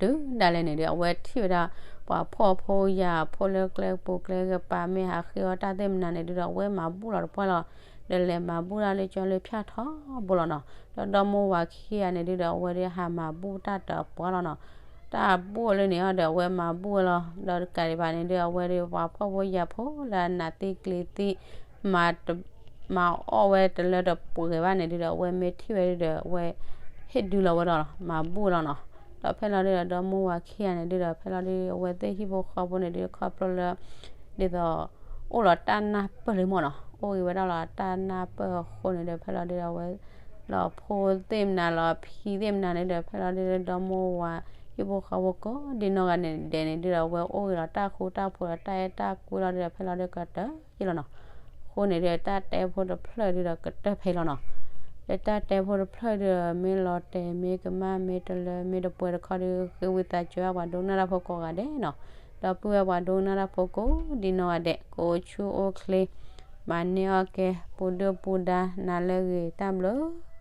တုၤဒၣ်လဲာ်န့ၣ်ဒု အဝဲထံၣ်ဝဲဒၣ် ပှၤဖှီၣ်ဖိယာ်ဖိလၢကျဲပူၤကျဲဂၤ ပာ်မ့ၢ်ဟးဃ့အီၣ်တၢ်သ့ၣ်မနုၤန့ၣ်ဒုဒီး အဝဲမၤဘူၣ်လီၤတပှၢ်လီၤ. ဒီးလဲၤမၤဘူၣ်တၢ်လၢကၠီလၢဖၠၣ်ထီဘိလီၤနီၤ. ဒီးဒီမိၢ်ဝၤခံဂၤန့ၣ်ဒုဒီး အဝဲဒုဟးမၤဘူၣ်တၢ်တပှၢ်လီၤနီၤ. တၢ်ဘူၣ်လၢန့ၣ်အီၤဒီး အဝဲမၤဘူၣ်ဝဲလီၤ. ဒီးတကးဒံးဘၣ်န့ၣ်ဒု အဝဲဒု ပှၤဖှီၣ်ဖိယာ်ဖိလၢအနးသံကျံၤသံ မၤတ မၤအီၣ်ဝဲတလၢတပှဲၤဘၣ်န့ၣ်ဒုဒီး အဝဲမ့ၢ်ထံၣ်ဝဲဒုဒီး အဝဲဟ့ၣ်ဒုလီၤဝဲဒီး မၤဘူၣ်ဝဲလီၤနီၤ. ဒီးဖဲလီၤဒုဒီး ဒီမိၢ်ဝၤခံဂၤန့ၣ်ဒုဒီး ဖဲလီၤဒု အဝဲသ့ၣ်ဟံၣ်ဖိဃီဖိန့ၣ်ဒု ခီဖျိလၢ ဒ်သိး အိၣ်လီၤတၢ်နၢ်ပၢၢ်လံမးနီၤ. အိၣ်ဂ့ၤဝဲဒၣ်လီၤတၢ်နၢ်ပၢၢ်အဃိန့ၣ်ဒီး ဖဲလီၤဒုဒီး အဝဲ လီၤဖိသ့ၣ်မနုၤ လီၤဖံသ့ၣ်မနုၤန့ၣ်ဒီး ဖဲလီၤဒုဒီး ဒီမိၢ်ဝၤ ဟံၣ်ဖိဃီဖိကိးဒံနီၢ်ဂၤန့ၣ်ဒဲးန့ၣ်ဒုဒီး အဝဲအိၣ်ဂ့ၤလီၤတၢ်ဃူတၢ်ဖိးဒီး တၢ်အဲၣ်တၢ်ကွံလီၤဒုဒီး ဖဲလီၤဒုကတၢၢ်ယ့ၢ်လီၤနီၤ. အဃိန့ၣ်ဒီး တၢ်တဲဖိတဖျၢၣ်ဒုဒီး ကတၢၢ်ဖဲလီၤနီၤ. ဒီးတၢ်တဲဖိတဖျၢၣ်ဒုဒီး မ့ၢ်လီၤတဲာ်မ့ၢ်ကမၣ်မ့ၢ်တလၢမ့ၢ်တပှဲၤတခီဒု ဃ့ဝံသးစူၤဘၣ်ပှၤဒိကနၣ်တၢ်ဖိကိးဂၤဒဲးနီၤ. ဒီးပုၢ်ဝဲၢ်ပှၤဒိကနၣ်တၢ်ဖိကိးဒံနီၢ်ဂၤဒဲး ကအိၣ်ဆူၣ်အိၣ်ချ့ မၤန့ၢ်အီၣ်ကဲ ပူၤဒုၣ်ပူၤဒါ နၤလၢအဂ့ၤ တၢ်ဘျုး